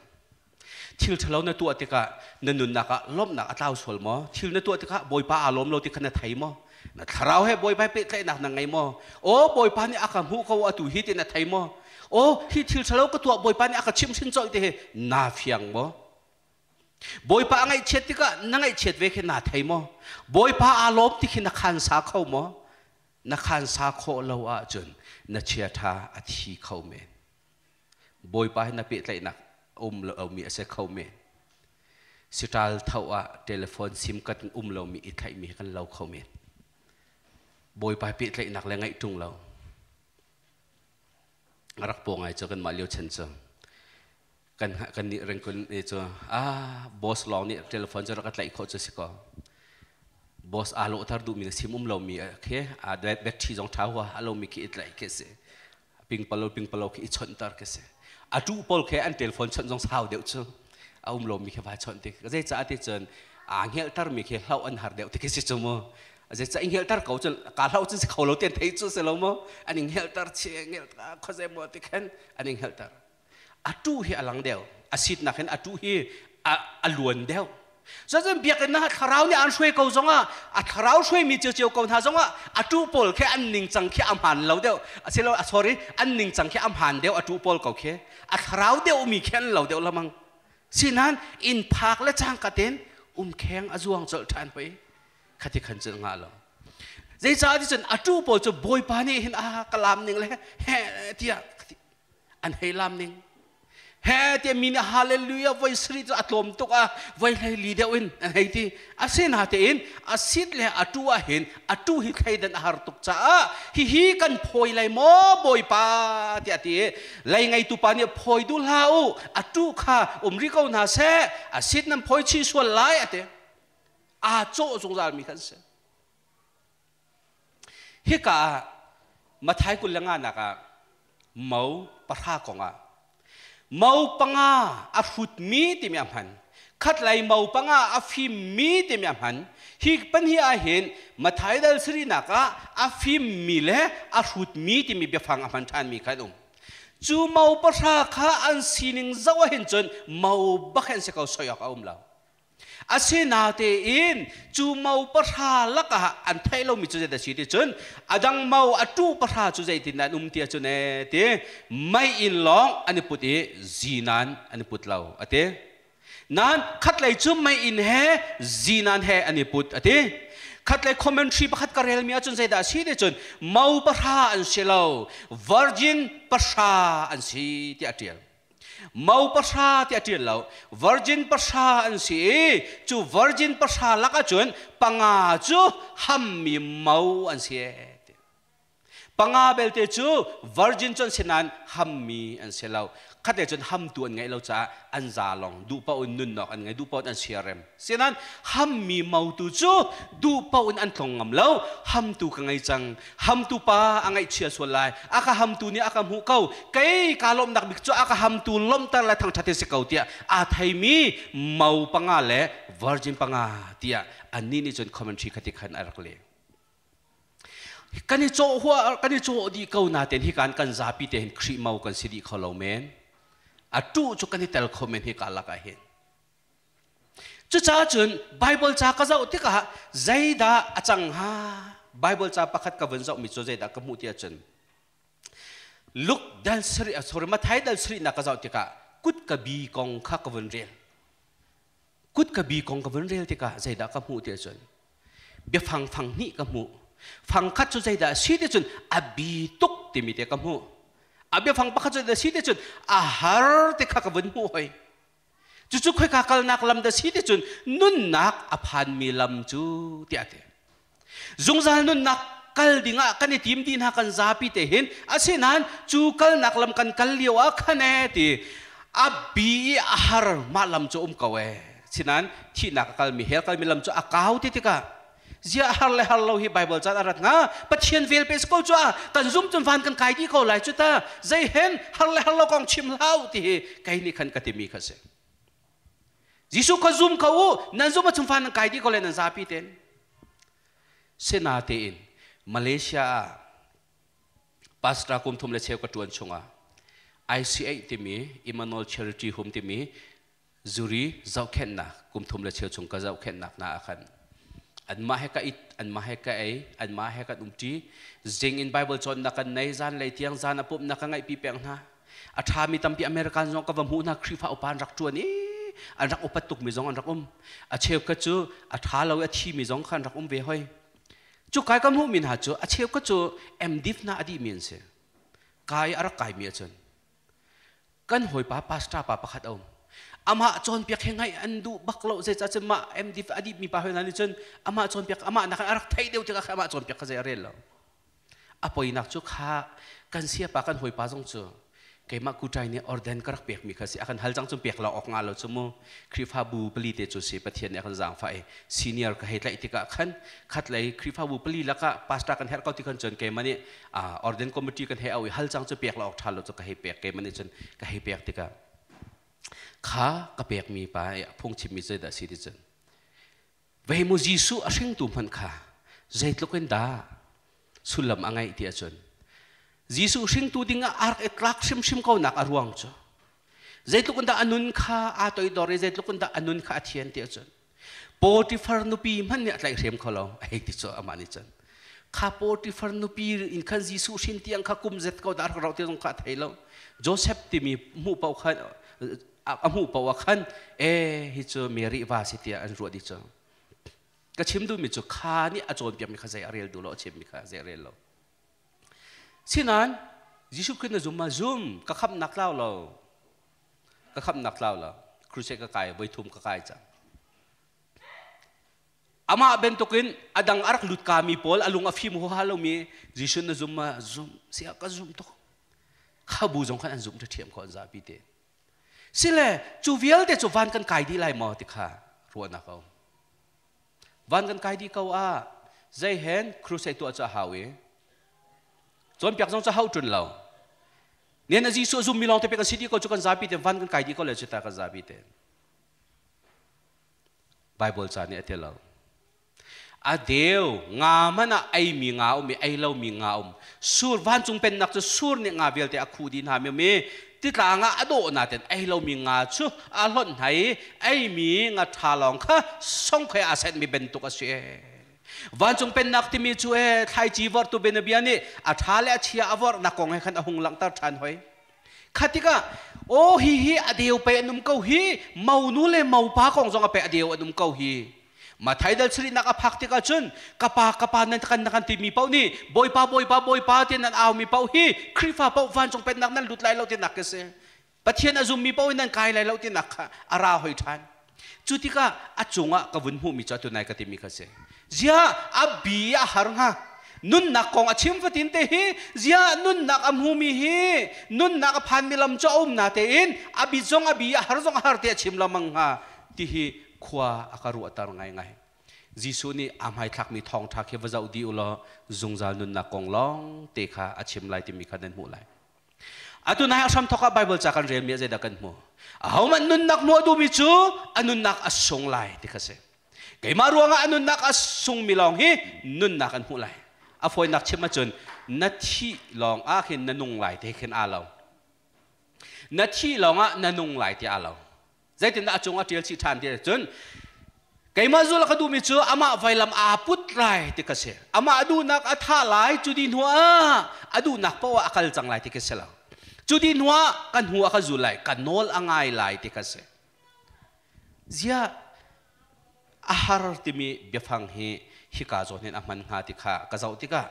thil ṭhalo na tuah tikah na nunnak ah lawmhnak a tlau sual maw thil na tuah tikah bawipa aa lawm lo ti kha na thei maw na thlarau he bawipa pehtlaihnak na ngei maw aw bawipa nih a ka hmuh ko atu hi ti na thei maw aw hi thil ṭhalo ka tuah bawipa nih a ka chimhhrin colh ti hi naa fiang maw bawipa a ngaihchiat tikah na ngaihchiat ve khi naa thei maw bawipa aa lawm ti khi na khan sa kho maw na khan sa khawh lo ahcun na chiaṭha a thi kho men Bawipa he na pehtlaihnak um lomi a si kho men. Siṭal tho ah telephone sim kan um lomi i thlaihmi kan lo kho men. Bawipa pehtlaihnak le ngaih ṭung lo. A rak paw ngai cu kanmah lio chan cu. Kan kan nih rengkun e cu ah boss lawng nih telephone cu rak ka tlaih khawh cu si ko. Boss aa lawhter duhmi na sim um lomi khi a battery zong ṭha hua a lomi khi i tlaih khi si. Pingpalo pingpalo khi i chawnhter khi si. A tu pawl khi an telephone chawnh zong sau deuh cu a um lomi khi vai chawnh tik. Zeicah ti cun aa hngelhtermi khi hloh an har deuh ti khi si cu mu. Zeicah i hngelhter ko cun ka hloh cun si kho lo ti an thei cu si lo mu. An i hngelhter chi hngelh khuazei maw ti khan an i hngelhter. A tu hi a lang deuh. A sitnak hin a tu hi a luan deuh. Cun biakinn ah thlarau nih an hruai ko zongah a thlarau hruaimi ciocio ko hna zongah a tu pawl khi an ningcang khi a hmaan lo deuh. Asilo sorry an ningcang khi a hmaan deuh a tu pawl ko khi. A thlarau deuh mi khi an lo deuh lamang. Sinan inn phak le cangka ten umkheng a zuang colh ṭhan hoi. Khati khan cun ngah lo. Zeicah ti cun a tu pawl cu Bawipa nih hin a ka lam ning le he tiah an hei lam ning he tiah mi nih hallelujah voi sari cu a tlawm tuk a voi hlei li deuh in an hei ti asinatein a sit le a tu ah hin a tu hi thleidan a har tuk caah hihi kan phawi lai maw Bawipa tiah ti i lei ngeitu pa nih phawi duh hlah u a tu kha um rih ko hna seh a sit nan phawi chih sual lai a ti aa cawh zungzal mi khan si. Hika ah Matthai 25 nak ah mo pahra kong ah mo panga a hrutmi timi a hman. Khatlei mo panga a fimmi timi a hman. Hi pahnih ah hin Matthai dal sarihnak ah a fimmi le a hrutmi timi biafang a hman ṭhanmi kha an um. Cu mo pahra kha an sining zoh ah hin cun mo bak hin si ko soi awk a um lo. Asinatein cu mo pahra lakah an theih lomi cu zeidah a si ti cun a dang mo a tu pahra cu zeitindah an um ti ahcun ee ti mei-inn lawng an i put i zinan an i put lo a ti. Nain khatlei cu mei-inn he zinan he an i put a ti. Khatlei commentary pakhat ka relmi ahcun zeidah a si ti cun mo pahra an si lo virgin pahra an si tiah a ṭial. Mo pahra tiah ṭial lo. Virgin pahra an si i cu virgin pahra lak ahcun panga cu hammi mo an si. Panga belte cu virgin cu an si nain hammi an si lo. Khat cun hamtu an ngeih lo caah an za long duh paoh in nunnak an ngei duh paoh in an siarem. Sinan hammi motu cu duh paoh in an tlong ngam lo. Hamtu ka ngei cang. Hamtu pa a ngaihchia sual lai. A ka hamtu nih a ka hmuh ko. Kei ka lawmhnak bik cu a ka hamtu lawmhter le thangṭhat hi si ko tiah aa theimi mo panga le virgin panga tiah annih nih cun commentary khati khan a rak leh. Kan i cawh hua kan i cawh dih ko natein hi kan kan zapi te hin Khrih mo kan si dih kho lo men. A tuh cu kan i tel kho men hi ka lak ah hin. Cucaah cun Baibal ca ka zoh tikah zeidah a cang hnga? Baibal ca pakhat ka vun zohmi cu zeidah ka hmuh ti ahcun Luke dal sarih sorry Matthai dal sarihnak ka zoh tikah kutkabi kong kha ka vun rel. Kutkabi kong ka vun rel tikah zeidah ka hmuh ti ahcun biafang fang hnih ka hmuh. Fang khat cu zeidah a si ti cun a bi tuk timi te ka hmuh. A biafang pakhat cu zeidah a si ti cun a har ti kha ka vun hmuh hoi. Cucu khoika kalnak lam dah si ti cun nunnak a phanmi lam cu tiah a ti. Zungzal nunnak kal dingah kan i tim dih hna kan zapi te hin asinain cu kalnak lam kan kal lio ah khan ee ti a bi i a har mah lam cu um ko ee. Sinain thihnak a kalmi hell kalmi lam cu a kau ti tikah zia har le har lo hi Bible caan a rat nga Pathian vel pe ko cu a kan zum cun van kan kai dih ko lai cu ta zei hen har le har lo kong chim hlau ti hi kei nih khan ka timi kha si Jesuh kha zum ko u nan zum ahcun van nan kai dih ko lai nan zapi ten sinatein Malaysia ah pastor kum thum le cheu ka tuan chungah ICA timi Emmanuel Charity Home timi zuri zohkhenhnak kum thum le cheu chung ka zohkhenhnak na ah khan anmah he ka it anmah he ka ei anmah he kan umṭi zing in Bible cawnnak kan nei zan lei tiang zan a pumhnak ka ngaihpi peng hna a ṭhami tampi American zong ka va hmuh hna Khrihfa upa an rak ṭuan i an rak upat tukmi zong an rak um a cheukhat cu a ṭha lo i a thimi zong kha an rak um ve hoi cu kai ka hmuhmi hna cu a cheukhat cu MDiv hna a dihmi an si kai a rak kaimi ahcun kan hawipa pastor pa pakhat a um. Amah cawnpiak he ngaih an duh bak lo zeicah cun mah MD a dih mi pa hoi hna nih cun amah cawnpiak amah nak a rak theih deuh tikah amah cawnpiak kha zei a rel lo. A poinak cu kha kan siapa kan hawipa zong cu keimah kutai nih orden ka rak pekmi kha si a kan hal cang cun pek lo awk nga lo cu mu Khrihfabu pali te cu si Pathian nih a kan zaangfah i senior ka hei tlaih tikah khan khatlei Khrihfabu pali lakah pastor kan herh ko ti khan cun keimah nih orden committee kan hei au i hal cang cu pek lo awk ṭha lo cu ka hei pek keimah nih cun ka hei pek tikah kha ka pekmi pa i phungchimmi zeidah si ti cun vei mu Jesuh a hringtu hmanh kha zeitluk in dah sullam a ngeih ti ahcun Jesuh hringtu ding ah ark i tlak hrimhrim ko nak a ruang cu zeitluk in dah a nun kha aa toidor i zeitluk in dah a nun kha a thian ti ahcun Potifar nupi hmanh nih a tlaihhrem kho lo a hei ti cu amah nih cun kha Potifar nupi in khan Jesuh hrin tiang kha kum zet ko dah rak rauh ti zong kha a thei lo Joseph timi hmuh paoh khan a hmuh paoh ah khan e hi cu Mary va si tiah an ruah dih cu ka chim duhmi cu kha nih a cawnpiakmi kha zei a rel duh lo a chimmi kha zei a rel lo sinain Jesuh Khrist na zum ma zum ka khamhnak tlau lo ka khamhnak tlau lo crusade ka kai voi thum ka kai cang amah bantukin adang a rak lut ka mi pawl a lung a fim huaha lomi Jesuh na zum ma zum sia ka zum tuk kha bu zong khan an zum ṭhiam kho an zapi te sile cu vialte cu van kan kai dih lai maw ti kha ruahnak a um van kan kai dih ko ah zei hen crusade tuah cu a hau i cawnpiak zong cu hau ṭun lo Nian a Jesuh a zummi lawng te pek an si dih ko cu kan zapi te van kan kai dih ko le cu ta kan zapi te. Bible ca nih a ti lo. A deu nga man ah ei mi nga um i ei lo mi nga um. Sur vancung pennak cu sur nih nga vialte a khu dih hna mi mi titlang ah a dawh na ten ei lo mi nga cu a hlonh hna i ei mi nga tha lawng kha song khoi a set mi bentuk a si. Vancung pennak timi cu e thlaici vorhtu bianabia nih a ṭha le a chia a vorhnak kong he khan a hung langhter ṭhan hoi. Kha tikah aw hi hi a deu pei an um ko hi monu le mopa kong zong a pe a deu an um ko hi. Mathai dal sarinak a phak tikah cun kapa kapa nan kan na kan timi paoh nih bawipa bawipa bawipa ti nan aumi paoh hi Khrihfa paoh vancung pennak nan lut lai lo ti nak ka si. Pathian a zummi paoh in nan kai lai lo tinak kha a ra hoi ṭhan. Cu tikah a cungah ka vun hmuhmi cu atu nai ka timi kha si. Zia a bi a har hnga. Nunnak kong a chim fatin te hi zia nunnak a hmumi hi nunnak a phanmi lam cu a um na tein a bi zong a bi a har zong a har te a chim lamang hnga ti hi khua a ka ruahter ngaingai. Jesuh nih aa hmaithlakmi thawngṭha khi va zoh dih u law zungzal nunnak kong lawng te kha a chim lai timi kha nan hmuh lai. Atu nai a hramthawk ah Bible ca kan relmi ah zeidah kan hmuh? Ahohmanh nunnak hmuh a duhmi cu a nunnak a sung lai ti kha si. Keimah ruangah a nunnak a sungmi lawng hi nunnak an hmuh lai. A fawinak chim ahcun na thih lawng ah khin na nung lai ti khin aa lo. Na thih lawng ah na nung lai ti aa lo. Zeitindah a cung a ṭial chih ṭhan ti ahcun keimah zul a ka duhmi cu amah vailam aa put lai ti ka si. Amah a duhnak a thah lai cu di hnu ah a duhnak paoh ah a kal cang lai ti ka si lo. Cu di hnu ah ka hnu ah ka zul lai, ka nawl a ngai lai ti ka si. Ziah a har timi biafang hi hika zawn hin a hman hnga ti kha ka zoh tikah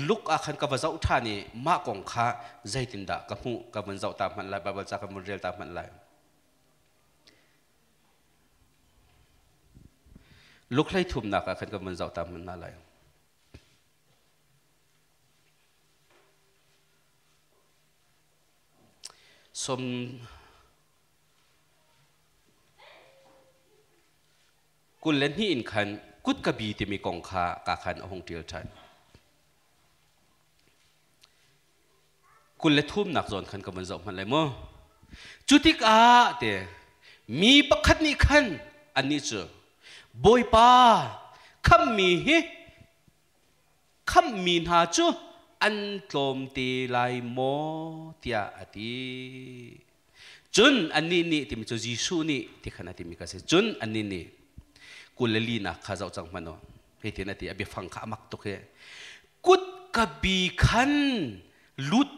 Luk ah khan ka va zoh ṭhan i mah kong kha zeitindah ka hmuh ka vun zoh ta hmanh lai Baibal ca ka vun rel ta hmanh lai. Lukhlei thumnak ah khan kan vun zoh ta hmanh hna lai. Som 22 in khan kut ka bi timi kong kha ka khan a hung ṭial ṭhan. 23 nak zawn khan ka van zoh hmanh lai mu. Cu tikah te mi pakhat nih khan annih cu Bawipa khammi hi khammi hna cu an tlawm te lai maw tiah a ti. Cun annih nih timi cu Jesuh nih ti khan a timi kha si. Cun annih nih 24 nak kha zoh cang hmanh u. Hitin a ti a biafang kha a mak tuk hi. Kut ka bi khan lut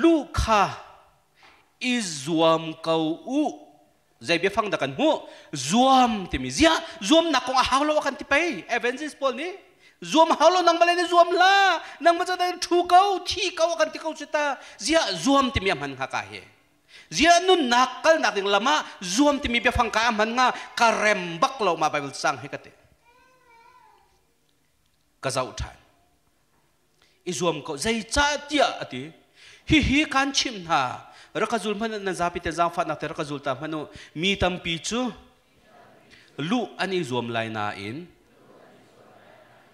lu kha i zuam ko u zei biafang dah kan hmuh zuam timi zia zuamnak kong a hau lo kan ti pei Evangelist Paul nih zuam hau lo nang bale ni zuam la nang ma cha thu ko thi ko kan ti ko chu ta zia zuam timi a hman hnga ka hi. Zia nunnak kalnak ding lam ah zuam timi biafang ka hman nga ka rem bak lo ma Bible cang hi ka ti. Ka zoh ṭhan. I zuam ko zeicahtiah a ti. Hihi kan chimh hna. Rak ka zul hmanh nan zapi te zaangfahnak te rak ka zul ta hmanh u. Mi tampi cu luh an i zuam lai nain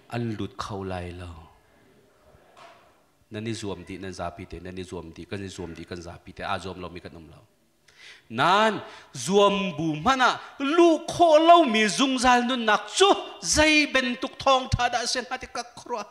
an lut kho lai lo. Nan i zuam dih nan zapi te nan i zuam dih kan i zuam dih kan zapi te aa zuam lomi kan um lo. Nain zuam bu hmanh ah luh khawh lomi zungzal nunnak cu zei bantuk thawngṭha dah a si hnga ti ka khuaruah.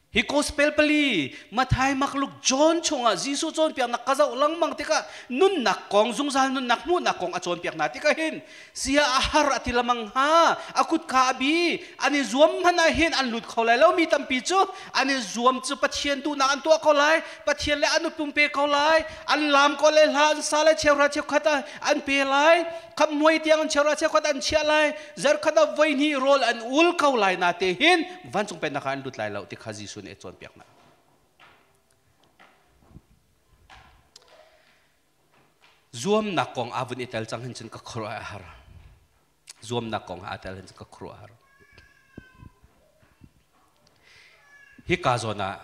Hi gospel pali Matthai, Mark, Luke, John chungah Jesuh cawnpiaknak ka zoh lengmang tikah nunnak kong, zungzal nunnak hmuhnak kong a cawnpiak hna tikah hin sia a har a ti lamang hnga, a kutka a bi, an i zuam hmanh ah hin an lut kho lai lo mi tampi cu an i zuam cu Pathian duhnak an tuah ko lai, Pathian le an upum pe ko lai, an lam ko le hla an sa lai, cheuhra cheukhat ah an pe lai, khap muai tiang an cheuhra cheukhat an chiah lai, zarkhat ah voi hnih rawl an ul ko lai na te hin vancung pennak ah an lut lai lo ti kha Jesuh nih a cawnpiak hna. Zuamnak kong aa vun i tel cang hin cun ka khuaruah a har. Zuamnak kong aa tel hin cun ka khuaruah a har. Hi ka zawn ah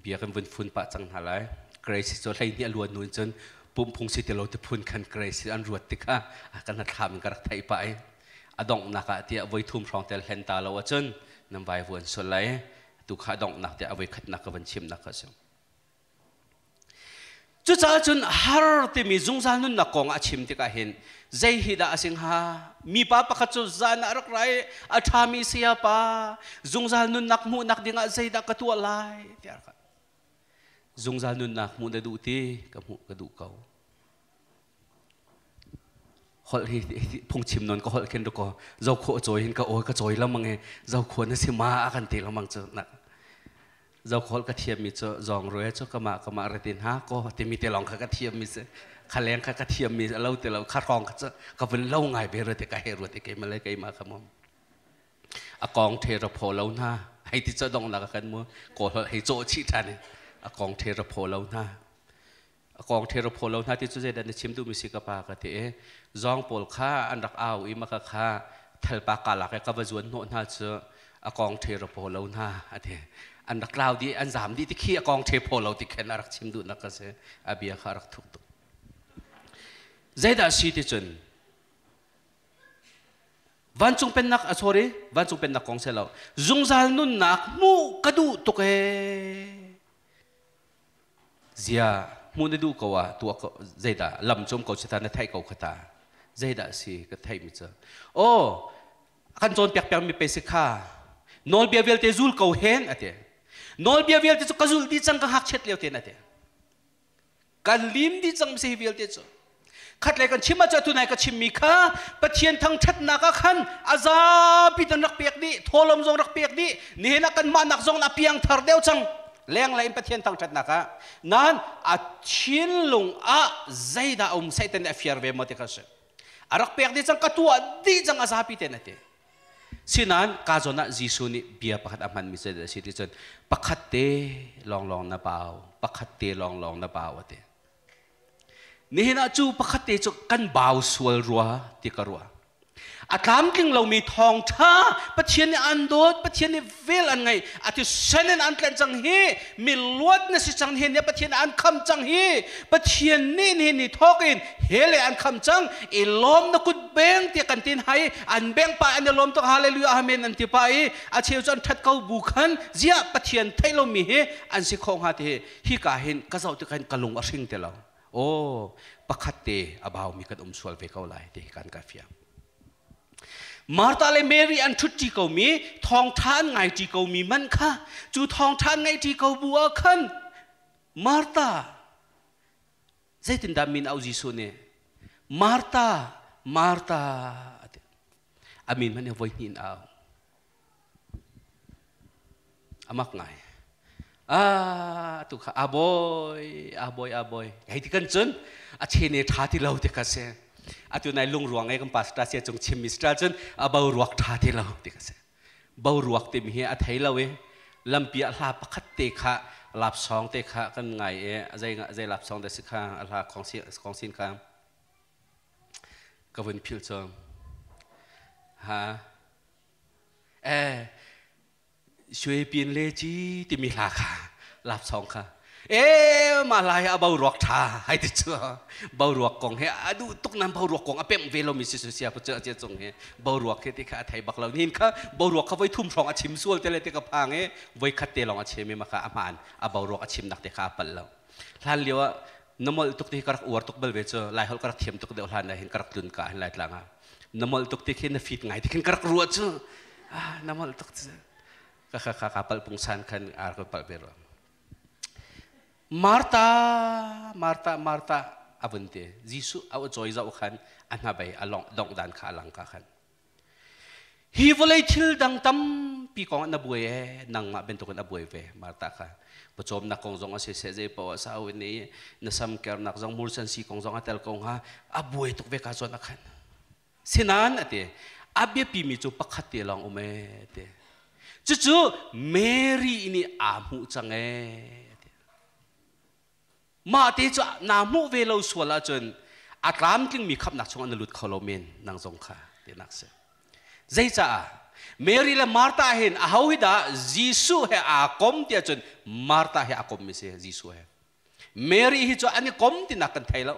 bia kan vun fun pah cang hna lai. Grace cu hleihnih a luan nu in cun pumphung si ti lo ti phun khan Grace an ruat tikah kan hnathlam in ka rak theih pah i a donghnak ah tiah voi thum hrawng tel hlen ta lo ahcun nan vai vuan sual lai. Tu kha a donghnak tiah a voi khatnak ka van chimnak kha a si. Cucaah cun har timi zungzal nunnak kong a chim tikah hin zei hi dah a si hnga? Mipa pakhat cu zan ah rak ra i a ṭhami sayapa zungzal nunnak hmuhnak dingah zeidah ka tuah lai tiah rak zungzal nunnak hmuh na duh ti ka hmuh ka duh ko. Holh hi phungchim non ka holh khin ko zo khawh cawi hin ka aw ka cawi lamang i zo khua na si ma a kan ti lamang cu nak zokhol ka thiammi cu zawng rue cu kamah kamah retin ha ko timi te lawng kha ka thiammi si kha leng kha ka thiammi lo ti lo kha hrawng kha cu ka vun lo ngai ve rute ka he ruat keimah le keimah kha mom a kong the ra pho lo hna hei ti cho dong la kan mu ko hei cho chi than a kong the ra pho lo hna a kong the ra pho lo hna ti cu zeidah na chim duhmi si ka pa ka ti i zawng pawl kha an rak au i maka kha thalpa kalak i ka va zuan hnawh hna cu a kong the ra pho lo hna a ti an rak tlau dih an zam dih ti khi a kong the pho lo ti khen a rak chim duhnak ka si a bia kha a rak thuk tuk zeidah si ti cun vancung pennak a sorry vancung pennak kong se lo zungzal nunnak hmuh ka duh tuk ee Zia hmuh na duh ko ah tuah ko zeidah lam cum ko sita na theih ko khata zeidah si ka theih mi cu oh kan cawnpiak piak mi pe si kha nawlbia vialte zul ko hen ate nawlbia vialte cu ka zul di cang ka hak chet lio ten ate kan lim di cang si vialte cu khat le kan chim ah cu tunai ka chim mi kha Pathian thangthatnak ah khan a zapi tan rak pek dih tholom zong rak pek dih nihin ah kan mah nak zong a piang thar deuh cang lenglei in Pathian thangthatnak ah nan a thinlung ah zeidah um Satan nih a fiar ve maw ti kha si a rak pek dih cang ka tuah dih cang a zapi ten a ti Sinain ka zawn ah Jesuh nih bia pakhat a hmanmi cu a si ti cun pakhat te lawnglawng na bau pakhat te lawnglawng na bau a ti Nihin ah cu pakhat te cu kan bau sual rua ti ka ruah. A tlamtling lomi thawngṭha Pathian nih an dawt, Pathian nih vel an ngei, a ti sen in an tlenh cang hi, mi luat na si cang hi nih Pathian an kham cang hi, Pathian nih nihin ni thawk in he le an kham cang, i lawm na kut beng tiah kan tin hai, an beng pa an i lawm tuk hallelujah amen an ti pa i a cheu cu an ṭhat ko bu khan ziah Pathian theih lomi hi an si khawh hnga ti hi hika hin ka zoh tikah hin ka lung a hring ti lo aw pakhat te a baumi kan um sual ve ko lai ti kan ka fiang Martha le Mary an ṭhutṭi komi thawngṭha an ngaiṭi komi man kha cu thawngṭha an ngaihṭi ko bu ah khan Martha zeitindah min au Jesuh nih Martha Martha a min hmanh voi hnih in au Amak ngai. Ah, tu kha aboy, aboy, aboy. Hei ti kan cun a chene tha ti lo ti kha si. Atu nai lungruang e kan pastor sia cung chim mi stra cun a bo ruak tha ti lo ti kha si. Bo ruak ti mi hi a thei lo e. Lampi ah hla pakhat te kha Lap song te kha kan ngai e zei zei lap song te si kha a hla khong si khong sin kha ka vun phil cho ha e Shwe pin le chi timi hla kha lap song kha e ma lai a bo ruak tha hai ti chu bo ruak kong he adu tuk nan bo ruak kong a pem ve lo mi si su sia che che chung he bo ruak he ti kha a thei bak lo nin kha bo ruak kha voi thum hrawng a chim sual te le te ka phang e voi khat te long a chim ma kha a man a bo ruak a chim nak te kha a pal lo hlan lio ah namol tuk ti ka rak uar tuk bal ve chu lai hol ka rak thiam tuk deuh hlan na hin ka rak tlun ka hin lai tlang ah namol tuk ti khi na fit ngai ti khin ka rak ruah chu ah namol tuk chu ka ka ka ka pal pungsan khan ar ka pal ve ro Martha Martha Martha avun te Jesuh a choi zau khan a hna bei a long dong dan kha lang ka khan hi vawlei thil dang tampi kong na buai e nangmah bentukin a buai ve Martha kha pawcawm nak kong zong a si se zei paoh a sau ni na sam kernak zong mursan si kong zong a tel kong ha a buai tuk ve ka zawn a khan sinan ate a biapi mi cu pakhat te lawng um e te cucu Mary nih aa hmuh cang e mah te cu naa hmuh ve lo sual ahcun a tlamtling mi khamnak chungah na lut kho lo men nang zong kha tinak si zeicaah Mary le Martha hin a ho hi dah Jesuh he aa kom tiah cun Martha he aa kom mi si Jesuh he Mary hi cu an i kom tinak kan thei lo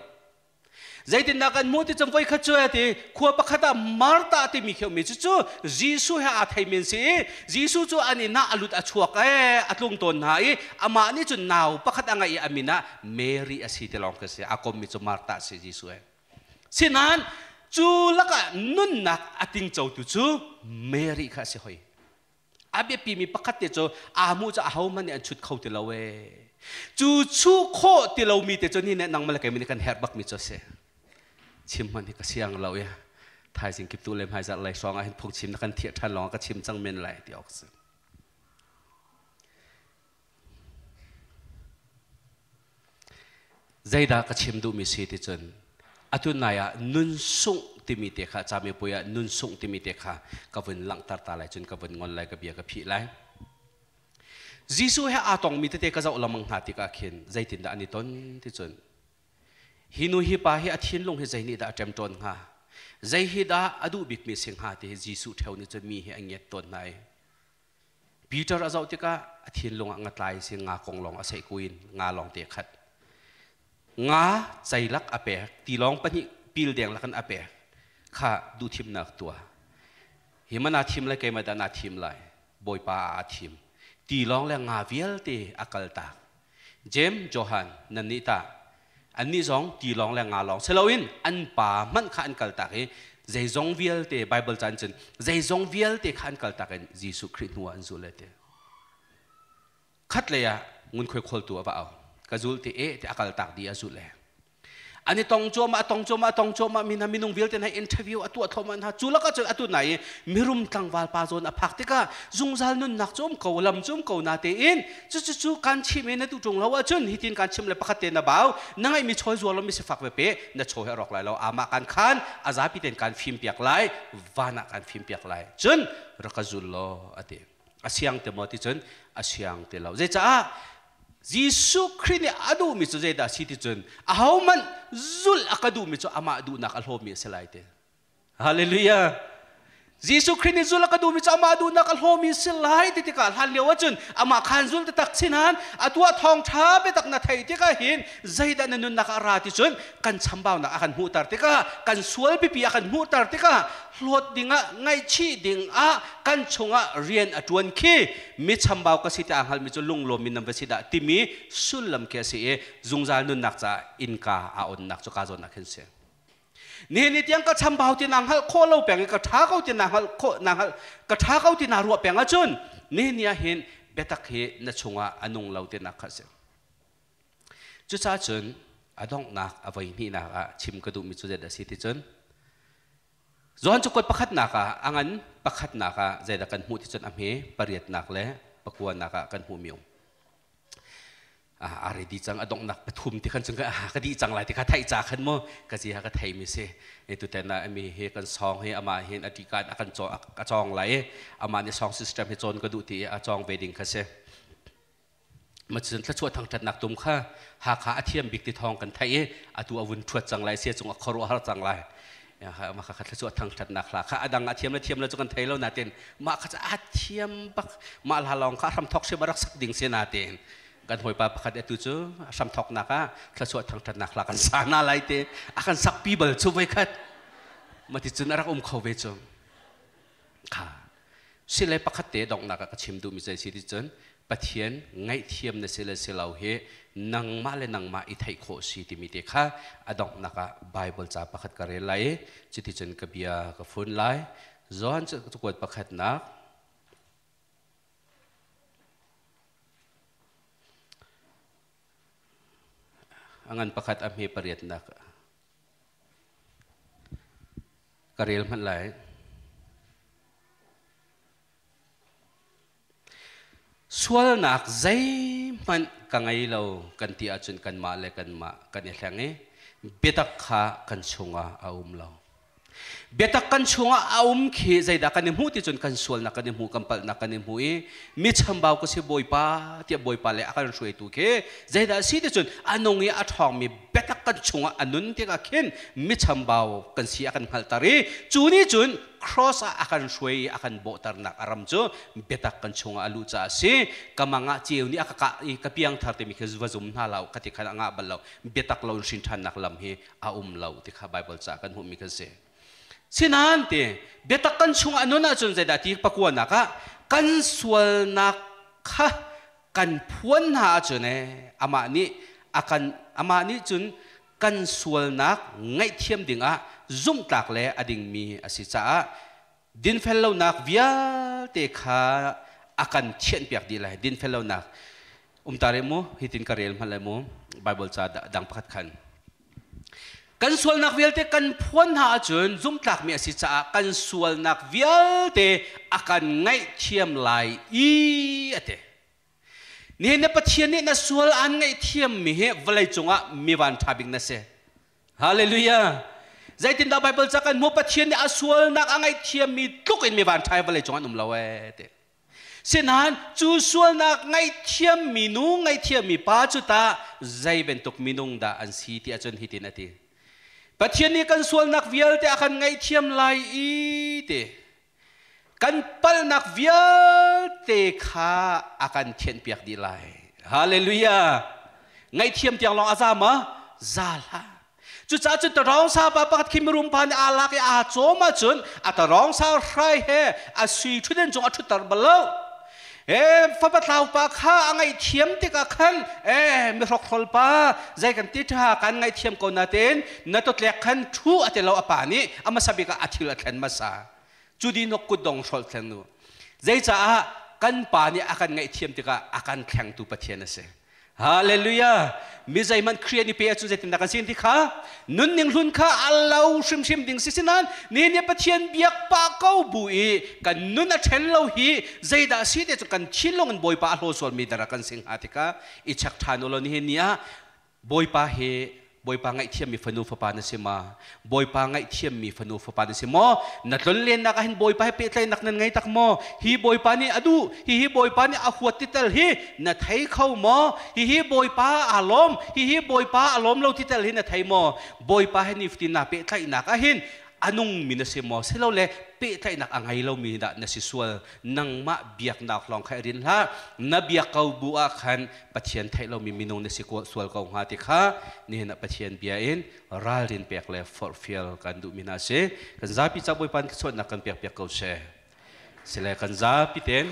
Zeitindah kan hmuh ti cun voi khat cu ti khua pakhat ah Martha timi khi mi cu cu Jesuh he aa thei men si i Jesuh cu an inn ah a lut a chuak e a tlung tawn hna i amah nih cun nau pakhat a ngeih i a min ah Mary a si ti lawng khi si a kommi cu Martha si Jesuh he sinain cu lakah nunnak a tingcotu cu Mary kha a si hoi a biapimi pakhat te cu aa hmuh cu ahohmanh nih an chut kho ti lo ee cu chuh khawh ti lomi te cu ni nih nangmah le keimah nih kan herh bakmi cu a si chim hmanh hi ka siang lo i thaizing kip tu le hmaizarh lei hrawng ah hin phungchim na kan thiah ṭhan lawng ah ka chim cang men lai ti awk si Zeidah ka chim duhmi si ti cun atu nai ah nun sungh timi te kha camipuai ah nun sungh timi te kha ka vun langhter ta lai cun ka vun ngon lai ka bia ka phih lai. Jesuh he aa tongmi tete ka zoh lengmang hna tikah khin zeitindah an i ton ti cun hi nu hi pa hi a thinlung hi zei nih dah a ṭemṭawn hnga zei hi dah a duh bikmi si hnga ti hi Jesuh ṭheo nih cun mi hi a ngiat tawn hna i Peter a zoh tikah a thinlung ah ngatlai si nga kong lawng a seih kuin nga lawng te khat. Nga ceilak a pek, tilawng pahnih pil deng lakin a pek. Kha duhthimnak tuah. Hi mana thim lai keimah dah na thim lai. Bawipa ah a thim. Tilawng le nga vialte a kal tak. James, Johan, nan nih tah annih zong tilawng le nga lawng si loin an pa hmanh kha an kaltak i zeizong vialte Bible caan cun zeizong vialte kha an kaltak in Jesuh Khrih hnu ah an zul te khat lei ah ngunkhuai khawltu a va au ka zul ti e ti a kaltak di a zul le an i tong cuahmah tong cuahmah tong cuahmah mi hna minung vialte hna interview a tuah thluahmah hna cu lakah cun atu nai i mirum tlangval pa zawn a phak tikah zungzal nunnak cu um ko lam cu um ko na tein cu cu cu kan chim i na tu ṭung lo ahcun hitin kan chim le pakhat te na bau na ngeihmi chawi zuar lo mi sifak ve pe na chaw he a rawk lai lo amah kan khan a zapi ten kan fim piak lai van ah kan fim piak lai cun rak ka zul law a ti a siang te maw ti cun a siang ti lo zeicaah Jesuh Khrih nih a duhmi cu zeidah a si ti cun ahohmanh zulh a ka duhmi cu amah duhnak a hlawmi a si lai ti Hallelujah. Jesuh Khrih nih zul a ka duhmi cu amah duhnak a hlawmi si lai ti tikah hlan lio ahcun amah khan zul taktak sinan atu ah thawngṭha biatak na theih tikah hin zeidah na nunnak ah a ra ti cun kan chambaunak a kan hmuhter tikah kan sual pipi a kan hmuhter tikah hlawt dingah ngaihchih dingah kan chungah rian a ṭuan khi mi chambau ka si ti aa hngalmi cu lunglawm mi nan va si dah timi sullam khi a si i zungzal nunnak caah innka aa onnak cu ka zawn ah khin si. Nihin ni tiang ka chambau ti naa hngalh khawh lo peng i ka ṭha ko ti naa hngalh khawh naa hngalh ka ṭha ko ti naa ruah peng ahcun nihin ni ah hin biatak hi na chungah a nung lo tinak kha a si. Cucaah cun a donghnak a voi hnihnak ah chim ka duhmi cu zeidah a si ti cun Johan cakuat pakhatnak ah a ngan pakhatnak ah zeidah kan hmuh ti cun a hme pariatnak le pakuanak ah kan hmuhmi um. A ready cang a donghnak pathum ti khan cun ka ka dih cang lai ti kha theih ca khan mu ka zi ha ka thei mi si e tu ten ah mi he kan song he ama hin a ti kan a kan chaw a chong lai ama ni song system he chon ka duh ti a chong ve ding kha si. Ma cun thluachuah thangṭhatnak tum kha Hakha a thiam bik ti thawng kan theih i atu a vun ṭhuat cang lai sia cung a khuaruah har cang lai. Mah kha thluachuah thangṭhatnak hla kha a dang a thiam le thiam lo cu kan thei lo nain mah kha a thiam bak mah hla lawng kha hramthok hrim a rak sak ding si nain kan hawipa pakhat atu cu hramthoknak ah thluachuah thangṭhatnak hla kan sa na lai te a kan sakpi bal cu voikhat mati cun a rak um kho ve cu kha sile pakhat te donghnak ah ka chim duhmi cu si ti cun Pathian ngaihthiam na si le si lo hi nangmah le nangmah i theih khawh si timi te kha a donghnak ah Bible ca pakhat ka rel lai i cuticun ka bia ka fun lai. Johan cakuat pakhatnak a ngan pakhat a hme pariatnak ka rel hmanh lai. Sualnak zeihmanh ka ngei lo kan ti ahcun kanmah le kanmah kan i hleng i biatak kha kan chungah a um lo. Biatak kan chungah a um khi zeidah kan i hmuh ti cun kan sualnak kan i hmuh, kan palhnak kan i hmuh i mi chambau ka si Bawipa tiah Bawipa le a kan hruaitu khi zeidah a si ti cun a nung i a ṭhawngmi biatak kan chungah a nun tikah khin mi chambau kan si a kan hngalhter i cu nih cun cross ah a kan hruai i a kan bawhternak a ram cu biatak kan chungah a luh caah a si. Ka mang ah ceu nih a ka kah i ka piangthar timi khi va zum hna lo ka ti khan a ngah bal lo. Biatak lo in hrin ṭhannak lam hi a um lo ti kha Bible ca kan hmuhmi kan si. Sinan ti biatak kan chungah nun ahcun zeidah ti pakuanak ah kan sualnak kha kan phuan hna ahcun amah nih akan amah nih cun kan sualnak ngaihthiam dingah zumhtlak le a dingmi a si caah dinfel lonak vialte kha a kan thianhpiak dih lai. Dinfel lonak um ta re mu hitin ka rel hmanh lai mu Bible ca dang pakhat khan kan sualnak vialte kan phuan hna ahcun zumhtlakmi a si caah kan sualnak vialte a kan ngaihthiam lai i a ti. Nihin na Pathian nih na sual aan ngaihthiammi hi vawlei cungah mi van ṭha bik na si. Hallelujah. Zeitindah Bible ca kan hmuh Pathian nih a sualnak a ngaihthiammi tluk in mi van ṭha hi vawlei cungah an um lo ee ti. Sinain cu sualnak ngaihthiammi nu ngaihthiammi pa cu tah zei bantuk minung dah an si ti ahcun hitin a ti. Pathian nih kan sualnak vialte a kan ngaihthiam lai i ti. Kan palhnak vialte kha a kan thianhpiak dih lai. Hallelujah. Ngaihthiam tiang lawng a za ma? Za hlah. Cucaah cun tarawng sa pa pakhat khi mirum pa nih aa lak i aa cawm ahcun a tarawng sa hrai he a sui ṭhutden cung a ṭhutter bal lo. E fapa tlau pa kha a ngaihthiam tikah khan e mihrokhrol pa zei kan ti ṭha kan ngaihthiam ko nain na totlek khan ṭhu a ti lo a pa nih a hmasa bik ah a thil a thlen hmasa. Cu dinok kutdong hrolh thleng nu. Zeicaah kan pa nih a kan ngaihthiam tikah a kan thlengtu Pathian a si. Hallelujah. Mi zeihmanh Khrih i pe ahcun zeitindah kan sin ti kha nunning hlun kha a lo hrimhrim ding si sinan ni nih Pathian biak pah ko bu i kan nun a ṭhen lo hi zeidah si te cu kan thinlung in Bawipa a hlaw sualmi dara kan sing hnga tikah i check ṭhan u law nihin ni ah Bawipa hi Bawipa ngaihthiammi fanu fapa na si ma? Bawipa ngaihthiammi fanu fapa na si maw? Na tlonlennak ah hin Bawipa he pehtlaihnak nan ngei tak maw? Hi Bawipa nih a duh, hihi Bawipa nih a huat titel hi na thei kho maw? Hihi Bawipa aa lawm, hihi Bawipa a lawm lo titel hi na thei maw? Bawipa he nifatin naa pehtlaihnak ah hin a nungmi na si maw? Silole pehtlaihnak a ngei lomi dah na si sual? Nangmah biaknak lawng kha i rin hlah. Na biak ko bu ah khan Pathian theih lomi minung na si sual ko hnga ti kha nihin ah Pathian bia in ralrin pek le forhfial kan duhmi hna si. Kan zapi ca Bawipa nih thluachuahnak kan pek piak ko seh. Sile kan zapi ten.